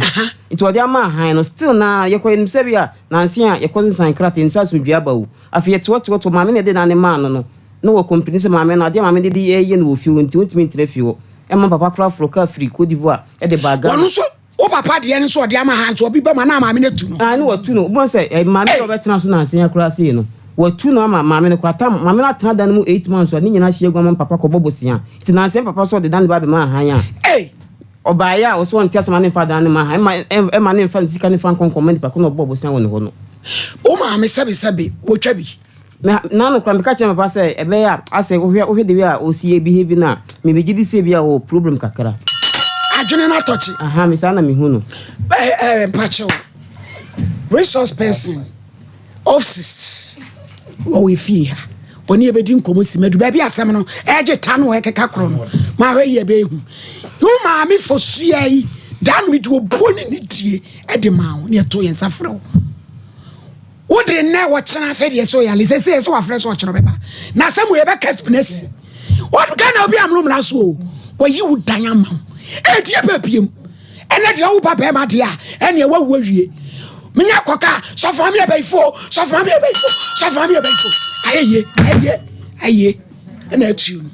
nti ɔde ama ahan no still na yɛkɔ yɛnim sɛ bi a nanse a yɛkɔ nsan krataa yɛnim sɛ asomdwoeɛ aba o afei yɛteɔteɔteɔ maame na ɛde n'ane maa no no Na wɔ kɔmpini sɛ maame no adeɛ a maame no de reyɛ no wɔ fie hɔ nti ɔntumi ntena fie hɔ. Ɛma papa koraa foro kaa firi Cote d'Ivoire de baa Ghana. Ɔno nso wo papa deɛ no nso ɔde ama ha nso ɔbi ba mu anaa maame no atu no? Aane watu no. Wobɛhu sɛ eh, maame no ɔbɛtena so nansa yi koraa sei no, watu no ama maame no koraa. Tam, maame no atena dan no mu 8 months a ne nyinaa hyia gu ama papa kɔbɔ bosea. Nti nansa yi papa sɛ ɔde dan no ba abɛma ahan a. Ei! Ɔbaeɛ a, ɔse ɔnte ase ma ne mfa dan no ma ha, ɛma ɛma ne mfa ne sika no mfa nkɔ nkɔma nipa ko na ɔbɔɔ bosea wɔ ne hɔ no. Wo maame sɛbesɛbe, wɔtwa bi? Me naano koraa meka kyerɛ me papa sɛ ɛbɛyɛ a asɛ wohwɛ wohwɛ the way a ɔsi yɛ behave no a, me megye di sɛ bi a ɔwɔ problem kakra. Adwene no atɔkye. Aha, me saa na mehu no. Ɛɛ ɛɛ mpakyɛw, resource person. Ofcist wɔ efie ha ɔne yɛbɛdi nkɔmmɔ si madu baabi asɛm no ɛgye ta no ɛkeka korɔ no mahwɛ yi ɛbɛɛhu wo maame fosua yi daa no mede obuo ne ne die ɛde maa wo ne ɛto yɛn nsa frɛ wo wode nnɛ wɔkyena sɛ deɛ sɛ ɔyale sɛ sɛ sɛ wafrɛ sɛ ɔkyerɛ bɛba na asɛm wɔ yɛbɛka nasi wɔde Ghana obi amoro mmara so o wɔyi wo dan ama wo ɛdi ɛbɛ biem Ɛnɛ deɛ ɔwo ba bɛrima deɛ a ɛneɛ wawu awie. Menya kɔka sɔfo maame yɛ bɛyifo sɔfo maame yɛ bɛyifo sɔfo maame yɛ bɛyifo ayɛ yie ayɛ ayie ɛna atuo no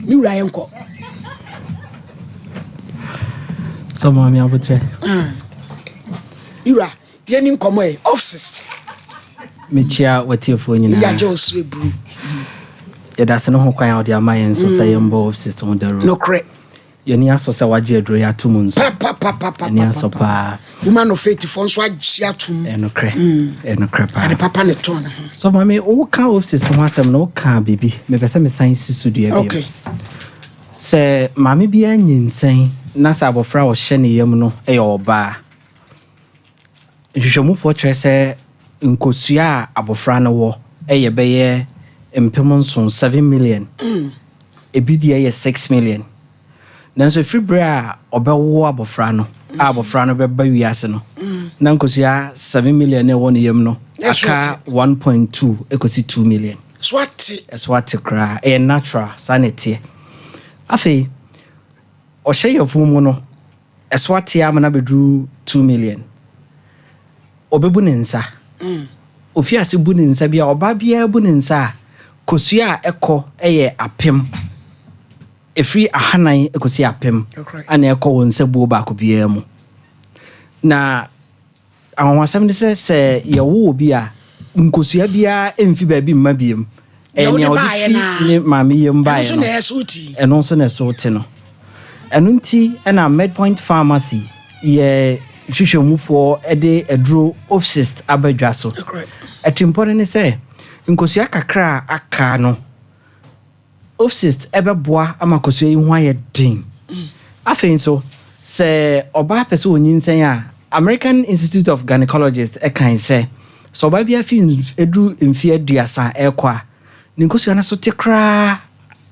me wura yɛ nkɔ. Sɔfo maame abotrɛ. Ah. Me wura yɛni nkɔmɔ yɛ offsist. Mekyia watiefoɔ nyinaa. Yɛagye wo so eburu. Yɛda ase ne ho kwan a wɔde ama yɛn nso sɛ yɛmbɔ offsist ho dawuro. Nokorɛ. Yɛn ani asɔ sɛ wagye aduro yi ato mu nso. Papapapapapa. Yɛn ani asɔ paa. Woman of faith foɔ nso agye ato mu. Ɛnokorɛ. Mm. Ɛnokorɛ paa. Ade papa ne tɔn ne ho. So maame, woka office ho asɛm no, woka biribi. Mepɛ sɛ mesan si so dua bio. Okay. Sɛ maame bi anyinsɛn na sɛ abɔfra a ɔhyɛ ne yam no yɛ ɔbaa, nhwehwɛmufoɔ kyerɛ sɛ nkosua a abɔfra no wɔ yɛ bɛyɛ 7000, 7 million. Ebi deɛ yɛ 6 million. Nanso ɛfiri berɛ a ɔbɛwo abɔfra no, a abɔfra no bɛba wiase no, na nkosua 7 million na ɛwɔ ne yam no, aka 1.2 ɛkɔsi 2 million. So ate. Ɛso ate koraa. Ɛyɛ natural, saa na ɛteɛ. Afei, ɔhyɛ yafunu mu no, ɛso ate ama no abɛduru 2 million. Ɔbɛbu ne nsa. Ofi ase bu ne nsa bi a, ɔbaa biara bu ne nsa a, kosua a ɛkɔ yɛ 1000. Ɛfiri 400 kɔsi 1000 ana ɛkɔ wɔ nsa buo baako biara mu. Na anwanwasɛm ne sɛ sɛ yɛwo obi a, nkosua biara mfi baabi mma biem. Ɛyɛ nea ɔde fi ne maame yam baeɛ no. Ɛno nso na ɛso te no. Ɛno nti ɛna Medpoint Pharmacy yɛ hwehwɛmufoɔ de aduro Ofsist aba dwa so. Atirimpɔ no ne sɛ nkosua kakra a aka no, Ofsist bɛboa ama kosua yi ho ayɛ den. Afei nso, sɛ ɔbaa pɛ sɛ ɔnyinsɛn a, American Institute of Gynecologists kan sɛ, sɛ ɔbaa bi afi duru mfeɛ 30 rekɔ a, ne nkosua no so te koraa,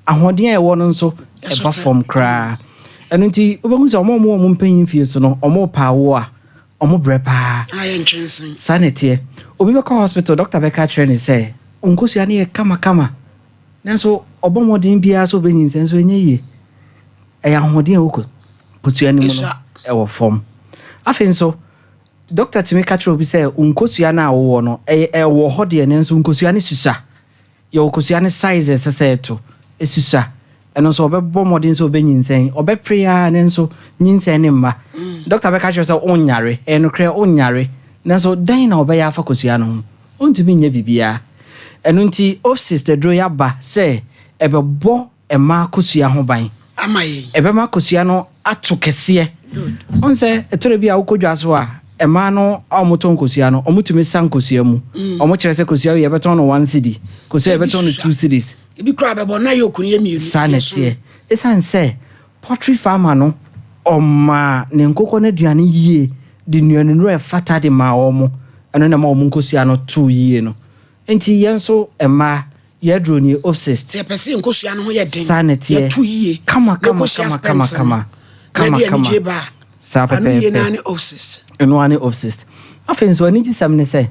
ahoɔden a ɛwɔ no nso ɛba fam koraa. Ɛno nti, wobɛhu sɛ wɔn a wɔwɔ wɔn mpanyin mfie so no, wɔrepa awoɔ a, wɔbrɛ paa. Saa na ɛteɛ. Obi bɛkɔ hospital, doctor bɛka akyerɛ no sɛ, wo nkosua no yɛ kamakama. Nanso ɔbɔ mmɔden biara sɛ ɔbɛnyinsɛn nso ɛnyɛ yie. Ɛyɛ ahoɔden a ɛwɔ kosua no mu no ɛwɔ fam. Afei nso, dɔkta tumi ka kyerɛ obi sɛ nkosua no a wowɔ no, ɛyɛ ɛwɔ hɔ deɛ nanso nkosua no susua. Yɛwɔ kosua no size a ɛsɛ sɛ ɛto, ɛsusua. Ɛno nso ɔbɛbɔ mmɔden sɛ ɔbɛnyinsɛn, ɔbɛpere ara nanso nyinsɛn no mma. Dɔkta bɛka kyerɛ sɛ wonyare, ɛyɛ nokorɛ wonyare, nanso dɛn na ɔbɛyɛ afa kosua no ho? Ontumi nyɛ biribiara. Ɛno nti, OFSIST aduro yi aba sɛ ɛbɛbɔ mmaa kosua ho ban. Ama yɛn. Ɛbɛma kosua no ato kɛseɛ. Wohu sɛ ɛtɔrɔ bi a wokɔ dwa so a, mmaa no a wɔtɔn kosua no, wɔtumi sa nkosua mu. Wɔkyerɛ sɛ kosua wei yɛbɛtɔn no 1 cedi, kosua yɛbɛtɔn no 2 cedis. Ebi koraa bɛbɔ na yolk no yɛ mmienu. Saa na ɛteɛ. Ɛsiane sɛ poultry farmer no, ɔmaa ne nkokɔ no aduane yie de nnuanennuro a ɛfata de maa wɔn, ɛno na ɛma wɔn nkosua no too yie no. Enti yɛn nso mmaa, yɛn aduro nie, Ovcyst. Sɛ yɛpɛ sɛ yɛn nkosua no ho yɛ den, Saa na ɛteɛ. yɛto yie, Kama na kama ɛkɔhyia kama kama sperms no, kama na kama ɛde kama. anigye ba a, Saa ano yie no pɛpɛɛpɛ. ara ne Ovcyst. Ɛno ara ne Ovcyst. Afei nso anigyesɛm ne sɛ,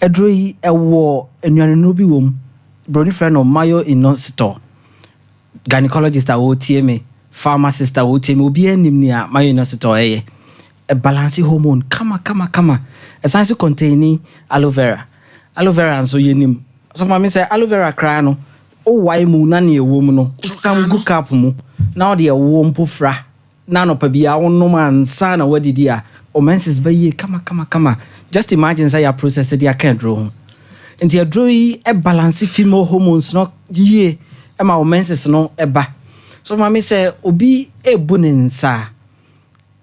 aduro yi, ɛwɔ nnuanennuro bi wɔ mu, Buroni frɛ no myo-inositol. Gynecologist a ɔretie me, pharmacist a ɔretie me, obiara nim nea myo-inositol yɛ. Ɛbalanse hormone kama kama kama. Ɛsan nso containi aloe vera. Aloe vera nso yɛnim. Sɔfo maame sɛ aloe vera koraa no, wowae mu na nea ɛwɔ mu no, wosam gu cup mu na wode ɛwoɔ mpo fra na anɔpa biara wonom ansa na woadidi a, wo menses bɛyie kama kama kama. Just imagine sɛ yɛ process de aka aduro ho. Nti aduro yi balance female hormones no yie ma wo menses no ba. So maame sɛ obi ebu ne nsa a,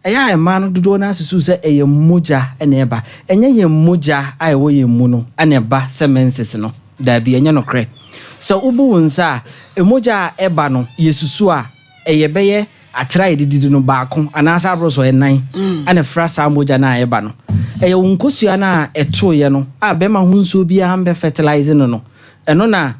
Ɛyɛ a mmaa no dodoɔ no ara susu sɛ ɛyɛ mogya na ɛba. Ɛnyɛ yɛn mogya a ɛwɔ yɛn mu no na ɛba sɛ menses no. Daabi, ɛnyɛ nokorɛ. Sɛ wobu wo nsa a, mogya a ɛba no, yɛsusu a, ɛyɛ bɛyɛ atere a yɛde didi no baako anaasɛ aboro so ɛnan na ɛfra saa mogya no a ɛba no. Ɛyɛ wo nkosua no a ɛtoeɛ no a bɛrima ho nsuo biara mbɛ fertilize no no, ɛno na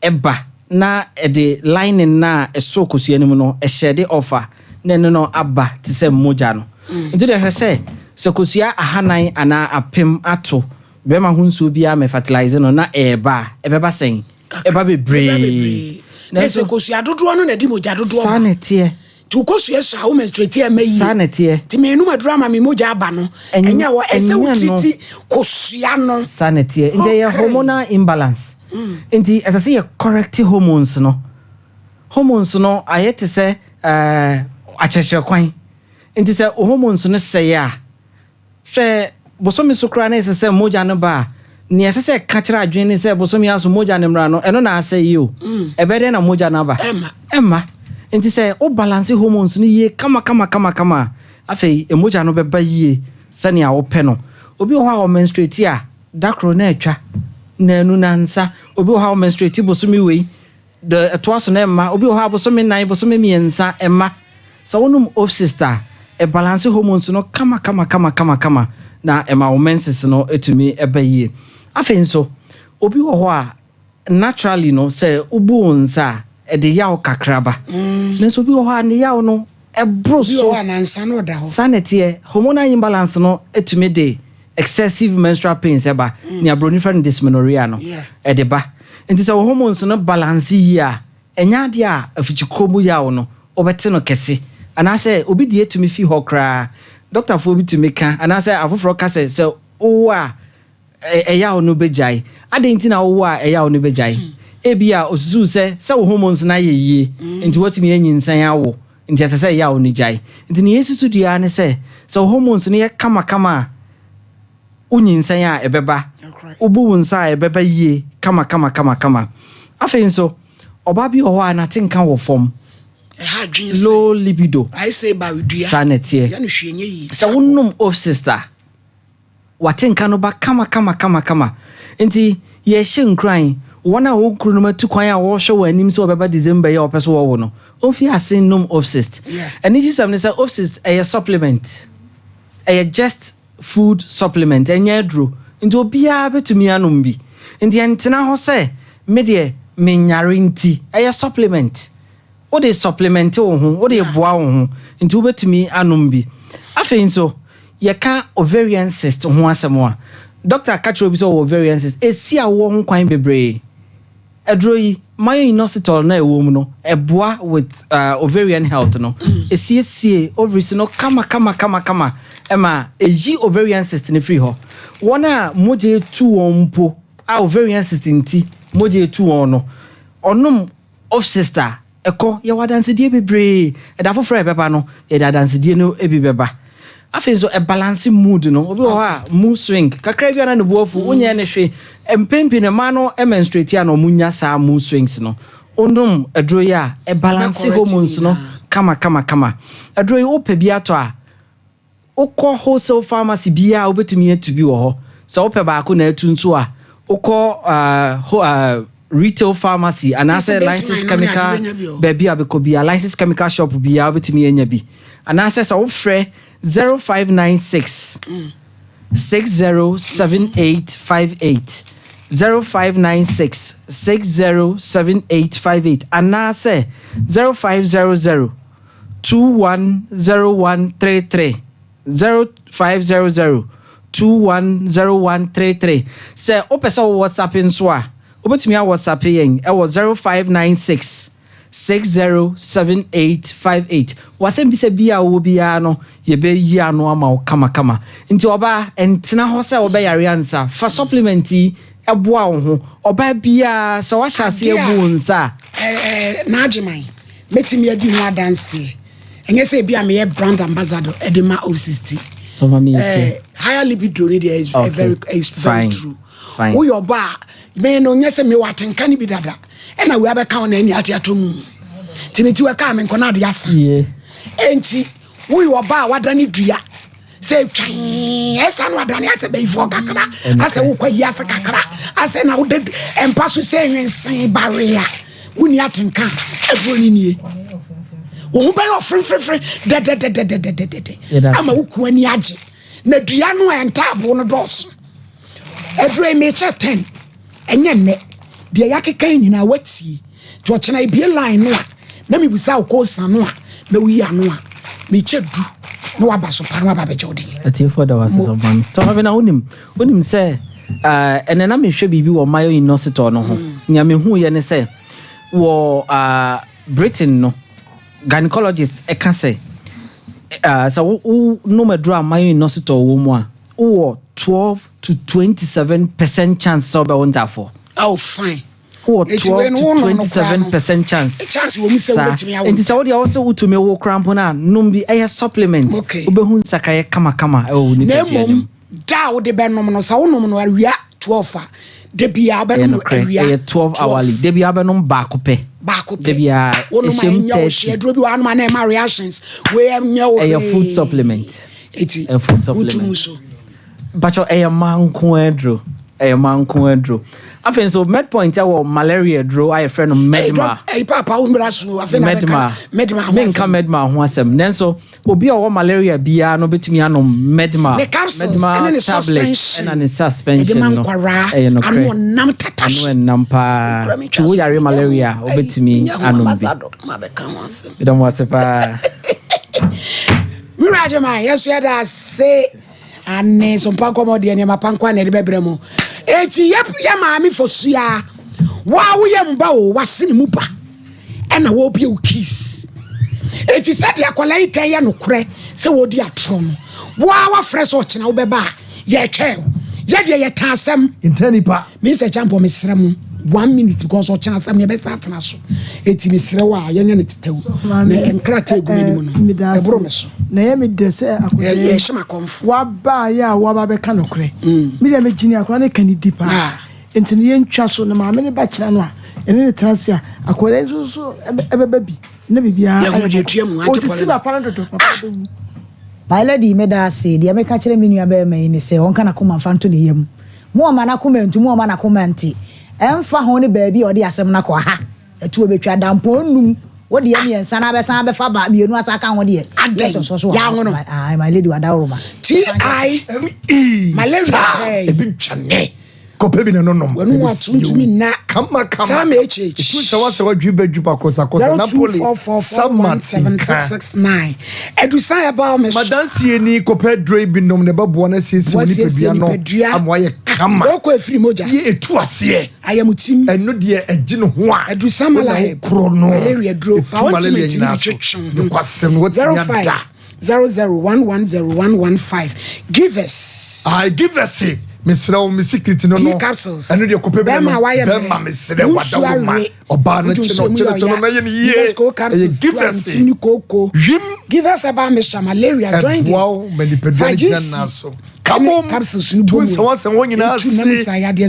ɛba na ɛde lining no a ɛsɔ kosua no mu no hyɛde off a, na ɛne no aba te sɛ mogya no. Nti deɛ hwɛ sɛ, sɛ kosua ahanan anaa apem ato bɛrima ho nsuo biara mɛ fertilize no na ɛreba a, ɛbɛba sɛn? Ɛba bebree. Na sɛ kosua dodoɔ no na ɛde mogya dodoɔ ba. Saa na ɛteɛ. Nti wo kosua sua a wo menstruate a ɛmma yie. Saa na ɛteɛ. Nti menom aduro ama me mogya aba no, ɛnyɛ hɔ. Ɛsɛ wo treat kosua no. Saa na ɛteɛ. Nti ɛyɛ hormonal imbalance. Nti ɛsɛ sɛ yɛ correct hormones no. Hormones no ayɛ te sɛ ɛɛ akyerɛkyerɛ kwan. Nti sɛ hormones no sɛe a, sɛ bosome so koraa na ɛsɛ sɛ mogya no ba a, nea ɛsɛ sɛ ɛka kyerɛ adwene ne sɛ bosome aso mogya no mmra no, ɛno na asɛe yi o. Ɛbɛyɛ dɛn na mogya no aba? Ɛmma. Nti sɛ wo balance hormones no yie kama kama kama kama a, afei mogya no bɛba yie sɛnea wopɛ no. Obi wɔ hɔ a ɔmenstruate a, Da koro na atwa, nnanu, nnansa. Obi wɔ hɔ a ɔmenstruate bosome wei, da ɛtoa so no ɛmma. Obi wɔ hɔ a bosome nnan, bosome mmiɛnsa ɛmma. Sɛ wonom Ovcyst a, ɛbalanse hormones no kama kama kama kama kama na ɛma wo menses no tumi ba yie. Afei nso, obi wɔ hɔ a Naturally no, sɛ wobu wo nsa a, ɛde yaw kakra ba. Nanso obi wɔ hɔ a, ne yaw no boro Obi wɔ so. hɔ a, nansa na ɔda hɔ. Saa na ɛteɛ. Hormonal imbalance no tumi de excessive menstrual pains ba, nea buroni frɛ no dysmenorrhea no, ɛde ba. Nti sɛ wo hormones no balance yie a, ɛnyɛ adeɛ a afikyikɔ mu yaw no, wobɛte no kɛse. Anaasɛ obi deɛ tumi fi hɔ koraa. Dɔktafoɔ bi tumi ka, anaasɛ afoforɔ ka sɛ, sɛ wowo a, ɛyaw no begyae. Adɛn nti na wowɔ a ɛyaw no begyae? Ebia osusuw sɛ, sɛ wo hormones no ayɛ yiye nti woatumi anyinsɛn awo, nti ɛsɛ sɛ ɛyaw no gyae. Nti nea yesusu dua ara ne sɛ, sɛ wo hormones no yɛ kamakama a, wunyinsɛn a ɛbɛba, wubu wo nsa a ɛbɛba yiye kamakamakamakama. Afei nso, ɔbaa bi wɔ hɔ a n'atenka wɔ fam. Low libido. Saa na ɛteɛ. Sɛ wonom Ovcyst a, W'atenka no ba kama kama kama kama. Enti yɛhyɛ nkuran, wɔn a wɔn kununom atu kwan a wɔrehwɛ wɔn anim sɛ wɔbɛba December yi a wɔpɛ sɛ wɔwo no, wɔmfi ase nnom Ovcyst. Anigyesɛm ne sɛ Ovcyst ɛyɛ supplement. Ɛyɛ just food supplement, ɛnyɛ aduro. Nti obiara bɛtumi anom bi. Nti ɛntena hɔ sɛ me deɛ menyare nti. Ɛyɛ supplement. Wode supplemente wo ho, wode boa wo ho, nti wobɛtumi anom bi. Afei nso, yɛka ovarian cyst ho asɛm a, dɔkta ka kyerɛ obi sɛ ɔwɔ ovarian cyst, ɛsi awoɔ ho kwan bebree. Aduro yi, myo-inositol no a ɛwɔ mu no, ɛboa with ovarian health no. Ɛsiesie ovaries no kama kama kama kama ma ɛyi ovarian cyst no firi hɔ. Wɔn a mogya etu wɔn mpo, a ovarian cyst nti mogya etu wɔn no, ɔnom Of sister, ɛkɔ, yɛwɔ adansedie bebree, ɛda foforɔ a ɛbɛba no, yɛde adansedie no bi bɛba. Afei nso, ɛbalanse mood no. Obi wɔ hɔ a, mood swing, kakra bi a na ne bo afu, wonyɛɛ no hwee. Mpɛn pii no, mmaa no menstruate a na wɔnya saa mood swings no. Wonom aduro yi a, ɛbalanse hormones no kama kama kama. Aduro yi, wopɛ bi atɔ a, Wokɔ wholesale pharmacy biara a wobɛtumi atu bi wɔ hɔ. Sɛ wopɛ baako na atu nso a, wokɔ retail pharmacy anaasɛ licensed chemical baabi a wobɛkɔ biara, licensed chemical shop biara wobɛtumi anya bi. Anaasɛ sɛ wofrɛ 0596 607858 0596 607858 anaasɛ 0500 210133 0500 210133 Sɛ wopɛ sɛ wo WhatsApp nso a, wobɛtumi a WhatsApp yɛn wɔ 0596 607858. W'asɛmbisa bi a wowɔ biara no, yɛbɛyi ano ama wo kamakama. Nti ɔbaa, ntena hɔ sɛ wobɛyare ansa. Fa supplement yi boa wo ho. Ɔbaa biara, sɛ woahyɛ aseɛ Adeɛ a abu wo nsa a, ɛɛ N'Agyeman, mɛtumi adi ho adanseɛ. Ɛnyɛ sɛ ebi a meyɛ brand ambassador ɛde ma OCC. So ma me Eh, higher libido ne deɛ is Okay. very is very Fine. true. Fine. Woyɛ ɔba a, me no nyɛ sɛ mewɔ atenka no bi dada. Ɛna wei abɛka wo na ɛne ate atɔ mu. Nti me ti wɔ kaa me nkɔ na ade asa. Yeah. Enti. Woyɛ ɔbaa a wadane dua sɛ twan ɛsa no adane asɛ bayifoɔ kakra asɛ wokɔ ayi ase kakra asɛ na woda mpa so sɛ nwensen bawe a wonni atenka a aduro no nie. Wo ho bɛyɛ ɔfremfremfrem dɛdɛdɛdɛdɛdɛdɛ ama wo kuo ani agye. Na dua no a ɛntaaboo no dɔɔso. Aduro yi mekyɛ 10 ɛnyɛ nnɛ. Deɛ yɛakeka yi nyinaa woatie. Nti ɔkyena ebie line no a na mebisa wo kɔɔsa no a na woyi ano a mekyɛ du na waba so pa na waba abɛgye wo deɛ. Atiefoɔ da wase sɛ ɔma me. Sɛ ɔma me na wonim wonim sɛ ɛnɛ na mehwɛ biribi wɔ Mayo Inositol no ho. Nea mehuiɛ ne sɛ wɔ Britain no gynecologist ɛka sɛ sɛ wo nom aduro a Mayo Inositol wɔ mu a wowɔ 12 to 27 percent chance sɛ wobɛwo ntaafoɔ. Oh fine. Wowɔ 12 to 27 percent chance. Chance wɔ mu sɛ wobɛtumi awo. Nti sɛ wodeɛ wɔ sɛ wotumi wo koraa mpo no a nom bi ɛyɛ supplement. Okay. Wobɛhu nsakraeɛ kamakama ɛwɔ wo nipadua no mu. Na mmom da a wode bɛnom no sɛ wonom no awia 12 a da biara wobɛnom no awia. Ɛyɛ 12 hourly. Da biara wobɛnom baako pɛ. Baako pɛ. Da biara ɛhyɛm 30. Wonom a ɛnyɛ wo hye aduro bi wɔ hanom a na ɛma reactions. Wei ɛnyɛ wo hwee. Ɛyɛ food supplement. Eti Ɛyɛ food supplement. wotu mu so. Mpakyɛw ɛyɛ mmaa nko ara aduro. Ɛyɛ mmaa nko ara aduro. Afei nso Medpoint ɛwɔ malaria aduro a yɛfrɛ no Medma. Ɛyi paapa wo mmira so afei na bɛka Medma ho asɛm. Menka Medma ho asɛm. Nanso obi a ɔwɔ malaria biara no betumi anom Medma. Ne capsules Medma ɛne ne tablet suspension. ɛna ne suspension Ɛde ma no. nkwaraa. Ɛyɛ nokorɛ. Ano ɔnam tatash. Ano ɛnam paa. Nti wo yare malaria a wobetumi anom bi. Meda mo ase paa. Wura Agyeman, yɛn nso yɛda ase. Ane so mpa nkɔmɔ deɛ nneɛma pa nkoa na ɛde bɛbrɛ mo. Eti yɛ yɛ maame fosua wa woyɛ mba o wasene mu ba ɛna wɔbie wo keys. Eti sɛdeɛ akwadaa yi kan yɛ nokorɛ sɛ wɔdi atorɔ no wa wafrɛ sɛ ɔkyena wobɛba a yɛtwɛn o. Yɛ deɛ yɛka asɛm. Ntɛ nipa. Mr. Champɔ mesrɛ mo one minute because ɔkyena asɛm no yɛbɛsa atena so. Eti mesrɛ wo a yɛnyɛ no tetɛw na nkrataa egu m'anim no ɛboro me so. Na ɛyɛ me dɛ sɛ akwadaa yi Ɛhyɛ m'akɔmfo. wabaeɛ a waba bɛka nokorɛ. Me deɛ megye ni akwadaa no ka ne di paa. Nti no yɛntwa so na maame no ba kyena no a ɛne no tena ase a akwadaa yi nso so ɛbɛba bi na biribiara Yɛhunu ayɛ deɛ ɛtua mu, bɔkɔɔ. Auntie Ɔsisi Paulina. papa no dodo papa bɛwu. My lady meda ase, deɛ meka kyerɛ me nua barima yi ne sɛ ɔnka n'akoma mfa nto ne yam. Mo ɔma n'akoma ntu, mo ɔma n'akoma nte. Ɛmfa ho ne baabi a ɔde asɛm no akɔ, aha, atuo bɛtwa dampɔn nnum, wo deɛ mmiɛnsa na abɛsan abɛfa ba mmienu asan aka ho deɛ, Adɛn? yɛ sɔsɔ so wɔ Yɛanwo no? ha. My, my lady wadaworoma. T.I. Malaria Saa pɛɛ. ebi dwane kɔpɛ bi na no nom. W'anum ato ntumi nna. Kama kama. Tam HH. Etu sɛ wasɛ wadwi bɛ dwi bakosa kosa. Napoli. Sama tinka. 0244417669. Adusan herbal mixture. Madansie ni kɔpɛ aduro yi bi nom na ɛbɛboa no asiesie wo Wasiesie nipadua no nipadua. ama wayɛ kama. Kooko efiri mogya. Yɛ etu aseɛ. Ayamutim. Ɛno deɛ ɛgye ne ho a. Adusan Wo na malaheb. wokorɔ no. Malaria duro. Fa Etu wo malaria ntoma nyinaa tiri so. twetwe ho. Nokwasɛm no watumi ada. 05 00110115 Givers. I give a say. Mesrɛ wo me secret no no. P capsules. Ɛno deɛ kɔpɛ bi Bɛrima no. a wayɛ mmerɛ. Bɛrima mesrɛ Wo wada nsuo wo ma. awe. Ɔbaa no Wode kye no nsuo mu kyene yɛ kyene ɔya. no yɛ no yie. Givers cold Ɛyɛ capsules. give Tua a say. ntim ne kooko. Hwim. Givers herbal mixture malaria joint Ɛboa wo ma nipadua no gyina Fa nan GC so. Kabom. capsules no Tu bɔ mu. nsɛwɔnsɛwɔ nyinaa Etu nam ase. sa yadeɛ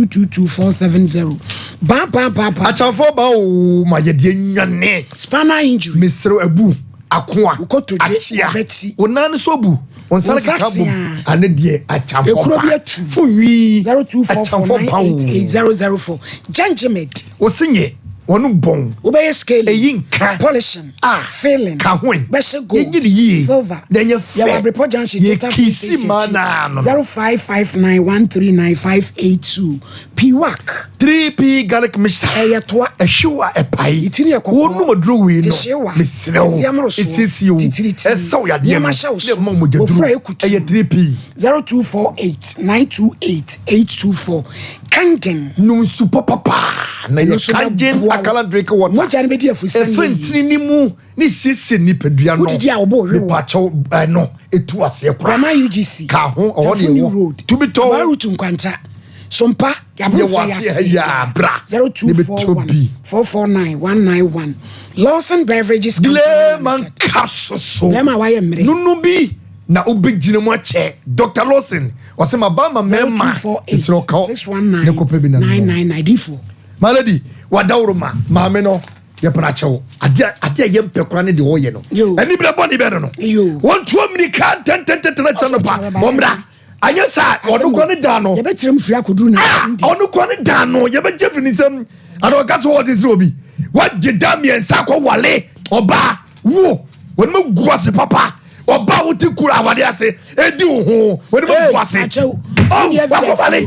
0543222470. Ba ba ba ba. Akyamfoɔ ba o ma yɛdeɛ nwane. Spinal injury. Mesrɛ abu akoa. Wokotodwe Akyea. wabɛti. Wo nan so abu. Wo nsa no keka bom. Wo Ane deɛ akyamfoɔ Ekuro ba. bi atu. Funwi. Akyamfoɔ ba o. 0244988004. Gengimid. Wosi nye wɔn bɔn. Wobɛyɛ scaling. Eyi nka. Polishing. Ah. Filling. Ka ho yi. Bɛhyɛ gold. Yɛnyi ne yie. Silver. Na ɛnyɛ fɛ. Yɛwɔ Abrepɔ Junction. Yɛ Total Filling kisi Station maa akyi. naa no. 0559139582. Piwak. 3P garlic mixture. Ɛyɛ toa. Ɛhyew a ɛpae. Etiri yɛ kɔkɔɔ. Wɔnom aduro wei no. Tehyewa. Mesrɛ wo. Efiamorosoɔ. Esiesie wo. Titiriti. Ɛsaw yadeɛ no. Nneɛma hyɛ wo so. Na ɛma wo mogya Ofura duro. ekutu. Ɛyɛ 3P. 0248 928 824. Kangen. Nom nsu papapaa na Ɛno yɛ nso kangen bɛboa wo. akala drink water. Mogya no bɛdi afusian Ɛfɛ yie. ntini ne mu ne siesie nipadua no. Wodidi a wɔbɔ ohwe wɔ. Mepakyɛw ɛno etu aseɛ koraa. Brahma UGC. Ka ho ɔhɔ Tafo ne New ɛwɔ. Road. Tumi tɔ. Abaa Route Nkwanta. Sompa. Yɛ wɔ aseɛ ha yi a bra. Ne bɛtɔ bi. 0241 449 191. Lawson Beverages Company. Gleman capsule so. Bɛrima a wayɛ mmerɛ. Nunu bi na wobɛgyina mu akyɛ. Dr. Lawson ɔsɛ ma ba ma mmarima. 0248 Mesrɛ wo ka 619 ne kɔpɛ bi na nom. 999. Difo. My lady, wadaworo ma maame no. Yɛpɛ akyɛw. Adeɛ adeɛ a yɛmpɛ koraa ne deɛ ɔyɛ no. Anibere bɔne bɛn no no. Wɔntoa mmirika ntɛntɛntɛntɛn akyɛ no pa. Wɔmmra. Anyɛ saa ɔno kora ne dan no. Yɛbɛkyerɛ mu firi akɔduru na. Ah, ɔno kora ne dan no yɛbɛgye firi ne nsam. Ana ɔka so ɔde sere obi. Wagye dan mmiɛnsa akɔ wale ɔbaa wo. Wɔn mu gu ase papa. Ɔbaa wo ti kura awade ase edi wo ho. Wɔn mu gu ase. Oh, wakɔ wale.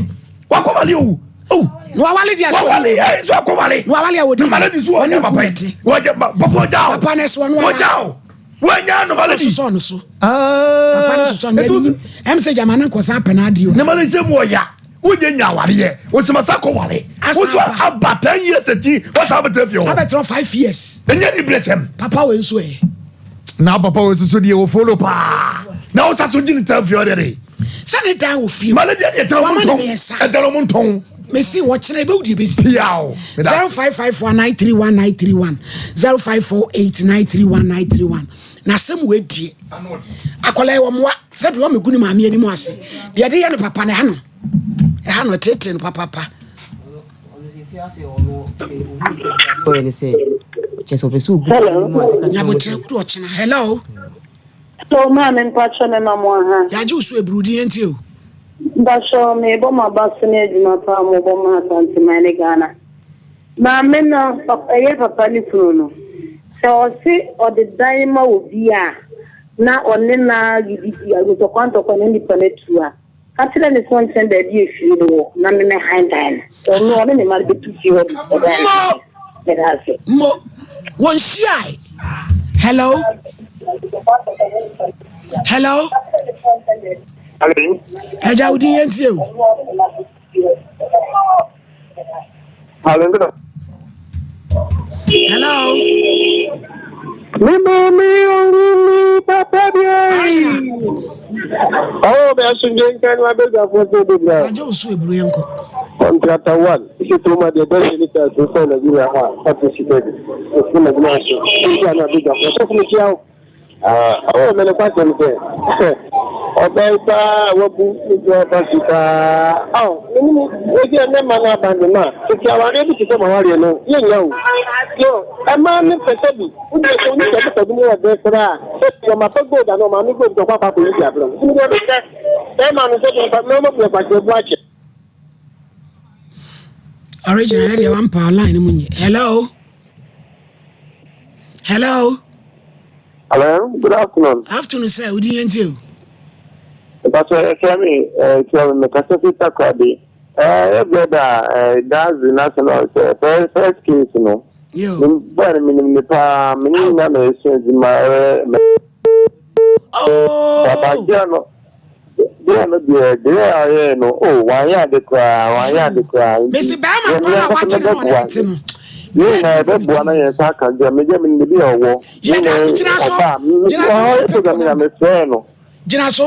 Wakɔ wale o. Oh. Na wawale deɛ sɛ wawale ɛ so akɔ wale. Na wawale a wɔdi. Na maladi so ɔnyɛ papa yi. Wɔgye papa ɔgya o. Papa na ɛsɛ ɔno ara. Ɔgya o. Wɔnya no maladi. Ɔsosɔ no so. Papa no sosɔ no anim. Ɛm sɛ gyama no nkɔsa apɛ no adeɛ o. Ne ma no nsɛm mu ɔya. Wonyɛ nya awareɛ. Wosimasa kɔ wale. Woso aba 10 years akyi. Wɔsa abɛtena fie hɔ. Abɛtena 5 years. Ɛnyɛ ni brɛsɛm. Papa wei nso ɛ. Na papa wei nso so deɛ wɔ follow paa. Na wosa so gye ne tena fie hɔ deɛ de. Sɛ ne dan wɔ fie. Maladi deɛ ɛdan ɔmo ntɔn. Ɛdan ɔmo ntɔn. Mesi wɔkyerɛ ebe wudi ebesi. Piaw. 0554 931 931 0548 931 931. Na asɛm wɔ edie. Akwadaa yi wɔn wa sɛbi wɔn egu ne maame anim ase. Deɛ ɛde yɛ no papa no ɛha no ɛha no ɛtete no papapa. Nyabotrɛ wudu ɔkyena. Hello. Hello maame mpakyɛ me ma mo aha. Yagye wo so eburu din yɛntie o. Mpakyɛ me bɔ mo aba so ne adwuma paa mo bɔ ma Asanteman ne Ghana. Maame no ɛyɛ papa ne kunu no sɛ ɔse ɔde dan ma obi a na ɔne no adidi ntɔkwa ntɔkwa na nipa no atu a ka kyerɛ no sɛ ɔnkyerɛ baabi a efie no wɔ na me mɛhan dan no. Ɔno ɔne ne mma no bɛtu fie hɔ de ɛdan no. Meda ase. Mo wɔn hyiae. Hello. Hello. Hello. Ɛgya wo din yɛn tie o. Hello. Hello. Me maame owu mi papa bi. Oh, bɛ asomdwe nka no abɛdwafoɔ sɛ bebree. Agye wo so eburu yɛn kɔ. Contractor one, isi to ma deɛ bɛhyɛ ne taa so fɔ Nigeria hɔ a, ɔte si bɛbi. Ofu na gyina so. Nti ano abɛdwafoɔ sɔfo no tia wo. Ɔwɔ mɛ no kwasɛm sɛ ɔbaa yi paa wabu ne ti ɔba si paa ɔ menim ebi ɛnɛ ma no abande ma tete awareɛ bi te sɛ mawareɛ no yɛnya o yo ɛma ne pɛ sɛ bi wode sɛ wone sɛ bɛpɛ bi ne ɔdɛ koraa sɛ ɔma pɛ gold ana ɔmaame gold kɔkɔ akɔ akɔyi di abrɛ wo nti medeɛ mesɛ bɛrima no sɛ bi mɛma bu akwakyerɛ bu akyɛ Original ne deɛ wampa line no mu nye hello Hello. Hello, good afternoon. Afternoon, sir. Udi yɛn ti o. Mpasọ ɛfɛ mi ɛtiɛ mi kasa fi Takoradi. Ɛɛ ɛbɛ da ɛɛ Dazi national sɛ first first case no. Yo. Mi bɔ ɛni mi nim ne paa mi ni nyina na esu edwuma ɛɛ mɛ. Oh. Papa girl no girl no deɛ deɛ ɔyɛ no o wanyɛ ade koraa wanyɛ ade koraa. Mesi bɛrima koro na wagye ne na ɔne ne te no. Yɛn nyinaa yɛbɛboa na yɛn nsa aka deɛ megye me ne bi a ɔwɔ. Yɛda gyina so ɔba gyina so ɔyɛ program na mefrɛ no. Gyina so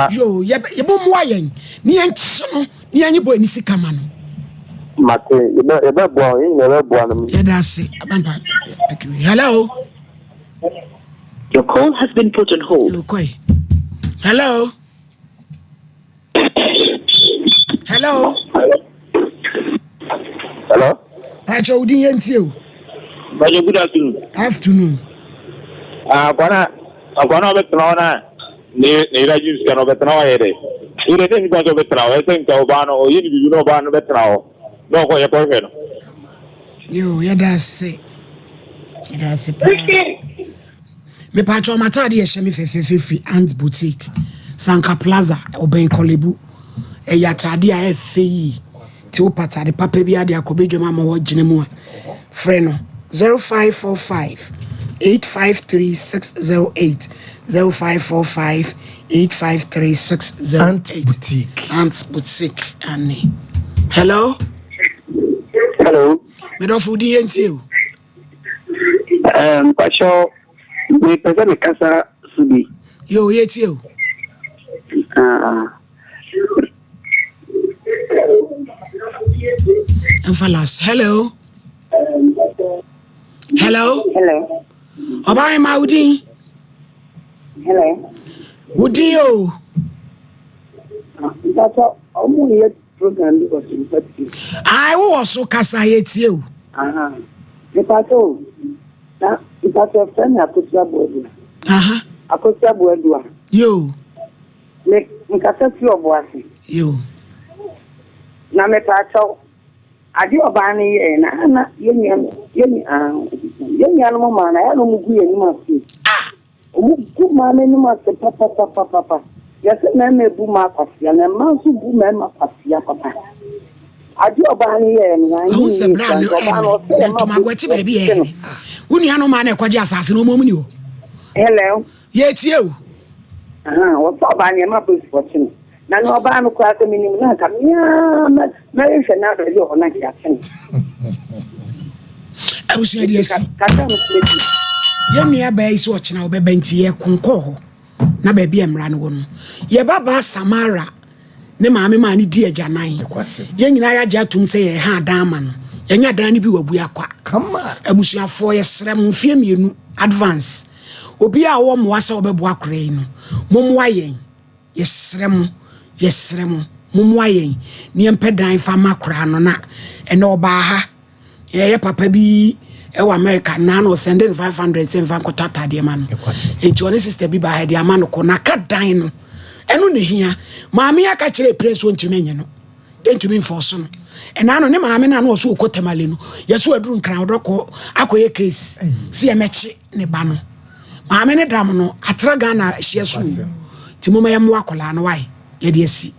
yo yɛbɔ mmoa yɛn ne yɛn kye no ne yɛn nye bɔ ani sika ma no. Mate yɛbɛboa yɛn nyinaa yɛbɛboa no. Yɛda ase abampa hello. Your call has been put on hold. Okay. Hello. Hello. Hello. Pacho wo din yɛn tie o. Pacho good afternoon. Afternoon. Ah, akwana akwana ɔbɛtena hɔ na ne ne yere agye sika no ɔbɛtena hɔ ayɛ dɛ. Yere dɛ nipa sɛ ɔbɛtena hɔ ɛsɛ nka ɔbaa no ɔyɛ ne biribi na ɔbaa no bɛtena hɔ na ɔkɔ yɛkɔhwɛ no. Yo, yɛda ase. Yɛda ase paa. Mepatwa ɔmo ataade yɛ hyɛ me fɛfɛɛfɛ firi Ant Boutique, Sanka Plaza, ɔbɛn Korle-Bu. Ɛyɛ ataade a ɛyɛ fɛ yie. Nti wopɛ ataade papa bi ade akɔ badwam ama wɔagyina mu a, frɛ no 0545 853 608 0545 853 608. Ant Boutique. Ant Boutique ane. Hello. Hello. Medɔfo wo din yɛ ntie o. Mpakyɛw, mepɛ sɛ mekasa so bi. Yo, yɛtie o. Ah. Mfa last. Hello. Hello. Hello. Ɔbaa ma wo din. Hello. Wo din o. Mpakyɛw, ɔmo yɛ program bi wɔ so mpa tie. Ae, wowɔ so kasa yɛtie o. Aha. Mepakyɛ o, na mepakyɛ frɛ me Akosua Boadua. Aha. Akosua Boadua. Yoo. Me nkasa firi Ɔboase. Yoo. Na mepakyɛw, adeɛ ɔbaa no yɛɛ na ana yɛn nua yɛn ah yɛn nuanom mmaa no ayɛ na wɔn gu yɛn anim ase. Ah. Wɔgu mmaa no anim ase papapapapa. Yɛse mmarima bu mmaa kwasea, na mmaa nso bu mmarima kwasea papa. Adeɛ ɔbaa no yɛɛ no, wanyɛ Wahu sɛ yie bra koraa. no Nti ɔbaa no ɛmɛ ɔsɛ na yɛma ntomagoa ti baabi apolisifoɔ kye no. ɛhene. Wo nuanom mmaa na ɛkɔgye asase no, wɔn mu ni hɔ. Hello? Yɛtie o. Ahaa, wɔsɛ ɔbaa no yɛma apolisifoɔ kye no. Na nea ɔbaa no koraa sɛ menim no anka me ara mɛ mɛhwehwɛ no abaabi a ɔwɔ no anka yɛakye no. Abusua de Nti asi. kakra no so mɛdi. Yɛn nua baa yi sɛ ɔkyena ɔbɛba nti yɛkonkɔɔ hɔ na baabi a mmara no wɔ no. Yɛba baa Samara ne maame maa no di agyanan. Yɛn nyinaa yɛagye atom sɛ yɛreha adan ama no. Yɛanya dan no bi wɔ Abuakwa. Abusuafoɔ yɛsrɛ mo mfeɛ mmienu advance. Obiara a ɔwɔ mmoa sɛ ɔbɛboa akwadaa yi no, mommoa yɛn. Yɛsrɛ mo, yɛsrɛ mo, mommoa yɛn na yɛmpɛ dan mfa mma akwadaa no na ɛnɛ ɔbaa ha. Yɛyɛ papa bi wɔ America naa na ɔsɛnde no 500 sɛ mfa nkɔtɔ ataadeɛ ma no. Enti ɔne sister bi baa ha de ama no kɔ na ka dan no. Ɛno na ehia. Maame aka kyerɛ pere nso ntumi nye no. Ntumi mfa ɔso no. Ɛna no ne maame no a na ɔso ɔkɔ Tamale no. Yɛso aduru nkran ɔdɔ kɔ akɔyɛ case. Si yɛmɛkye ne ba no. Maame ne dam no atra Ghana hyeɛ so. Nti moma yɛmmoa akwadaa no wae. Yɛde asi.